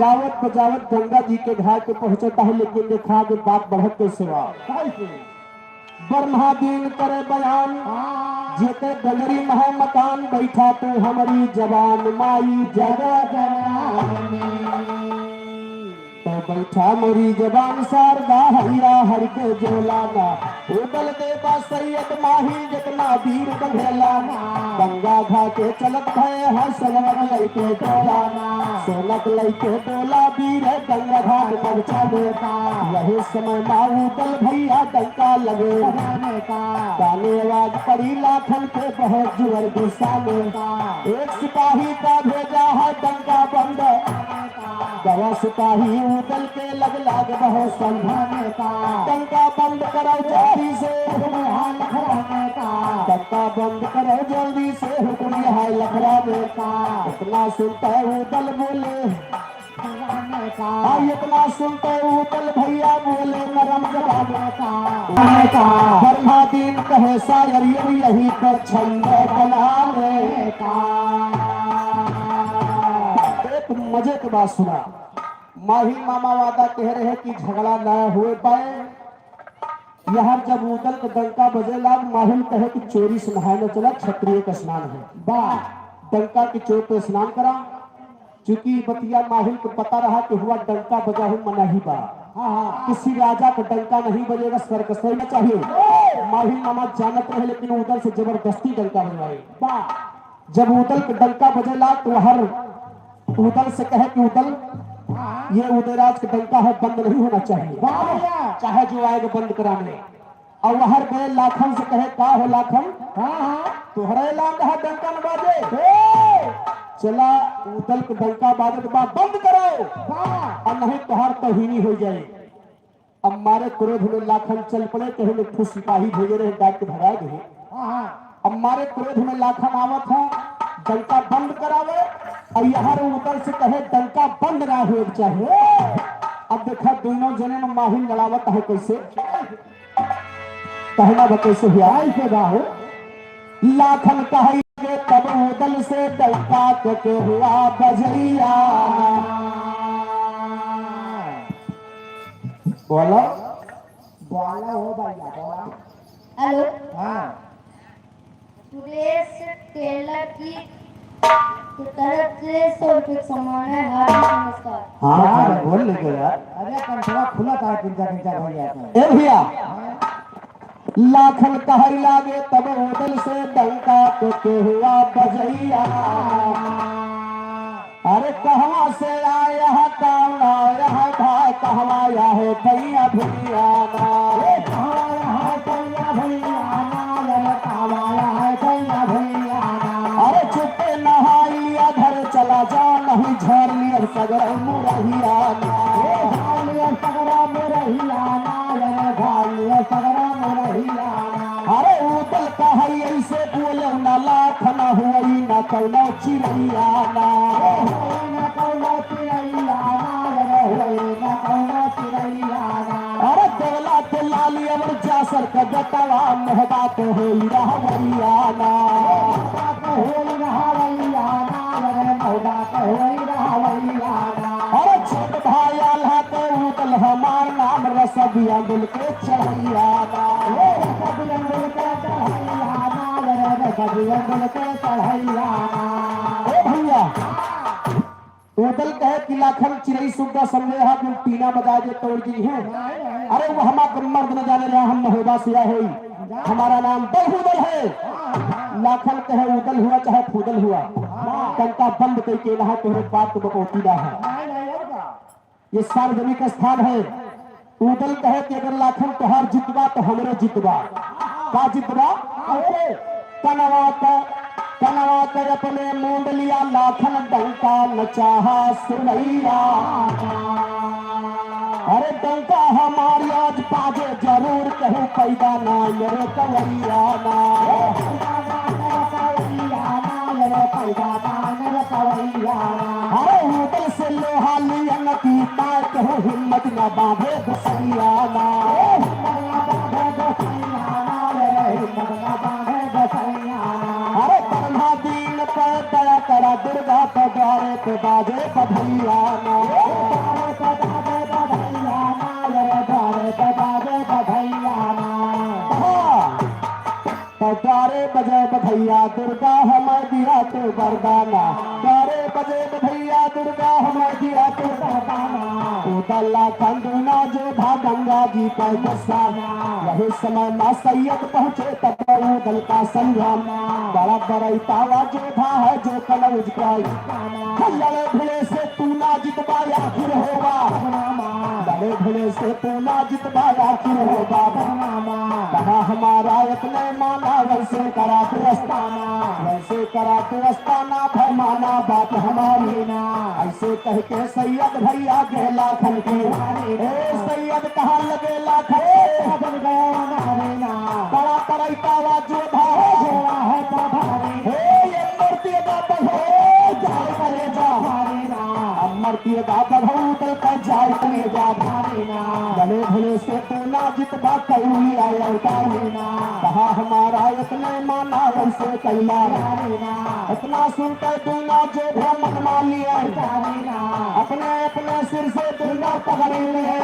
गावत बजावत गंगा जी के घाट पे पहुंचता है, लेकिन देखा कि बात बढ़त कैसे बा। कैसे? ब्रह्मा दीन करे बयान, हाँ। जेके गजरी महा मकान, बैठा तू हमरी जबान माई जग जननी। तो बैठा मोरी जबान शारदा, हैया हर के जोलाना। उदल देवा सैयद माही, जितना वीर बघेलाना। गंगा घाटे चलत भए हैं, सोनक लइके डोलाना। सोनक लइके डोला वीर, गंगा घाट पहुँचा देता। यही समय मा उदल भैया डंका लगे। ताने आवाज पड़ी लाखन के, बहुत जुअर गुस्सा में। एक सिपाही का भेजा है डंका बंद। गवा सिपाही उदल के लग लाग बहुत संभाने का। टंका बंद करो जल्दी से। हाल खराने का। टंका बंद करो जल्दी से, हुक्म है लखराने का। इतना सुनते उदल बोले। खराने का। हाँ, इतना सुनते उदल भैया बोले नरम जबाने का। का। ब्रह्मा दीन कहे शायर यही पर छंद बनाने का। एक मजे के बात सुना। माहिल मामा वादा कह रहे कि झगड़ा ना हुए पाए। यहाँ जब उदल के डंका बजे लाग, माहिल कहे कि चोरी से नहाए न चला, क्षत्रिय का स्नान है। बा, डंका की चोट पे स्नान करा। चूंकि बतिया माहिल को पता रहा कि हुआ डंका बजा हो मनाही बा। हाँ, हाँ। किसी राजा का डंका नहीं बजेगा, स्वर्ग से चाहिए। माही मामा जानत रहे, लेकिन उदल से जबरदस्ती डंका बजवाए। वाह। जब उदल का डंका बजेला, तो हर उदल से कहे कि उदल, हाँ। ये उदयराज का डंका है, बंद नहीं होना चाहिए। वाह भैया। चाहे जो आएगा, बंद कराने। और वहर गए लाखन से कहे, "का हो लाखन?" हाँ, हाँ। "तोहरे लाग है डंका न बाजे?" ए! चला, उदल के डंका बाजत बा, बंद करो। हाँ। और नहीं तोहार तौहीनी हो जाए। अब मारे क्रोध में लाखन चल पड़े, कहे में ठूस सिपाही भेजे रहे, डांट के भगा दे। हाँ, हाँ। अब मारे क्रोध में लाखन आवत है, डंका बंद करावे, और यहाँ रे उदल से कहे, "डंका बंद ना होए के चाहे।" अब देखा, दोनों जने में माहिर लड़ावत है कैसे। कहना बा कैसे हुआ? ऐसे बा हो। लाखन कहे के तब उदल से डंका के हुआ बजैया। बोलो। बोलो हो भैया, बोलो। हेलो। हाँ। सुरेश टेलर की तरफ से सौ रुपये का सम्मान है। हार्दिक नमस्कार। हाँ, हाँ, बोल लेके यार। अरे, कंठवा खुला था, किंचा, किंचा भैया का। ए भैया, हाँ। लाखन कहै लागे तब उदल से डंका के हुआ बजैया। अरे कहवा से आया है, कौन आया है भाई, कहवा आया है भैया भैया ना। ए, कहवा आया है भैया भैया ना, अरे कहवा आया है भैया भैया ना। अरे चुप्पे नहाई लिया घर चला जा, नहीं झाड़ लिया सगरा मुरहिया ना। ए, झाड़ लिया सगरा मुरहिया ना, अरे झाड़ लिया सगरा मुरहिया ना। अरे उदल कहै ऐसे बोले ना, लाखन हुई ना कौनो चिरैया ना। होई ना कौनो चिरैया ना, अरे होई ना कौनो चिरैया ना। अरे देवला के लाली अउर जासर के बेटवा, मोहबा के होई रहवैया ना। मोहबा के होई रहवैया ना, अरे मोहबा के होई रहवैया ना। अरे छोट भाई आल्हा के उदल हमार नाम, रसदिया दिल के चढ़ैया ना। ए, रसदिया दिल के चढ़ैया ना, अरे रसदिया दिल के चढ़ैया ना। ए भैया, उदल कहे कि लाखन चिरई सुग्गा समझे हा, जो टीना बजा दे तोड़ दी है। अरे वो हमार मर्द न जाने रहा, हम महोबा से आए हैं, हमारा नाम बलहुदल है। लाखन कहे उदल हुआ चाहे फूदल हुआ, डंका बंद करके नहा तोहरे बाप को बपौती ना है। ये सार्वजनिक स्थान है। उदल कहे कि अगर लाखन तोहार जितबा तो हमरो जितबा। का जितबा? कनवा का, कनवा का अपने मूंद लिया लाखन, डंका न चाहा सुनैया। अरे डंका हमारी आज बाजे जरूर, कहूँ पैदा ना मेरे कवैया ना। अरे उदल से लोहा लियन की ताकत हो, हिम्मत न बांधे गोसैया ना। अरे पन्द्रह दिन पे दया करा दुर्गा, तो द्वारे पे बाजे बधैया ना। हाँ। तो द्वारे बजे बधैया दुर्गा, हमें दिया तू वरदाना। द्वारे बजे बधैया दुर्गा, हमें दिया तू वरदाना। उदल लाखन दूना जो था गंगा जी पर गुस्साना। वही समय माँ सैयद पहुँचे तब उदल का संग्राम। बड़ा बरैतावा जो था है जो कनौज का। लड़े भिड़े से तू ना जितबा आखिर होबा। लड़े भिड़े से तू ना जितबा आखिर होबा। कहा हमारा इतने माना वैसे करा तू अस्ताना। वैसे करा तू अस्ताना, भैमाना बात हमारी ना। ऐसे कह के सैयद भैया गए लाखन की। ए सैयद कहाँ लगे लाखन? बड़ा बरैतावा जो था। हे ये मूर्ति दा बघो, जाए कलेजा। अमर पिए दा बघो, उदल का जाए कलेजा। भले भले से तू ना जितबा, कैली आया उतारी ना। कहा हमारा इतने माना वैसे कैला। इतना सुनते दूना जो भ्रमण मालिया। अपने अपने सिर से दूना पगड़ी लिए।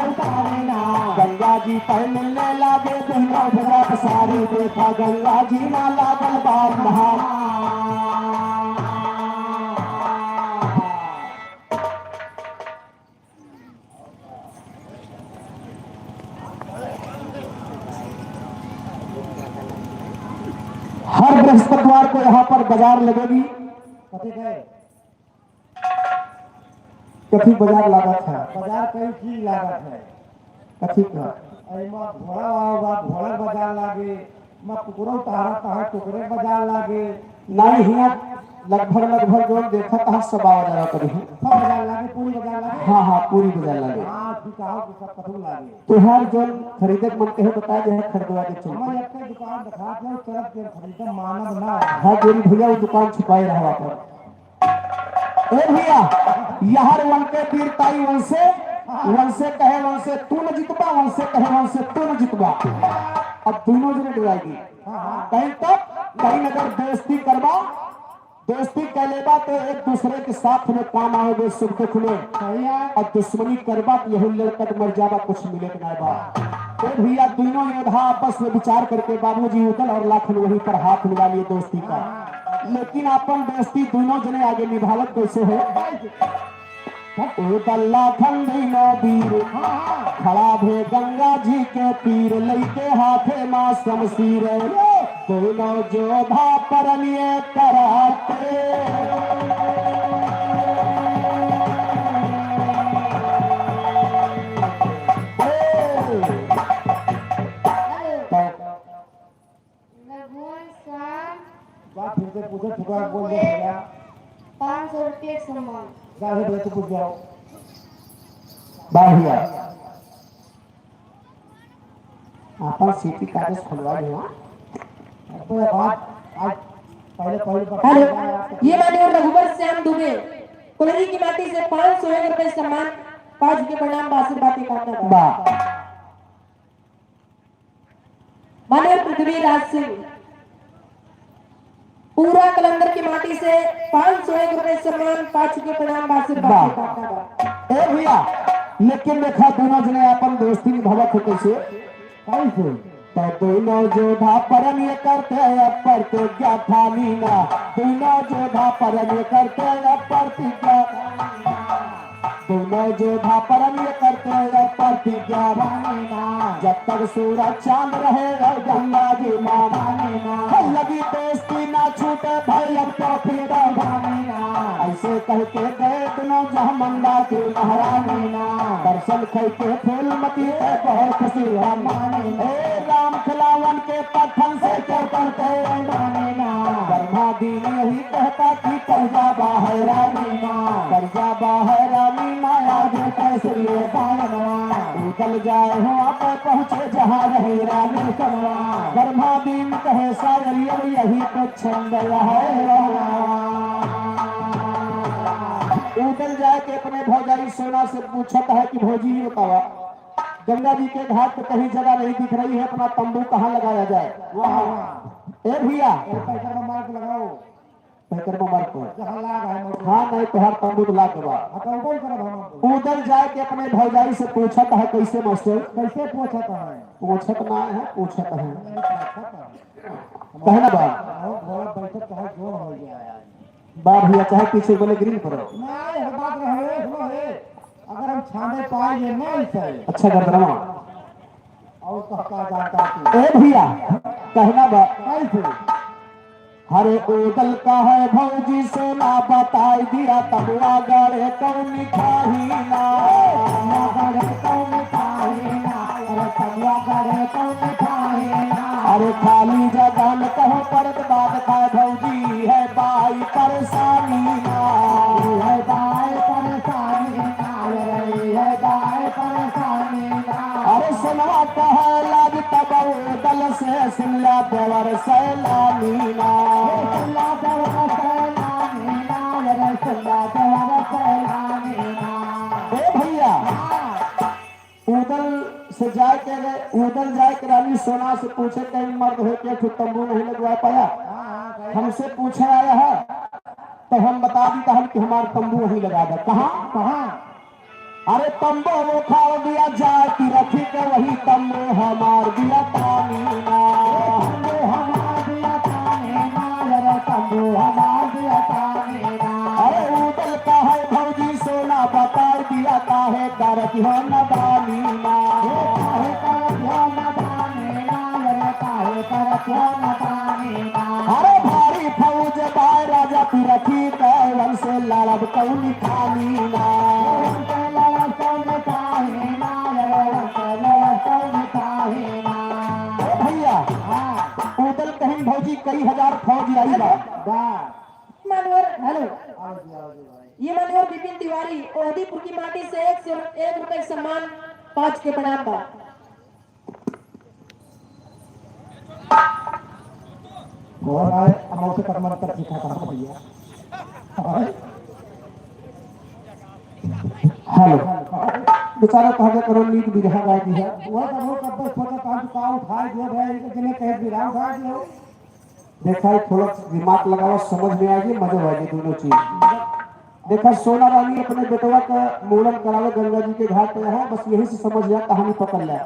गंगा जी पर मिलने लागे, दूना भुजा सारी देखा, गंगा जी ना लागल बाप नहा। बृहस्पतिवार को यहाँ पर बाजार लगेगी। कथी के? कथी बाजार लागत है? बाजार कई चीज लागत है। कथी का? एमा घोड़ा वाला बा, घोड़ा बाजार लागे, मैं कुकुरो तहारा तहार कुकुरे बाजार लागे। नहीं, हियाँ लगभग, लगभग जो देखत है, सब आवा जावा करी है। सब बाजार लागे, पूरी बाजार लागे। हाँ, हाँ, पूरी बाजार लागे। हाँ, तू कहो कि सब कथू लागे। तोहार जौन खरीदे के मन कहे, बता दे, खरीदवा के चल। हमारे एक दुकान दिखा दे, चल के खरीदे, मानव ना। हाँ, गोरी भैया, वो दुकान छुपाए रहा अपन। ए भैया, यार वनके वीरताई वनसे, वनसे कहे वनसे तू न जितबा, वनसे कहे वनसे तू न जितबा। अब दोनों जने डराएगी। कहीं तब, कहीं अगर दोस्ती करबा, दोस्ती कर लेबा तो एक दूसरे के साथ में काम आओगे सुख दुख में। सही है। और दुश्मनी करबा तो यही लड़कट मर जाबा, कुछ मिले के ना बा। तो भैया दोनों योद्धा आपस में विचार करके बाबूजी उदल और लाखन वहीं पर हाथ मिला लिए दोस्ती का। लेकिन अपन दोस्ती दोनों जने आगे निभावत कैसे हो? उदल लाखन दोनों वीर खड़ा भे गंगा जी के तीर, लइके हाथे मा शमशीर। दोनों जोधा परनिये कराते। बात फिर से पूछो, ठुकरा बोल दे भैया। पाँच सौ रुपये के सम्मान। जा रे भैया, तू पूछ जाओ। वाह भैया। आपन सिटी कागज खुलवा लियो। अबे बात आज पहले, पहले बता हेलो, ये माननीय रघुवर श्याम दुबे, कोलरी की माटी से पाँच सौ एक रुपये सम्मान, पाँच के प्रणाम, आशीर्वाद की कामना। वाह। माननीय पृथ्वीराज सिंह, पूरा कलंदर की माटी से पाँच सौ एक रुपये सम्मान, पाँच के प्रणाम, आशीर्वाद वाह। की कामना बा। ए भैया, लेकिन देखा दोनों जने अपन दोस्ती निभावत हो कैसे? कैसे? तो दोनों जोधा परन ये करते अब प्रतिज्ञा ठानी ना, दोनों जोधा परन ये करते अब प्रतिज्ञा। दोनों जोधा परन ये करते अब प्रतिज्ञा। जब तक सूरज चांद रहे और गंगा जी माँ। लगी दोस्ती ना छूटे भाई अब तो प्रीतम। ऐसे कह के गए दोनों जहाँ मंदा की महारानी ना। दर्शन करके फूलमती के बहुत खुशी हुआ। ए राम खिलावन के पत्थन से क्या करते माने ना। ब्रह्मा दिन यही कहता कि कर्जा बाहर रानी ना। कर्जा बाहर रानी ना, आज कैसे ये बालनवा। उदल जाए हो आप पहुँचे जहाँ रहे रानी कनवा। ब्रह्मा दिन कहे सागर अब यही तो छंद है। उदल जाए के अपने भौजाई सोना से पूछत है कि भौजी, ये बतावा, गंगा जी के घाट पे कहीं जगह नहीं दिख रही है, अपना तंबू कहाँ लगाया जाए? वाह, वाह। ए भैया, ए, पैकर में मार के लगाओ। पैकर में मार के। जहाँ लाग है, मौत। हाँ, नहीं, तोहार तंबू तो लाग बा। हाँ, तो कौन करब हम? उदल जाए के अपने भौजाई से पूछत है, कैसे मास्टर? कैसे पूछत है? पूछत ना है, पूछत है। नहीं, पूछत है। कहना बा। और घोड़ा बैठक चाहे जो हो जाए। बा भैया, चाहे पीछे बोले ग्रीन पर। नहीं, हम बात रहे, सुनो हे। अगर हम छाने पाए ये नहीं सही। अच्छा, गर्दनवा। और कहता जाता तू। ए भैया, कहना बा। कैसे? हरे उदल का है भौजी सोना बताई दिया, तमुआ गड़े कौन खाही ना। तमुआ गड़े कौन खाही ना, अरे तमुआ गड़े कौन खाही ना। अरे खाली जगह में कहूँ परत बात खाए भौजी है बाई परेशानी ना। है बाई परेशानी ना, अरे है बाई परेशानी ना। अरे सोनवा कहे लाज तब उदल से सुनला देवर सैलानी ना। सुनला देवर सैलानी ना, अरे सुनला देवर सैलानी ना। ए भैया, हाँ। उदल से जाए के, उदल जाए के रानी सोना से पूछे, कहीं मर्द हो के ठो तंबू नहीं लगवा पाया? हाँ, हाँ, भाई। हमसे पूछे आया है, तो हम बता दी तहन कि हमार तंबू वहीं लगा दे। कहाँ? कहाँ? अरे तंबू वो उखाड़ दिया जाए कि रखी के वही तंबू हमार दिया तानी ना। तंबू हमार दिया तानी ना, अरे तंबू हमार दिया तानी ना। अरे उदल का है भौजी सोना बताई दिया काहे करत हो नदानी ना। काहे करत हो नदानी ना, अरे काहे करत हो नदानी ना। अरे कौन खाली ना। ए भैया, हाँ। उदल कहिन भौजी कई हजार फौज आई बा। वाह। मानवर, हेलो। ये मानवर विपिन तिवारी, ओहदीपुर की माटी से एक सौ एक रुपए सम्मान पाँच के प्रणाम बा। कौन आए? अमौसे कदमन तक दिखा था भैया। हेलो। बेचारा कहा गया करो नींद बिरहा गाय दी है। वो तो वो कब तक सोचा था कि का उठाए दियो भाई, इनके जिन्हें कहे बिरहा उठाए दियो। देखा है, थोड़ा दिमाग लगावा, समझ में आएगी, मजा आएगी दोनों चीज। देखा, सोना रानी अपने बेटवा का मूड़न करावे गंगा जी के घाट पे है, बस यही से समझ लिया, कहानी पकड़ लिया।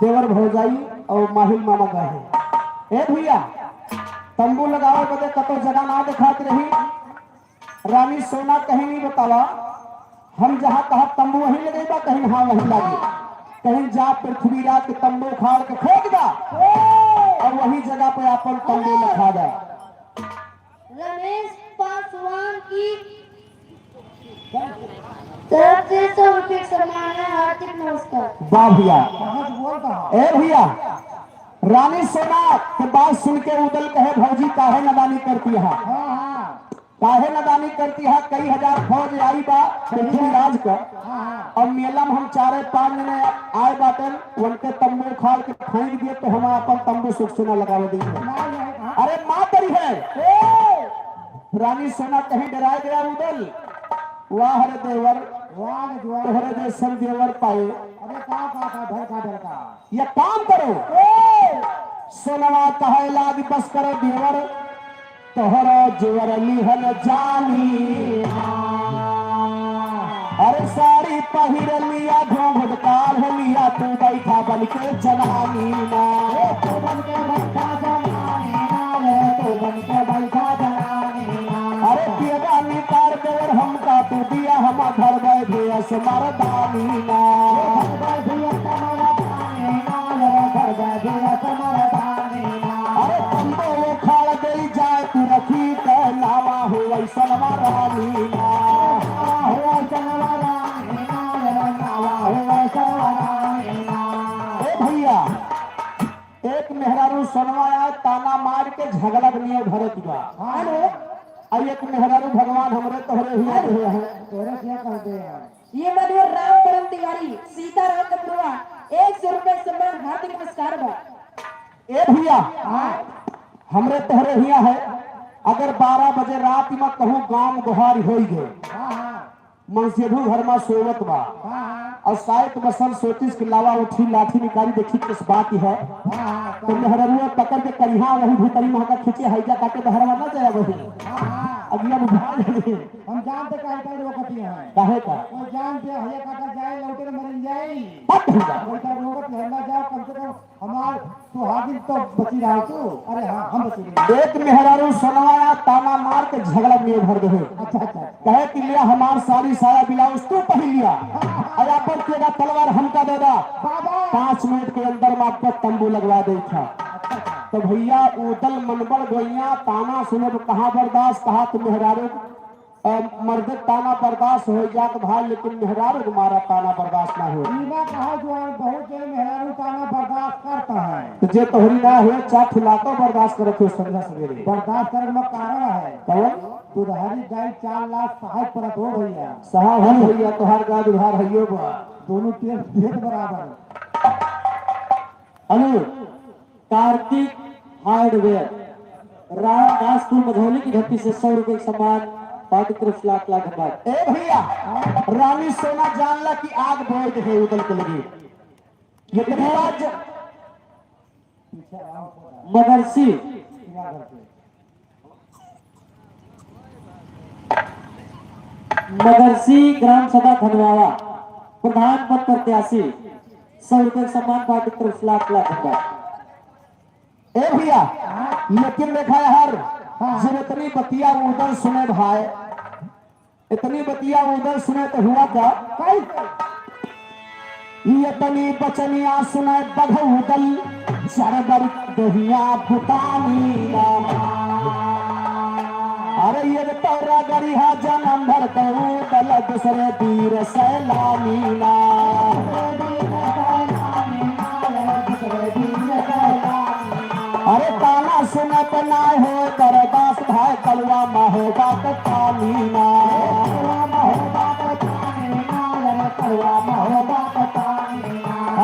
देवर भौजाई और माहिल मामा गए हैं। ए भैया, तंबू लगावे बदे कतो जगह ना दिखात रही। रानी सोना कहीं नहीं बतावा, हम जहाँ कहा तंबू वहीं लगेबा, कहीं हाँ वहीं लागे, कहीं जा पृथ्वीराज के तंबू उखाड़ के फेंक दा और वही जगह पे अपन तंबू लखा दा। रमेश पासवान की तरफ से सौ रुपये सम्मान है, हार्दिक नमस्कार। वाह भैया। ए भैया, रानी सोना के बात सुन के उदल कहे, भौजी काहे नादानी करती है? हाँ, हाँ। काहे नादानी करती है? कई हजार फौज आई बा पृथ्वीराज का। हाँ, हाँ। और मेला में हम चारे पांच जने आए बाटन, उनके तंबू उखाड़ के फेंक दिए, तो हम अपन तंबू सुख से ना लगावे दी। नहीं, नहीं, हाँ। अरे माँ तेरी है। ए! रानी सोना कहीं डराए गया उदल। वाह रे देवर, वाह रे देवर। तोहरे जैसन देवर पाए। अरे का, का, का, ढलका, ढलका। ये काम करो। ए! सोनवा कहे लागी बस करो देवर, तोहरो जेवर लिहल जानी। अरे साड़ी पहिर लिया, घूंघट काढ़ लिया, तू बैठा बन के जनानी ना। ए, तू बन के बैठा जनानी ना, ए, तू बन के बैठा जनानी ना। अरे पियवा निकार देवर हमका तू दिया, हम घर बैठे अस मरदानी ना। ए, घर बैठे अस मरदानी ना, ए, घर बैठे अस मरदानी ना। अरे तंबू उखाड़ देई जाए तू रखी के नावा हो ऐसन मरदानी ना। नावा हो ऐसन मरदानी ना, ए, नावा हो ऐसन मरदानी ना। ए भैया, एक मेहरारू सोनवा आए, ताना मार के झगड़ा के लिए भरत बा। हाँ रे। आ एक मेहरारू भगवान हमरे तोहरे हिया दे हैं। तोरे क्या कहते हैं? ये माननीय राम करण तिवारी, सीताराम कपुरवा, एक सौ रुपए सम्मान, हार्दिक नमस्कार बा। ए भैया, हाँ। हमरे तोहरे हिया है, अगर बारह बजे रात में कहूँ गाँव में गोहार होई गए, हाँ, हाँ। मनसेधू घर में सोवत बा। हाँ, हाँ। और साइत बसन सोचिस कि लावा उठी लाठी निकारी देखी किस बात है। हाँ, हाँ, तो मेहररुआ पकड़ के करिहा वही भीतरी में हका खींचे हैजा काटे बहरवा ना जाए वही। हाँ, हाँ। अब ये बुझा गए। हम जानते काहे का रोकती हैं। काहे का? वो जानते हैं, हैजा काटा जाए, लौटे न मरन जाए। पट हुआ। वैसा रोकत है, ना जाओ, कम से कम हमार सुहागिन तो बची रहा तू। अरे हाँ, हम बची रहे। एक मेहरारू सोनवा ताना मार के झगड़ा में भर दे। अच्छा, अच्छा। कहे कि ले हमार साड़ी साया ब्लाउज तू पहन लिया, और अपन तेरा तलवार हमका दे दा। बाबा। पाँच मिनट के अंदर में आपका तंबू लगवा दे था। अच्छा, अच्छा। तो भैया उदल मनबड़ गइया ताना सुने तो कहाँ बर्दाश्त, कहा तो मेहरारू अ, मर्द ताना बर्दाश्त हो जात भाई, लेकिन मेहरारू के मारा ताना बर्दाश्त ना हो। ई ना कहा जो है, बहुत जने मेहरारू ताना बर्दाश्त करता है। तो जे तोहरी ना हो, चार ठुलातो बर्दाश्त करत हो संध्या सवेरे। बर्दाश्त करे में कारण है। कौन? दुधारी गाय चार लाख सहाय परत हो भैया। सहा हो भैया, तोहार गाय दुधार हइयो बा। दोनों टेम पेट बराबर। हेलो, कार्तिक हार्डवेयर, रामदासपुर मझौली की धरती से सौ रुपए का सम्मान, पार्टी की तरफ से लाख लाख धन्यवाद। ए भैया, रानी सोना जान ला कि आग बोल दे है उदल के लगी। ये तेरी बात ज- मदरसी मदरसी ग्राम सभा धनवावा, प्रधान पद प्रत्याशी, सौ रुपये सम्मान पार्टी की तरफ से लाख लाख धन्यवाद। ए भैया, लेकिन देखा यार, हाँ। जब इतनी बतिया उदल सुने भाई, इतनी बतिया उदल सुने तो हुआ का? काई? इतनी बचनिया सुने बघ उदल, चरबर दहिया भूतानी रामा। अरे ये तोरा गरिहा जनम भर कहूँ दल दूसरे वीर सैलानी ना। अरे ताना सुनत ना हो बर्दाश्त भाई कलवा महोबा के पानी ना।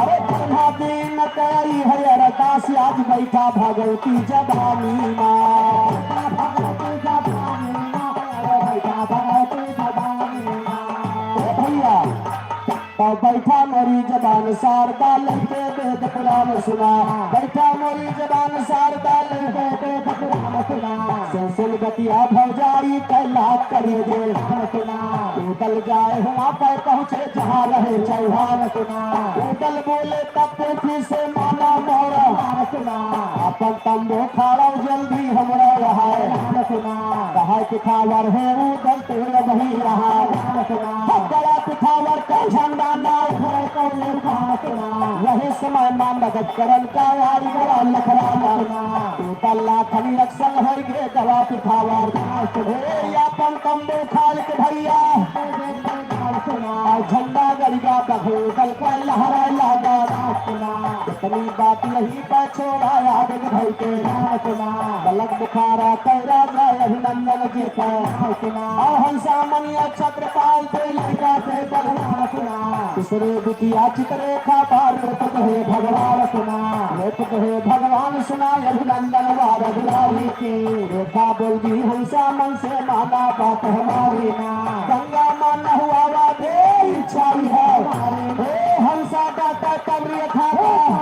अरे ब्रह्मा दिन कई है अरदास आज बैठा भगवती जबानी ना। ए भैया, तो बैठा मोरी जबान शारदा लेके वेद पुराण सुना। बैठा मोरी जबान शारदा लेके वेद पुराण सुना। सुन सुन बतिया भौजाई कैला करिए जे सुना। टूटल जाए हुआ पे पहुँचे जहाँ रहे चौहान सुना। टूटल बोले तब पृथ्वी से माना मोरा सुना। अपन तंबू खाड़ो जल्दी हमरा यहाँ सुना। कहा पिठावर है वो दल तेरे वही यहाँ सुना। बड़ा पिठावर का झंडा ना उठाए कौन सुना। वही समय माँ मदद करन का आई बड़ा लखरा सुना। टूटल लाखनी रक्षण हर गे गला पिठावर। हे अपन तंबू खाड़ के भैया। और झंडा गरिया बघोदल का लहरा लागा। इतनी बात यही पर छोड़ा आगे भई के। बलक बुखारा कैरा जाए अभिनंदन जी का। और हंसा मनिया छत्रपाल से लड़का से बलवान सुना। दूसरे बिटिया चित्रे खा बार रूप कहे भगवान सुना। रूप कहे भगवान सुना अभिनंदन वार दुलारी की। रेखा बोल दी हंसा मन से माना बात हमारी ना। गंगा माँ नहुआवा दे इच्छाई है। हे हंसा दाता तब रेखा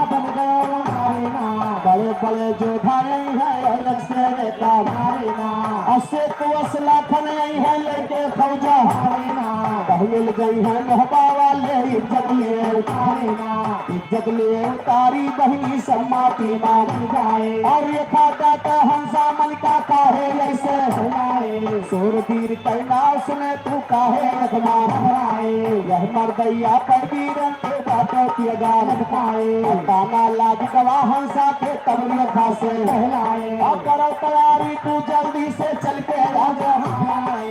बन गया हमारी ना। बड़े बड़े जोधा नहीं है अलग से नेता हमारी ना। असे कोस लाखन नहीं है लेके फौजा हमारी ना। बहु मिल गई है मोहबा वाले इज्जत लिए हमारी ना। इज्जत ले उतारी बहिनी सब माटी मांग जाए। और ये खाता तो हंसा मन का काहे ऐसे हुआए। सूरवीर तैनाव सुने तू काहे अखबार हराए। यह मर्दैया पर वीरन के बातों की अगार पाए। और ताना लाज गवा हंसा के तब रेखा से कहलाए। और करो तैयारी तू जल्दी से चल के राजा हमारे।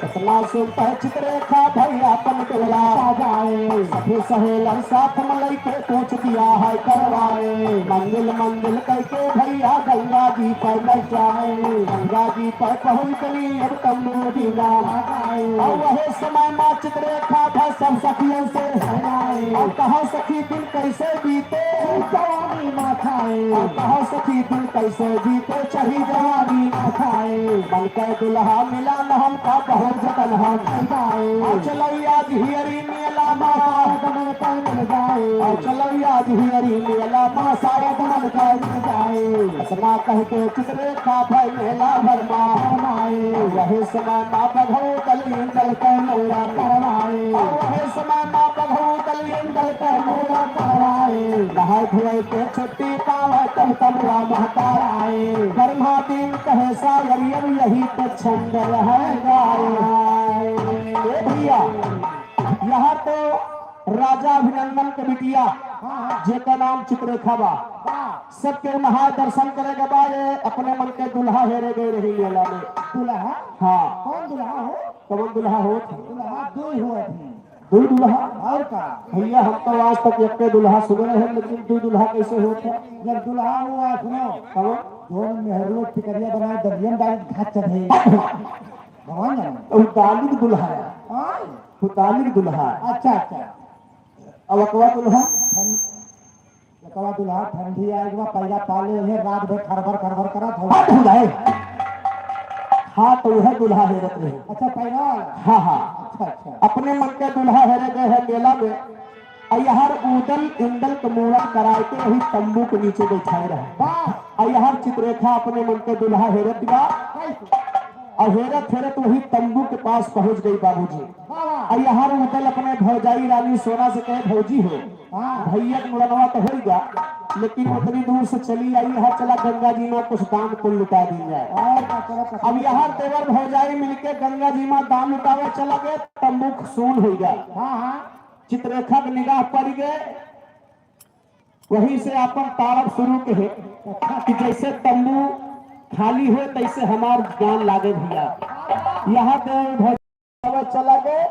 इतना सुनता है चित्रे खा भई अपन डोला जाए। सखी सहेलन साथ में लइके पूछ दिया है करवाए। मंजिल मंजिल कइके भैया गंगा जी पर न जाए। गंगा जी पर पहुँच गई अब तंबू बिना लगाए। और वही समय माँ चित्रे खा भई सब सखियन से सहलाए। और कहा सखी दिन कैसे बीते जवानी ना खाए। और कहा सखी दिन कैसे बीते चढ़ी जवानी ना खाए। मन के दुल्हा मिला न हमका बहुत जतन हम जाए। और चलो आज हियरी मेला मा सारा दमन कर मिल जाए। और चलो आज हियरी मेला मा सारा दमन कर मिल जाए। इतना कह के चित्रे खा भई मेला भर मा हमाए। वही समय माँ बघऊ दलीन दल के नौरा करवाए। और वही समय माँ बघऊ दलीन दल के नौरा करवाए। नहाए धोए के छुट्टी पावे तब तमुआ महताराए। ब्रह्मा दिन कहे सागरियम यही तो छंद रह गाए। ए भैया, यहाँ तो राजा अभिनंदन के बिटिया, हाँ, हाँ। जेकर नाम चित्रेखा बा, हाँ। सब केहू नहाए दर्शन करे के बाद ये अपने मन के दुल्हा हेरे गए रही मेला में। दुल्हा? हाँ। कौन दुल्हा हो? कौन दुल्हा होत? दुल्हा दो ही हुए थे। दो दुल्हा? और का? भैया, हम तो आज तक एक दुल्हा सुने हैं, लेकिन दो दुल्हा कैसे होत है? जब दुल्हा हुआ, सुनो। कौन? दोनों मेहरुआ टिकरिया बनाए, दरियन डाल घाट चढ़े। भगवान जाने। तो डाली दुल्हा है। हाँ। पुतालिक दुल्हा। अच्छा, अच्छा। अब अकवा दुल्हा? ठं-, अकवा दुल्हा ठंडी आए के बाद पैरा पाले हैं, रात भर खरबर खरबर करत हो। हट हो जाए। हाँ, तो वह दुल्हा हेरत रहे। अच्छा, पैरा वाला? हाँ, हाँ। अच्छा, अच्छा। अपने मन के दुल्हा हेरे गए हैं मेला में। और यहाँ उदल इंदल के मूरत कराए के वही तंबू के नीचे बैठाए रहे। वाह। और यहाँ चित्रेखा अपने मन के दुल्हा हेरत बा। कैसे? और हेरत हेरत वही तंबू के पास पहुंच गई बाबूजी। हाँ। और यहाँ उदल अपने भौजाई रानी सोना से कहे, "भौजी हो, हाँ। भैया के मुड़नवा तो होइगा, लेकिन उतनी दूर से चली आई है, चला गंगा जी में कुछ दान पुण्य लुटा दी जाए।" और का, चलो, अब यहाँ देवर भौजाई मिलके गंगा जी में दान लुटावे चला गए, तंबू सून होइगा। हाँ, हाँ। चित्रेखा के निगाह पड़ गए, वहीं से आपन तारफ शुरू के है कि जैसे तंबू खाली हो तैसे हमार जान लागे भैया। यहाँ पे भजन चला गए।